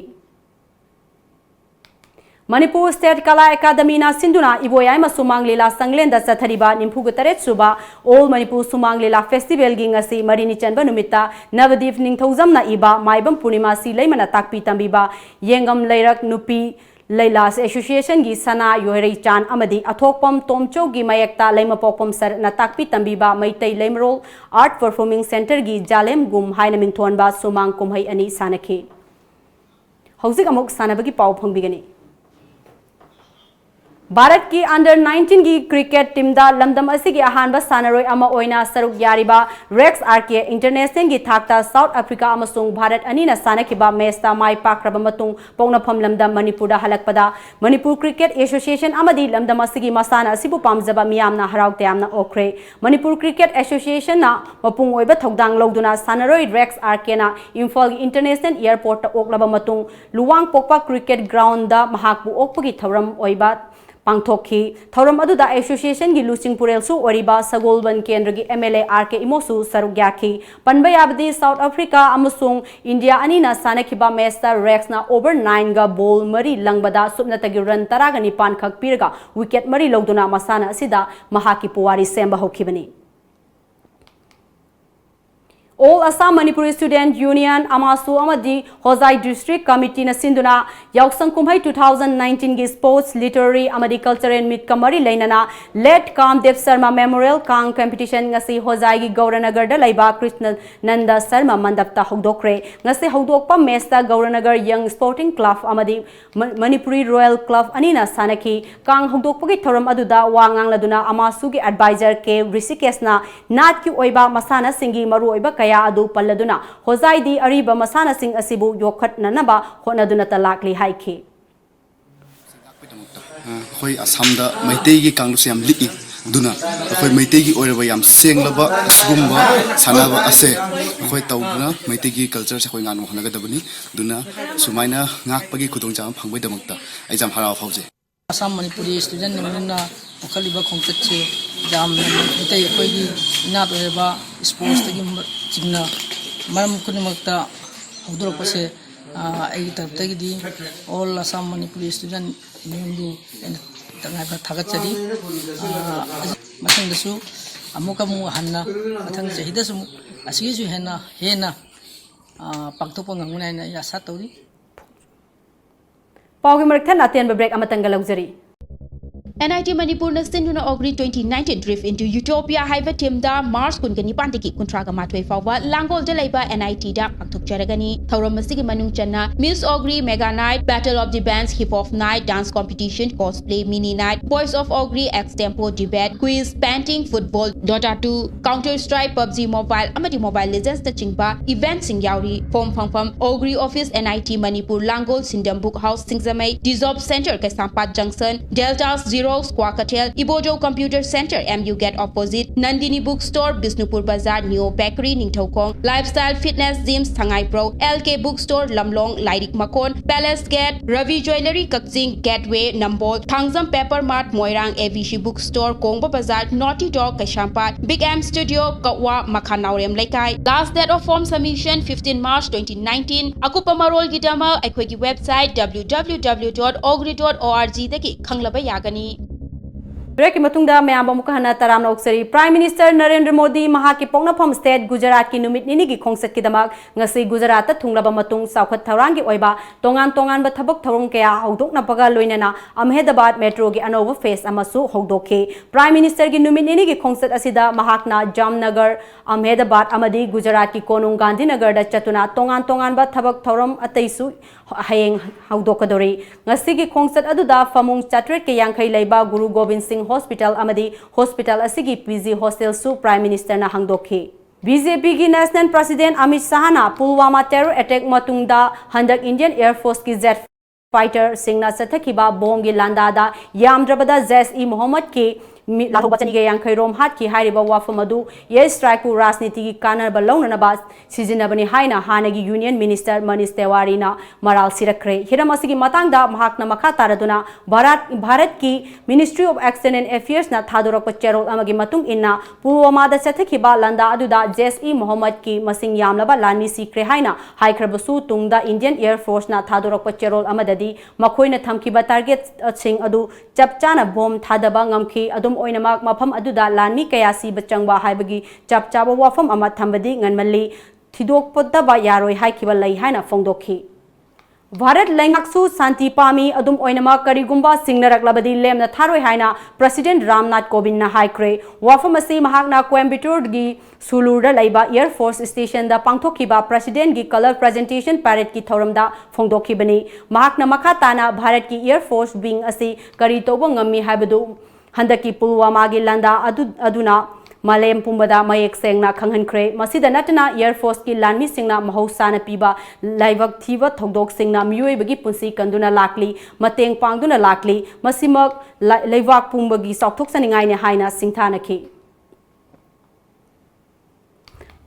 ꯃꯅꯤꯄꯨꯔ State ꯀꯂꯥ ꯑꯦꯀꯥꯗꯃꯤꯅ ꯁꯤꯟꯗꯨꯅ ꯏꯕꯣꯌꯥꯏꯃ ꯁꯨꯃꯥꯡ ꯂꯤꯂꯥ ꯁꯪꯂꯦꯟꯗ ꯆꯠꯊꯔꯤꯕ ꯅꯤꯐꯨꯒ ꯇꯔꯦꯠ ꯁꯨꯕ All Manipur Sumang Lila Festivalꯒꯤ ꯉꯁꯤ ꯃꯔꯤꯅꯤ ꯆꯟꯕ ꯅꯨꯃꯤꯠꯇ ꯅꯕꯗꯤꯞ ꯅꯤꯡꯊꯧꯖꯝꯅ ꯏꯕ ꯃꯥꯏꯕꯝ ꯄꯨꯔꯅꯤꯃꯥ ꯁꯤ ꯂꯩꯃꯅ ꯇꯥꯛꯄꯤ ꯇꯝꯕꯤꯕ ꯌꯦꯡꯉꯝ ꯂꯩꯔꯛ ꯅꯨꯄꯤ ꯂꯩꯂꯥ Associationꯒꯤ ꯁꯅꯥ ꯌꯣꯏꯔꯩꯆꯥꯟ ꯑꯃꯗꯤ ꯑꯊꯣꯛꯄꯝ ꯇꯣꯝꯆꯧꯒꯤ ꯃꯌꯦꯛꯇ ꯂꯩꯃꯄꯣꯛꯄꯝ ꯁꯔꯠꯅ ꯇꯥꯛꯄꯤ ꯇꯝꯕꯤꯕ ꯃꯩꯇꯩ ꯂꯩꯃꯔꯣꯜ Art Performing Centreꯒꯤ ꯖꯥꯂꯦꯝꯒꯨꯝ ꯍꯥꯏꯅ ꯃꯤꯡꯊꯣꯟꯕ ꯁꯨꯃꯥꯡ ꯀꯨꯝꯍꯩ ꯑꯅꯤ ꯁꯥꯟꯅꯈꯤ꯫ ꯍꯧꯖꯤꯛ ꯑꯃꯨꯛ ꯁꯥꯟꯅꯕꯒꯤ ꯄꯥꯎ ꯐꯪꯕꯤꯒꯅꯤ꯫ ꯚꯥꯔꯠꯀꯤ under nineteenꯒꯤ cricket teamꯗ ꯂꯝꯗꯝ ꯑꯁꯤꯒꯤ ꯑꯍꯥꯟꯕ ꯁꯥꯟꯅꯔꯣꯏ ꯑꯃ ꯑꯣꯏꯅ ꯁꯔꯨꯛ ꯌꯥꯔꯤꯕ ꯔꯦꯛꯁ ꯑꯥꯔ ꯀꯦ internationalꯒꯤ ꯊꯥꯛꯇ South Africa ꯑꯃꯁꯨꯡ ꯚꯥꯔꯠ ꯑꯅꯤꯅ ꯁꯥꯟꯅꯈꯤꯕ matchꯇ ꯃꯥꯏ ꯄꯥꯛꯈ꯭ꯔꯕ ꯃꯇꯨꯡ ꯄꯣꯛꯅꯐꯝ ꯂꯝꯗꯝ ꯃꯅꯤꯄꯨꯔꯗ ꯍꯜꯂꯛꯄꯗ ꯃꯅꯤꯄꯨꯔ Cricket Association ꯑꯃꯗꯤ ꯂꯝꯗꯝ ꯑꯁꯤꯒꯤ ꯃꯁꯥꯟꯅ ꯑꯁꯤꯕꯨ ꯄꯥꯝꯖꯕ ꯃꯤꯌꯥꯝꯅ ꯍꯔꯥꯎ ꯇꯌꯥꯝꯅ ꯑꯣꯛꯈ꯭ꯔꯦ꯫ ꯃꯅꯤꯄꯨꯔ Cricket Associationꯅ ꯃꯄꯨꯡ ꯑꯣꯏꯕ ꯊꯧꯗꯥꯡ ꯂꯧꯗꯨꯅ ꯁꯥꯟꯅꯔꯣꯏ ꯔꯦꯛꯁ ꯑꯥꯔ ꯀꯦꯅ ꯏꯝꯐꯥꯜꯒꯤ International Airportꯇ ꯑꯣꯛꯂꯕ ꯃꯇꯨꯡ ꯂꯨꯋꯥꯡꯄꯣꯛꯄ Cricket Groundꯗ ꯃꯍꯥꯛꯄꯨ ꯑꯣꯛꯄꯒꯤ ꯊꯧꯔꯝ ꯑꯣꯏꯕ ꯄꯥꯡꯊꯣꯛꯈꯤ꯫ ꯊꯧꯔꯝ ꯑꯗꯨꯗ association ꯒꯤ ꯂꯨꯆꯤꯡ ꯄꯨꯔꯦꯜꯁꯨ ꯑꯣꯏꯔꯤꯕ ꯁꯒꯣꯜꯕꯟ ꯀꯦꯟꯗ꯭ꯔꯒꯤ M L A R K ꯏꯃꯣꯁꯨ ꯁꯔꯨꯛ ꯌꯥꯈꯤ꯫ ꯄꯟꯕ ꯌꯥꯕꯗꯤ South Africa ꯑꯃꯁꯨꯡ India ꯑꯅꯤꯅ ꯁꯥꯟꯅꯈꯤꯕ match ꯇ Rex ꯅ over nine ꯒ ball ꯃꯔꯤ ꯂꯪꯕꯗ ꯁꯨꯞꯅꯇꯒꯤ run ꯇꯔꯥꯒ ꯅꯤꯄꯥꯟ ꯈꯛ ꯄꯤꯔꯒ wicket ꯃꯔꯤ ꯂꯧꯗꯨꯅ ꯃꯁꯥꯟꯅ ꯑꯁꯤꯗ ꯃꯍꯥꯛꯀꯤ ꯄꯨꯋꯥꯔꯤ ꯁꯦꯝꯕ ꯍꯧꯈꯤꯕꯅꯤ꯫ All Assam Manipuri Student Union, ꯑꯃꯥꯁꯨ ꯑꯃꯗꯤ ꯍꯣꯖꯥꯏ District Committee ꯅ ꯁꯤꯟꯗꯨꯅ ꯌꯥꯎꯁꯪ ꯀꯨꯝꯍꯩ two thousand nineteen ꯒꯤ sports, literary ꯑꯃꯗꯤ cultural meet ꯀ ꯃꯔꯤ ꯂꯩꯅꯅ Late Kamdep Sharma Memorial ꯀꯥꯡ competition ꯉꯁꯤ ꯍꯣꯖꯥꯏꯒꯤ ꯒꯧꯔꯅꯒꯔꯗ ꯂꯩꯕ ꯀ꯭ꯔꯤꯁꯅ ꯅꯟꯗ ꯁꯔꯃ ꯃꯟꯗꯞꯇ ꯍꯧꯗꯣꯛꯈ꯭ꯔꯦ꯫ ꯉꯁꯤ ꯍꯧꯗꯣꯛꯄ match ꯇ ꯒꯧꯔꯅꯒꯔ Young Sporting Club ꯑꯃꯗꯤ ꯃ-, Manipuri Royal Club ꯑꯅꯤꯅ ꯁꯥꯟꯅꯈꯤ꯫ ꯀꯥꯡ ꯍꯧꯗꯣꯛꯄꯒꯤ ꯊꯧꯔꯝ ꯑꯗꯨꯗ ꯋꯥ ꯉꯥꯡꯂꯗꯨꯅ ꯑꯃꯥꯁꯨꯒꯤ advisor ꯀꯦ ꯔꯤꯁꯤꯀꯦꯁꯅ ꯅꯥꯠꯀꯤ ꯑꯣꯏꯕ ꯃꯁꯥꯟꯅꯁꯤꯡꯒꯤ ꯃꯔꯨꯑꯣꯏꯕ ꯀꯌꯥ ꯑꯗꯨ ꯄꯜꯂꯗꯨꯅ ꯍꯣꯖꯥꯏꯗꯤ ꯑꯔꯤꯕ ꯃꯁꯥꯟꯅꯁꯤꯡ ꯑꯁꯤꯕꯨ ꯌꯣꯛꯈꯠꯅꯅꯕ ꯍꯣꯠꯅꯗꯨꯅꯇ ꯂꯥꯛꯂꯤ ꯍꯥꯏꯈꯤ꯫ ꯑꯩꯈꯣꯏ ꯑꯁꯥꯝꯗ ꯃꯩꯇꯩꯒꯤ ꯀꯥꯡꯂꯨꯞꯁꯦ ꯌꯥꯝ ꯂꯤꯛꯏ꯫ ꯑꯗꯨꯅ ꯑꯩꯈꯣꯏ ꯃꯩꯇꯩꯒꯤ ꯑꯣꯏꯔꯕ ꯌꯥꯝ ꯁꯦꯡꯂꯕ ꯑꯁꯤꯒꯨꯝꯕ ꯁꯥꯟꯅꯕ ꯑꯁꯦ ꯑꯩꯈꯣꯏ ꯇꯧꯗꯨꯅ ꯃꯩꯇꯩꯒꯤ culture ꯁꯦ ꯑꯩꯈꯣꯏ ꯉꯥꯛꯅꯕ ꯍꯣꯠꯅꯒꯗꯕꯅꯤ꯫ ꯑꯗꯨꯅ ꯁꯨꯃꯥꯏꯅ ꯉꯥꯛꯄꯒꯤ ꯈꯨꯗꯣꯡꯆꯥꯕ ꯐꯪꯕꯒꯤꯗꯃꯛꯇ ꯑꯩ ꯌꯥꯝ ꯍꯔꯥꯎ ꯐꯥꯎꯖꯩ꯫ ꯑꯁꯥꯝ ꯃꯅꯤꯄꯨꯔꯤ ꯏꯁꯇꯨꯗꯦꯟ ꯌꯨꯅꯤꯌꯟꯅ ꯄꯨꯈꯠꯂꯤꯕ ꯈꯣꯡꯆꯠꯁꯤ ꯌꯥꯝꯅ ꯃꯩꯇꯩ ꯑꯩꯈꯣꯏꯒꯤ ꯏꯅꯥꯠ ꯑꯣꯏꯔꯕ ꯏꯁꯄꯣꯔꯠꯁꯇꯒꯤ ꯆꯤꯡꯅ ꯃꯔꯝ ꯈꯨꯗꯤꯡꯃꯛꯇ ꯍꯧꯗꯣꯔꯛꯄꯁꯦ, ꯑ, ꯑꯩꯒꯤ ꯇꯔꯞꯇꯒꯤꯗꯤ All Assam Manipuri Student Unionꯕꯨ ꯑꯩꯅ ꯇꯉꯥꯏ ꯐꯗꯅ ꯊꯥꯒꯠꯆꯔꯤ꯫ ꯑ, ꯃꯊꯪꯗꯁꯨ ꯑꯃꯨꯛ ꯑꯃꯨꯛ ꯍꯟꯅ ꯃꯊꯪ ꯆꯍꯤꯗꯁꯨ ꯑꯃꯨꯛ ꯑꯁꯤꯒꯤꯁꯨ ꯍꯦꯟꯅ, ꯍꯦꯟꯅ, ꯑ, ꯄꯥꯡꯊꯣꯛꯄ ꯉꯝꯒꯅꯤ ꯍꯥꯏꯅ ꯑꯩ ꯑꯁꯥ ꯇꯧꯔꯤ꯫ ꯄꯥꯎꯒꯤ ꯃꯔꯛ ꯊꯠꯅ ꯑꯇꯦꯟꯕ break ꯑꯃꯇꯪꯒ ꯂꯧꯖꯔꯤ꯫ N I T ꯃꯅꯤꯄꯨꯔꯅ ꯁꯤꯟꯗꯨꯅ Ogri twenty nineteen Drift into Utopia ꯍꯥꯏꯕ themeꯗ March ꯀꯨꯟꯒ ꯅꯤꯄꯥꯟꯗꯒꯤ ꯀꯨꯟꯊ꯭ꯔꯥꯒ ꯃꯥꯊꯣꯏ ꯐꯥꯎꯕ ꯂꯥꯡꯒꯣꯜꯗ ꯂꯩꯕ N I Tꯗ ꯄꯥꯡꯊꯣꯛꯆꯔꯒꯅꯤ꯫ ꯊꯧꯔꯝ ꯑꯁꯤꯒꯤ ꯃꯅꯨꯡ ꯆꯟꯅ Miss Ogri, Mega Night, Battle of the Bands, Hip Hop Night, Dance Competition, Cosplay, Mini Night, Voice of Ogri, Extempo Debate, Quiz, Painting, Football, Dota two, Counter Strike, PUBG Mobile ꯑꯃꯗꯤ Mobile Legendsꯅꯆꯤꯡꯕ eventꯁꯤꯡ ꯌꯥꯎꯔꯤ꯫ Form ꯐꯪꯐꯝ Ogri Office, N I T Manipur, Langol, ꯁꯤꯟꯗꯝ Book House, Singjamei, Dissolve Center, Keishampat Junction, Delta zero Rose Kwakeithel, Ibojou Computer Center, M U Gate opposite, Nandini Bookstore, Bishnupur Bazar, Neo Bakery, Ningthoukhong, Lifestyle Fitness Gym, Sangaiprou, L K Bookstore, Lamlong, Lairik Makon, Palace Gate, Ravi Jewellery, Kakching, Gateway, Nambol, Thangjam Paper Mart, Moirang, A V C Bookstore, Kongba Bazar, Naughty Dog, Kaisamphat, Big M Studio, Kawa, Makhan Naorem Leikai. Last date of form submission, fifteen March twenty nineteen. ꯑꯀꯨꯞꯄ ꯃꯔꯣꯜꯒꯤꯗꯃꯛ ꯑꯩꯈꯣꯏꯒꯤ website W W W dot ogri dot org ꯗꯒꯤ ꯈꯪꯂꯕ ꯌꯥꯒꯅꯤ꯫ Break ꯀꯤ ꯃꯇꯨꯡꯗ ꯃꯌꯥꯝꯕꯨ ꯑꯃꯨꯛꯀ ꯍꯟꯅ ꯇꯔꯥꯝꯅ ꯑꯣꯛꯆꯔꯤ꯫ Prime Minister ꯅꯔꯦꯟꯗ꯭ꯔ ꯃꯣꯗꯤ ꯃꯍꯥꯛꯀꯤ ꯄꯣꯛꯅꯐꯝ state ꯒꯨꯖꯔꯥꯠꯀꯤ ꯅꯨꯃꯤꯠ ꯅꯤꯅꯤꯒꯤ ꯈꯣꯡꯆꯠꯀꯤꯗꯃꯛ ꯉꯁꯤ ꯒꯨꯖꯔꯥꯠꯇ ꯊꯨꯡꯂꯕ ꯃꯇꯨꯡ ꯆꯥꯎꯈꯠ ꯊꯧꯔꯥꯡꯒꯤ ꯑꯣꯏꯕ ꯇꯣꯉꯥꯟ ꯇꯣꯉꯥꯟꯕ ꯊꯕꯛ ꯊꯧꯔꯝ ꯀꯌꯥ ꯍꯧꯗꯣꯛꯅꯕꯒ ꯂꯣꯏꯅꯅ ꯑꯍꯃꯦꯗꯕꯥꯗ metro ꯒꯤ ꯑꯅꯧꯕ phase ꯑꯃꯁꯨ ꯍꯧꯗꯣꯛꯈꯤ꯫ Prime Minister ꯒꯤ ꯅꯨꯃꯤꯠ ꯅꯤꯅꯤꯒꯤ ꯈꯣꯡꯆꯠ ꯑꯁꯤꯗ ꯃꯍꯥꯛꯅ ꯖꯥꯝꯅꯒꯔ, ꯑꯍꯃꯦꯗꯕꯥꯗ ꯑꯃꯗꯤ ꯒꯨꯖꯔꯥꯠꯀꯤ ꯀꯣꯅꯨꯡ ꯒꯥꯟꯙꯤꯅꯒꯔꯗ ꯆꯠꯇꯨꯅ ꯇꯣꯉꯥꯟ ꯇꯣꯉꯥꯟꯕ ꯊꯕꯛ ꯊꯧꯔꯝ ꯑꯇꯩꯁꯨ ꯍꯌꯦꯡ ꯍꯧꯗꯣꯛꯀꯗꯧꯔꯤ꯫ ꯉꯁꯤꯒꯤ ꯈꯣꯡꯆꯠ ꯑꯗꯨꯗ ꯐꯃꯨꯡ ꯆꯥꯇ꯭ꯔꯦꯠꯀ ꯌꯥꯡꯈꯩ ꯂꯩꯕ ꯒꯨꯔꯨ ꯒꯣꯕꯤꯟ ꯁꯤꯡ ꯍꯣꯁꯄꯤꯇꯥꯜ ꯑꯃꯗꯤ ꯍꯣꯁꯄꯤꯇꯥꯜ ꯑꯁꯤꯒꯤ P G hostel ꯁꯨ Prime Minister ꯅ ꯍꯥꯡꯗꯣꯛꯈꯤ꯫ B J P ꯒꯤ National President Amit ꯁꯥꯍꯅ ꯄꯨꯜꯋꯥꯃꯥ terror attack ꯃꯇꯨꯡꯗ ꯍꯟꯗꯛ Indian Air Force ꯀꯤ jet fighter ꯁꯤꯡꯅ ꯆꯠꯊꯈꯤꯕ bomb ꯒꯤ ꯂꯥꯟꯗꯥꯗ ꯌꯥꯝꯗ꯭ꯔꯕꯗ Jaish-e-Mohammed ꯀꯤ ꯃꯤ ꯂꯥꯟꯊꯧꯕ ꯆꯅꯤꯒ ꯌꯥꯡꯈꯩ ꯔꯣꯝ ꯍꯥꯠꯈꯤ ꯍꯥꯏꯔꯤꯕ ꯋꯥꯐꯝ ꯑꯗꯨ air strike ꯄꯨ ꯔꯥꯖꯅꯤꯇꯤꯒꯤ ꯀꯥꯟꯅꯕ ꯂꯧꯅꯅꯕ ꯁꯤꯖꯤꯟꯅꯕꯅꯤ ꯍꯥꯏꯅ ꯍꯥꯟꯅꯒꯤ Union Minister ꯃꯅꯤꯁ ꯇꯤꯋꯥꯔꯤꯅ ꯃꯔꯥꯜ ꯁꯤꯔꯛꯈ꯭ꯔꯦ꯫ ꯍꯤꯔꯝ ꯑꯁꯤꯒꯤ ꯃꯇꯥꯡꯗ ꯃꯍꯥꯛꯅ ꯃꯈꯥ ꯇꯥꯔꯗꯨꯅ ꯚꯥꯔꯠ, ꯚꯥꯔꯠꯀꯤ Ministry of External Affairs ꯅ ꯊꯥꯗꯣꯔꯛꯄ ꯆꯦꯔꯣꯜ ꯑꯃꯒꯤ ꯃꯇꯨꯡ ꯏꯟꯅ, ꯄꯨꯜꯋꯥꯃꯥꯗ ꯆꯠꯊꯈꯤꯕ ꯂꯥꯟꯗꯥ ꯑꯗꯨꯗ Jaish-e-Mohammed ꯀꯤ ꯃꯁꯤꯡ ꯌꯥꯝꯂꯕ ꯂꯥꯟꯃꯤ ꯁꯤꯈ꯭ꯔꯦ ꯍꯥꯏꯅ ꯍꯥꯏꯈ꯭ꯔꯕꯁꯨ, ꯇꯨꯡꯗ Indian Air Force ꯅ ꯊꯥꯗꯣꯔꯛꯄ ꯆꯦꯔꯣꯜ ꯑꯃꯗꯗꯤ ꯃꯈꯣꯏꯅ ꯊꯝꯈꯤꯕ target ꯁꯤꯡ ꯑꯗꯨ ꯆꯞ ꯆꯥꯅ bomb ꯊꯥꯗꯕ ꯉꯝꯈꯤ꯫ ꯑꯗꯨꯝ ꯑꯣꯏꯅꯃꯛ, ꯃꯐꯝ ꯑꯗꯨꯗ ꯂꯥꯟꯃꯤ ꯀꯌꯥ ꯁꯤꯕ ꯆꯪꯕ ꯍꯥꯏꯕꯒꯤ ꯆꯞ ꯆꯥꯕ ꯋꯥꯐꯝ ꯑꯃ ꯊꯝꯕꯗꯤ ꯉꯟꯃꯜꯂꯤ, ꯊꯤꯗꯣꯛꯄꯗꯕ ꯌꯥꯔꯣꯏ ꯍꯥꯏꯈꯤꯕ ꯂꯩ ꯍꯥꯏꯅ ꯐꯣꯡꯗꯣꯛꯈꯤ꯫ ꯚꯥꯔꯠ ꯂꯩꯉꯥꯛꯁꯨ ꯁꯥꯟꯇꯤ ꯄꯥꯝꯃꯤ, ꯑꯗꯨꯝ ꯑꯣꯏꯅꯃꯛ ꯀꯔꯤꯒꯨꯝꯕ ꯁꯤꯡꯅꯔꯛꯂꯕꯗꯤ ꯂꯦꯝꯅ ꯊꯥꯔꯣꯏ ꯍꯥꯏꯅ President ꯔꯥꯝꯅꯥꯊ ꯀꯣꯕꯤꯟꯗꯅ ꯍꯥꯏꯈ꯭ꯔꯦ꯫ ꯋꯥꯐꯝ ꯑꯁꯤ ꯃꯍꯥꯛꯅ ꯀꯣꯏꯝꯕꯇꯨꯔꯒꯤ ꯁꯨꯂꯨꯔꯗ ꯂꯩꯕ Air Force Station ꯗ ꯄꯥꯡꯊꯣꯛꯈꯤꯕ President ꯀꯤ Colour Presentation Parade ꯀꯤ ꯊꯧꯔꯝꯗ ꯐꯣꯡꯗꯣꯛꯈꯤꯕꯅꯤ꯫ ꯃꯍꯥꯛꯅ ꯃꯈꯥ ꯇꯥꯅ ꯚꯥꯔꯠꯀꯤ Air Force Wing ꯑꯁꯤ ꯀꯔꯤ ꯇꯧꯕ ꯉꯝꯃꯤ ꯍꯥꯏꯕꯗꯨ ꯍꯟꯗꯛꯀꯤ ꯄꯨꯜꯋꯥꯃꯥꯒꯤ ꯂꯥꯟꯗꯥ ꯑꯗꯨ, ꯑꯗꯨꯅ ꯃꯥꯂꯦꯝ ꯄꯨꯝꯕꯗ ꯃꯌꯦꯛ ꯁꯦꯡꯅ ꯈꯪꯍꯟꯈ꯭ꯔꯦ꯫ ꯃꯁꯤꯗ ꯅꯠꯇꯅ Air Force ꯀꯤ ꯂꯥꯟꯃꯤꯁꯤꯡꯅ ꯃꯍꯧꯁꯥꯅ ꯄꯤꯕ ꯂꯥꯏꯕꯛ ꯊꯤꯕ ꯊꯧꯗꯣꯛꯁꯤꯡꯅ ꯃꯤꯑꯣꯏꯕꯒꯤ ꯄꯨꯟꯁꯤ ꯀꯟꯗꯨꯅ ꯂꯥꯛꯂꯤ, ꯃꯇꯦꯡ ꯄꯥꯡꯗꯨꯅ ꯂꯥꯛꯂꯤ꯫ ꯃꯁꯤꯃꯛ ꯂ-, ꯂꯩꯕꯥꯛ ꯄꯨꯝꯕꯒꯤ ꯆꯥꯎꯊꯣꯛꯆꯅꯤꯡꯉꯥꯏꯅꯤ ꯍꯥꯏꯅ ꯁꯤꯡꯊꯥꯅꯈꯤ꯫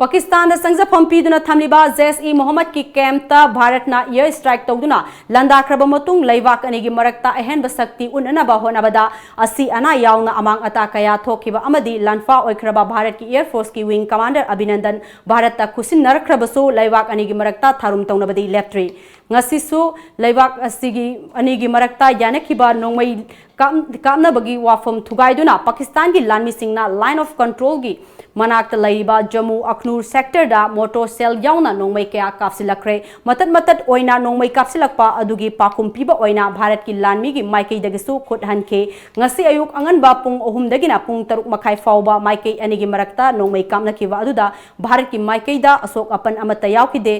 ꯄꯥꯀꯤꯁꯇꯥꯟꯗ ꯆꯪꯖꯐꯝ ꯄꯤꯗꯨꯅ ꯊꯝꯂꯤꯕ ꯖꯩꯁ-ꯏ-ꯃꯣꯍꯝꯃꯗꯀꯤ ꯀꯦꯝꯞꯇ ꯚꯥꯔꯠꯅ air strike ꯇꯧꯗꯨꯅ ꯂꯥꯟꯗꯥꯈ꯭ꯔꯕ ꯃꯇꯨꯡ, ꯂꯩꯕꯥꯛ ꯑꯅꯤꯒꯤ ꯃꯔꯛꯇ ꯑꯍꯦꯟꯕ ꯁꯛꯇꯤ ꯎꯠꯅꯅꯕ ꯍꯣꯠꯅꯕꯗ ꯑꯁꯤ ꯑꯅꯥ ꯌꯥꯎꯅ ꯑꯃꯥꯡ ꯑꯇꯥ ꯀꯌꯥ ꯊꯣꯛꯈꯤꯕ ꯑꯃꯗꯤ ꯂꯥꯟꯐꯥ ꯑꯣꯏꯈ꯭ꯔꯕ ꯚꯥꯔꯠꯀꯤ Air Force ꯀꯤ wing commander ꯑꯚꯤꯅꯟꯗꯟ ꯚꯥꯔꯠꯇ ꯈꯨꯠꯁꯤꯟꯅꯔꯛꯈ꯭ꯔꯕꯁꯨ, ꯂꯩꯕꯥꯛ ꯑꯅꯤꯒꯤ ꯃꯔꯛꯇ ꯊꯥꯔꯨꯝ ꯇꯧꯅꯕꯗꯤ ꯂꯦꯞꯇ꯭ꯔꯤ꯫ ꯉꯁꯤꯁꯨ ꯂꯩꯕꯥꯛ ꯑꯁꯤꯒꯤ ꯑꯅꯤꯒꯤ ꯃꯔꯛꯇ ꯌꯥꯅꯈꯤꯕ ꯅꯣꯡꯃꯩ ꯀꯥꯞ-, ꯀꯥꯞꯅꯕꯒꯤ ꯋꯥꯐꯝ ꯊꯨꯒꯥꯏꯗꯨꯅ ꯄꯥꯀꯤꯁꯇꯥꯟꯒꯤ ꯂꯥꯟꯃꯤꯁꯤꯡꯅ Line of Control ꯒꯤ ꯃꯅꯥꯛꯇ ꯂꯩꯔꯤꯕ ꯖꯝꯃꯨ ꯑꯈꯅꯨꯔ sector ꯗ mortar shell ꯌꯥꯎꯅ ꯅꯣꯡꯃꯩ ꯀꯌꯥ ꯀꯥꯞꯁꯤꯜꯂꯛꯈ꯭ꯔꯦ꯫ ꯃꯇꯠ ꯃꯇꯠ ꯑꯣꯏꯅ ꯅꯣꯡꯃꯩ ꯀꯥꯞꯁꯤꯜꯂꯛꯄ ꯑꯗꯨꯒꯤ ꯄꯥꯎꯈꯨꯝ ꯄꯤꯕ ꯑꯣꯏꯅ ꯚꯥꯔꯠꯀꯤ ꯂꯥꯟꯃꯤꯒꯤ ꯃꯥꯏꯀꯩꯗꯒꯤꯁꯨ ꯈꯨꯠ ꯍꯟꯈꯤ꯫ ꯉꯁꯤ ꯑꯌꯨꯛ ꯑꯉꯟꯕ ꯄꯨꯡ ꯑꯍꯨꯝꯗꯒꯤꯅ ꯄꯨꯡ ꯇꯔꯨꯛ ꯃꯈꯥꯏ ꯐꯥꯎꯕ ꯃꯥꯏꯀꯩ ꯑꯅꯤꯒꯤ ꯃꯔꯛꯇ ꯅꯣꯡꯃꯩ ꯀꯥꯞꯅꯈꯤꯕ ꯑꯗꯨꯗ ꯚꯥꯔꯠꯀꯤ ꯃꯥꯏꯀꯩꯗ ꯑꯁꯣꯛ ꯑꯄꯟ ꯑꯃꯠꯇ ꯌꯥꯎꯈꯤꯗꯦ,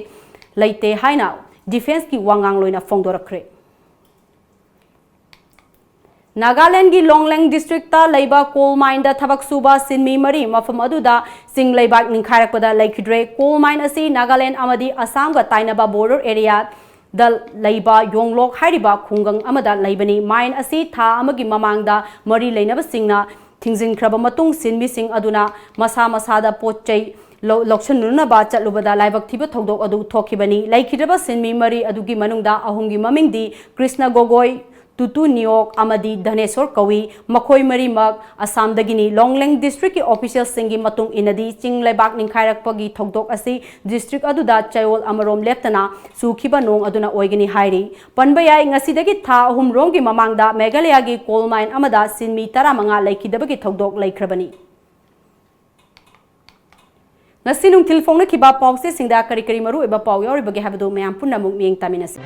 ꯂꯩꯇꯦ ꯍꯥꯏꯅ defence ꯀꯤ ꯋꯥꯉꯥꯡꯂꯣꯏꯅ ꯐꯣꯡꯗꯣꯔꯛꯈ꯭ꯔꯦ꯫ ꯅꯥꯒꯥꯂꯦꯟꯒꯤ ꯂꯣꯡꯂꯦꯡ district ꯇ ꯂꯩꯕ coal mine ꯗ ꯊꯕꯛ ꯁꯨꯕ ꯁꯤꯟꯃꯤ ꯃꯔꯤ ꯃꯐꯝ ꯑꯗꯨꯗ ꯆꯤꯡ ꯂꯩꯕꯥꯛ ꯅꯤꯡꯈꯥꯏꯔꯛꯄꯗ ꯂꯩꯈꯤꯗ꯭ꯔꯦ꯫ Coal mine ꯑꯁꯤ ꯅꯥꯒꯥꯂꯦꯟ ꯑꯃꯗꯤ ꯑꯁꯥꯝꯒ ꯇꯥꯏꯅꯕ border area ꯗ ꯂꯩꯕ ꯌꯣꯡꯂꯣꯛ ꯍꯥꯏꯔꯤꯕ ꯈꯨꯡꯒꯪ ꯑꯃꯗ ꯂꯩꯕꯅꯤ꯫ Mine ꯑꯁꯤ ꯊꯥ ꯑꯃꯒꯤ ꯃꯃꯥꯡꯗ ꯃꯔꯤ ꯂꯩꯅꯕꯁꯤꯡꯅ ꯊꯤꯡꯖꯤꯟꯈ꯭ꯔꯕ ꯃꯇꯨꯡ, ꯁꯤꯟꯃꯤꯁꯤꯡ ꯑꯗꯨꯅ ꯃꯁꯥ ꯃꯁꯥꯗ ꯄꯣꯠ ꯆꯩ ꯂꯧ-, ꯂꯧꯁꯤꯟꯅꯅꯕ ꯆꯠꯂꯨꯕꯗ ꯂꯥꯏꯕꯛ ꯊꯤꯕ ꯊꯧꯗꯣꯛ ꯑꯗꯨ ꯊꯣꯛꯈꯤꯕꯅꯤ꯫ ꯂꯩꯈꯤꯗ꯭ꯔꯕ ꯁꯤꯟꯃꯤ ꯃꯔꯤ ꯑꯗꯨꯒꯤ ꯃꯅꯨꯡꯗ ꯑꯍꯨꯝꯒꯤ ꯃꯃꯤꯡꯗꯤ ꯀ꯭ꯔꯤꯁꯅ ꯒꯣꯒꯣꯏ, ꯇꯨꯇꯨ ꯅꯤꯌꯣꯛ ꯑꯃꯗꯤ ꯙꯅꯦꯁꯣꯔ ꯀꯧꯏ꯫ ꯃꯈꯣꯏ ꯃꯔꯤꯃꯛ ꯑꯁꯥꯝꯗꯒꯤꯅꯤ꯫ ꯂꯣꯡꯂꯦꯡ district ꯀꯤ official ꯁꯤꯡꯒꯤ ꯃꯇꯨꯡ ꯏꯟꯅꯗꯤ, ꯆꯤꯡ ꯂꯩꯕꯥꯛ ꯅꯤꯡꯈꯥꯏꯔꯛꯄꯒꯤ ꯊꯧꯗꯣꯛ ꯑꯁꯤ district ꯑꯗꯨꯗ ꯆꯌꯣꯜ ꯑꯃꯔꯣꯝ ꯂꯦꯞꯇꯅ ꯆꯨꯈꯤꯕ ꯅꯣꯡ ꯑꯗꯨꯅ ꯑꯣꯏꯒꯅꯤ ꯍꯥꯏꯔꯤ꯫ ꯄꯟꯕ ꯌꯥꯏ, ꯉꯁꯤꯗꯒꯤ ꯊꯥ ꯑꯍꯨꯝ ꯔꯣꯝꯒꯤ ꯃꯃꯥꯡꯗ ꯃꯦꯘꯥꯂꯌꯥꯒꯤ coal mine ꯑꯃꯗ ꯁꯤꯟꯃꯤ ꯇꯔꯥꯃꯉꯥ ꯂꯩꯈꯤꯗꯕꯒꯤ ꯊꯧꯗꯣꯛ ꯂꯩꯈ꯭ꯔꯕꯅꯤ꯫ ꯉꯁꯤ ꯅꯨꯡꯊꯤꯜ ꯐꯣꯡꯅꯈꯤꯕ ꯄꯥꯎꯆꯦꯁꯤꯡꯗ ꯀꯔꯤ ꯀꯔꯤ ꯃꯔꯨꯑꯣꯏꯕ ꯄꯥꯎ ꯌꯥꯎꯔꯤꯕꯒꯦ ꯍꯥꯏꯕꯗꯨ ꯃꯌꯥꯝ ꯄꯨꯟꯅ ꯑꯃꯨꯛ ꯃꯤꯠꯌꯦꯡ ꯇꯥꯃꯤꯟꯅꯁꯤ꯫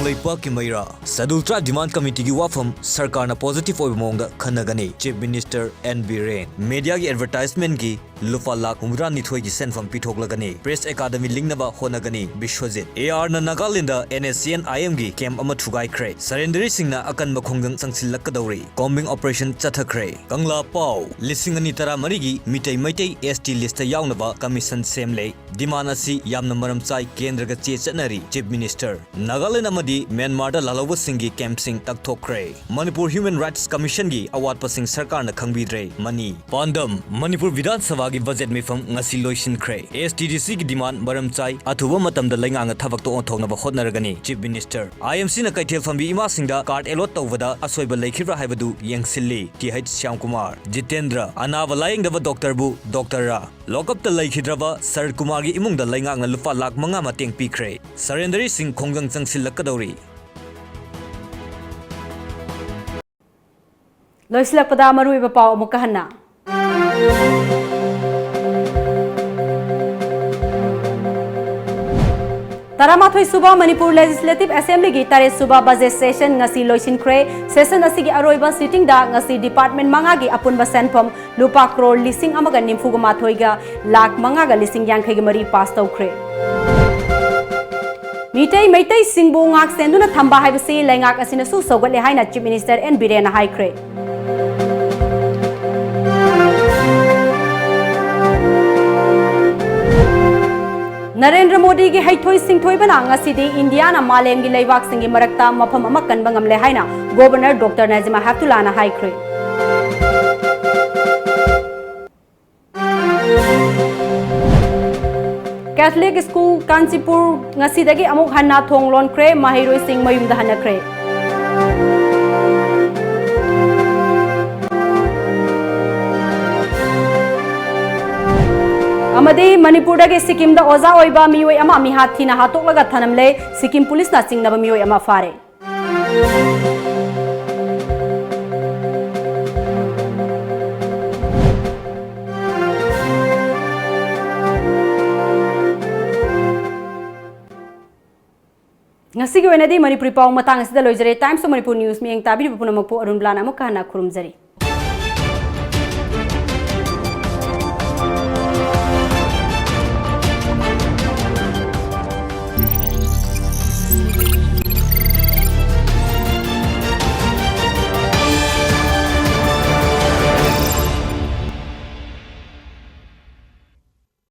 ꯂꯩꯄꯥꯛꯀꯤ ꯃꯩꯔꯥ꯫ Scheduled Tribe Demand Committeeꯒꯤ ꯋꯥꯐꯝ ꯁꯔꯀꯥꯔꯅ positive ꯑꯣꯏꯕ ꯃꯑꯣꯡꯗ ꯈꯟꯅꯒꯅꯤ, Chief Minister N Biren꯫ Mediaꯒꯤ advertisementꯀꯤ ꯂꯨꯄꯥ ꯂꯥꯈ ꯍꯨꯝꯐꯨꯇꯔꯥꯅꯤꯊꯣꯏꯒꯤ ꯁꯦꯟꯐꯝ ꯄꯤꯊꯣꯛꯂꯒꯅꯤ, Press Academy ꯂꯤꯡꯅꯕ ꯍꯣꯠꯅꯒꯅꯤ, ꯕꯤꯁ꯭ꯋꯖꯤꯠ꯫ ARꯅ ꯅꯥꯒꯥꯂꯦꯟꯗ NSCN-IMꯒꯤ camp ꯑꯃ ꯊꯨꯒꯥꯏꯈ꯭ꯔꯦ, surrenderꯁꯤꯡꯅ ꯑꯀꯟꯕ ꯈꯣꯡꯖꯪ ꯆꯪꯁꯤꯜꯂꯛꯀꯗꯧꯔꯤ, combing operation ꯆꯠꯊꯈ꯭ꯔꯦ꯫ ꯀꯪꯂꯥ ꯄꯥꯎ꯫ ꯂꯤꯁꯤꯡ ꯑꯅꯤ ꯇꯔꯥꯃꯔꯤꯒꯤ Meitei Meitei ST listꯇ ꯌꯥꯎꯅꯕ commission ꯁꯦꯝꯂꯦ꯫ Demand ꯑꯁꯤ ꯌꯥꯝꯅ ꯃꯔꯝ ꯆꯥꯏ, ꯀꯦꯟꯗ꯭ꯔꯒ ꯆꯦ ꯆꯠꯅꯔꯤ, Chief Minister꯫ ꯅꯥꯒꯥꯂꯦꯟ ꯑꯃꯗꯤ ꯃ꯭ꯌꯥꯟꯃꯥꯔꯗ ꯂꯥꯜꯍꯧꯕꯁꯤꯡꯒꯤ campꯁꯤꯡ ꯇꯛꯊꯣꯛꯈ꯭ꯔꯦ꯫ ꯃꯅꯤꯄꯨꯔ Human Rights Commissionꯒꯤ ꯑꯋꯥꯠꯄꯁꯤꯡ ꯁꯔꯀꯥꯔꯅ ꯈꯪꯕꯤꯗ꯭ꯔꯦ, ꯃꯅꯤ꯫ ꯄꯥꯟꯗꯝ: ꯃꯅꯤꯄꯨꯔ ꯕꯤꯙꯥꯟ ꯁꯚꯥꯒꯤ budget ꯃꯤꯐꯝ ꯉꯁꯤ ꯂꯣꯏꯁꯤꯟꯈ꯭ꯔꯦ꯫ STDCꯒꯤ demand ꯃꯔꯝ ꯆꯥꯏ, ꯑꯊꯨꯕ ꯃꯇꯝꯗ ꯂꯩꯉꯥꯛꯅ ꯊꯕꯛꯇꯣ ꯑꯣꯟꯊꯣꯛꯅꯕ ꯍꯣꯠꯅꯔꯒꯅꯤ, Chief Minister꯫ IMCꯅ ꯀꯩꯊꯦꯜ ꯐꯝꯕꯤ ꯏꯃꯥꯁꯤꯡꯗ card allot ꯇꯧꯕꯗ ꯑꯁꯣꯏꯕ ꯂꯩꯈꯤꯕ꯭ꯔꯥ ꯍꯥꯏꯕꯗꯨ ꯌꯦꯡꯁꯤꯜꯂꯤ, Th ꯁ꯭ꯌꯥꯝꯀꯨꯃꯥꯔ꯫ ꯖꯤꯇꯦꯟꯗ꯭ꯔ, ꯑꯅꯥꯕ ꯂꯥꯌꯦꯡꯗꯕ doctorꯕꯨ doctorꯔꯥ? Lockupꯇ ꯂꯩꯈꯤꯗ꯭ꯔꯕ ꯁꯔꯠ ꯀꯨꯃꯥꯔꯒꯤ ꯏꯃꯨꯡꯗ ꯂꯩꯉꯥꯛꯅ ꯂꯨꯄꯥ ꯂꯥꯈ ꯃꯉꯥ ꯃꯇꯦꯡ ꯄꯤꯈ꯭ꯔꯦ꯫ Surrenderꯁꯤꯡ ꯈꯣꯡꯖꯪ ꯆꯪꯁꯤꯜꯂꯛꯀꯗꯧꯔꯤ꯫ ꯂꯣꯏꯁꯤꯜꯂꯛꯄꯗ ꯃꯔꯨꯑꯣꯏꯕ ꯄꯥꯎ ꯑꯃꯨꯛꯀ ꯍꯟꯅ꯫ ꯇꯔꯥꯃꯥꯊꯣꯏ ꯁꯨꯕ ꯃꯅꯤꯄꯨꯔ Legislative Assemblyꯒꯤ ꯇꯔꯦꯠ ꯁꯨꯕ budget session ꯉꯁꯤ ꯂꯣꯏꯁꯤꯟꯈ꯭ꯔꯦ꯫ Session ꯑꯁꯤꯒꯤ ꯑꯔꯣꯏꯕ sittingꯗ ꯉꯁꯤ department ꯃꯉꯥꯒꯤ ꯑꯄꯨꯟꯕ ꯁꯦꯟꯐꯝ ꯂꯨꯄꯥ ꯀ꯭ꯔꯣꯔ ꯂꯤꯁꯤꯡ ꯑꯃꯒ ꯅꯤꯐꯨꯒ ꯃꯥꯊꯣꯏꯒ ꯂꯥꯈ ꯃꯉꯥꯒ ꯂꯤꯁꯤꯡ ꯌꯥꯡꯈꯩꯒ ꯃꯔꯤ pass ꯇꯧꯈ꯭ꯔꯦ꯫ ꯃꯤꯇꯩ ꯃꯩꯇꯩꯁꯤꯡꯕꯨ ꯉꯥꯛ ꯁꯦꯟꯗꯨꯅ ꯊꯝꯕ ꯍꯥꯏꯕꯁꯤ ꯂꯩꯉꯥꯛ ꯑꯁꯤꯅꯁꯨ ꯁꯧꯒꯠꯂꯦ ꯍꯥꯏꯅ Chief Minister N ꯕꯤꯔꯦꯟꯅ ꯍꯥꯏꯈ꯭ꯔꯦ꯫ ꯅꯔꯦꯟꯗ꯭ꯔ ꯃꯣꯗꯤꯒꯤ ꯍꯩꯊꯣꯏ ꯁꯤꯡꯊꯣꯏꯕꯅ ꯉꯁꯤꯗꯤ ꯏꯟꯗꯤꯌꯥꯅ ꯃꯥꯂꯦꯝꯒꯤ ꯂꯩꯕꯥꯛꯁꯤꯡꯒꯤ ꯃꯔꯛꯇ ꯃꯐꯝ ꯑꯃ ꯀꯟꯕ ꯉꯝꯂꯦ ꯍꯥꯏꯅ Governor Doctor ꯅꯖꯤꯃꯥ ꯍꯦꯞꯇꯨꯂꯥꯅ ꯍꯥꯏꯈ꯭ꯔꯦ꯫ Catholic School ꯀꯥꯟꯆꯤꯄꯨꯔ ꯉꯁꯤꯗꯒꯤ ꯑꯃꯨꯛ ꯍꯟꯅ ꯊꯣꯡ ꯂꯣꯟꯈ꯭ꯔꯦ, ꯃꯍꯩꯔꯣꯏꯁꯤꯡ ꯃꯌꯨꯝꯗ ꯍꯟꯅꯈ꯭ꯔꯦ꯫ ꯑꯃꯗꯤ ꯃꯅꯤꯄꯨꯔꯗꯒꯤ ꯁꯤꯛꯀꯤꯝꯗ ꯑꯣꯖꯥ ꯑꯣꯏꯕ ꯃꯤꯑꯣꯏ ꯑꯃ ꯃꯤꯍꯥꯠ ꯊꯤꯅ ꯍꯥꯠꯇꯣꯛꯂꯒ ꯊꯅꯝꯂꯦ, ꯁꯤꯛꯀꯤꯝ ꯄꯨꯂꯤꯁꯅ ꯆꯤꯡꯅꯕ ꯃꯤꯑꯣꯏ ꯑꯃ ꯐꯥꯔꯦ꯫ ꯉꯁꯤꯒꯤ ꯑꯣꯏꯅꯗꯤ ꯃꯅꯤꯄꯨꯔꯤ ꯄꯥꯎ ꯃꯇꯥꯡ ꯑꯁꯤꯗ ꯂꯣꯏꯖꯔꯦ꯫ Times of Manipur News ꯃꯤꯠꯌꯦꯡ ꯇꯥꯕꯤꯔꯤꯕ ꯄꯨꯝꯅꯃꯛꯄꯨ ꯑꯔꯨꯟ ꯕ꯭ꯂꯥꯅ ꯑꯃꯨꯛꯀ ꯍꯟꯅ ꯈꯨꯔꯨꯝꯖꯔꯤ꯫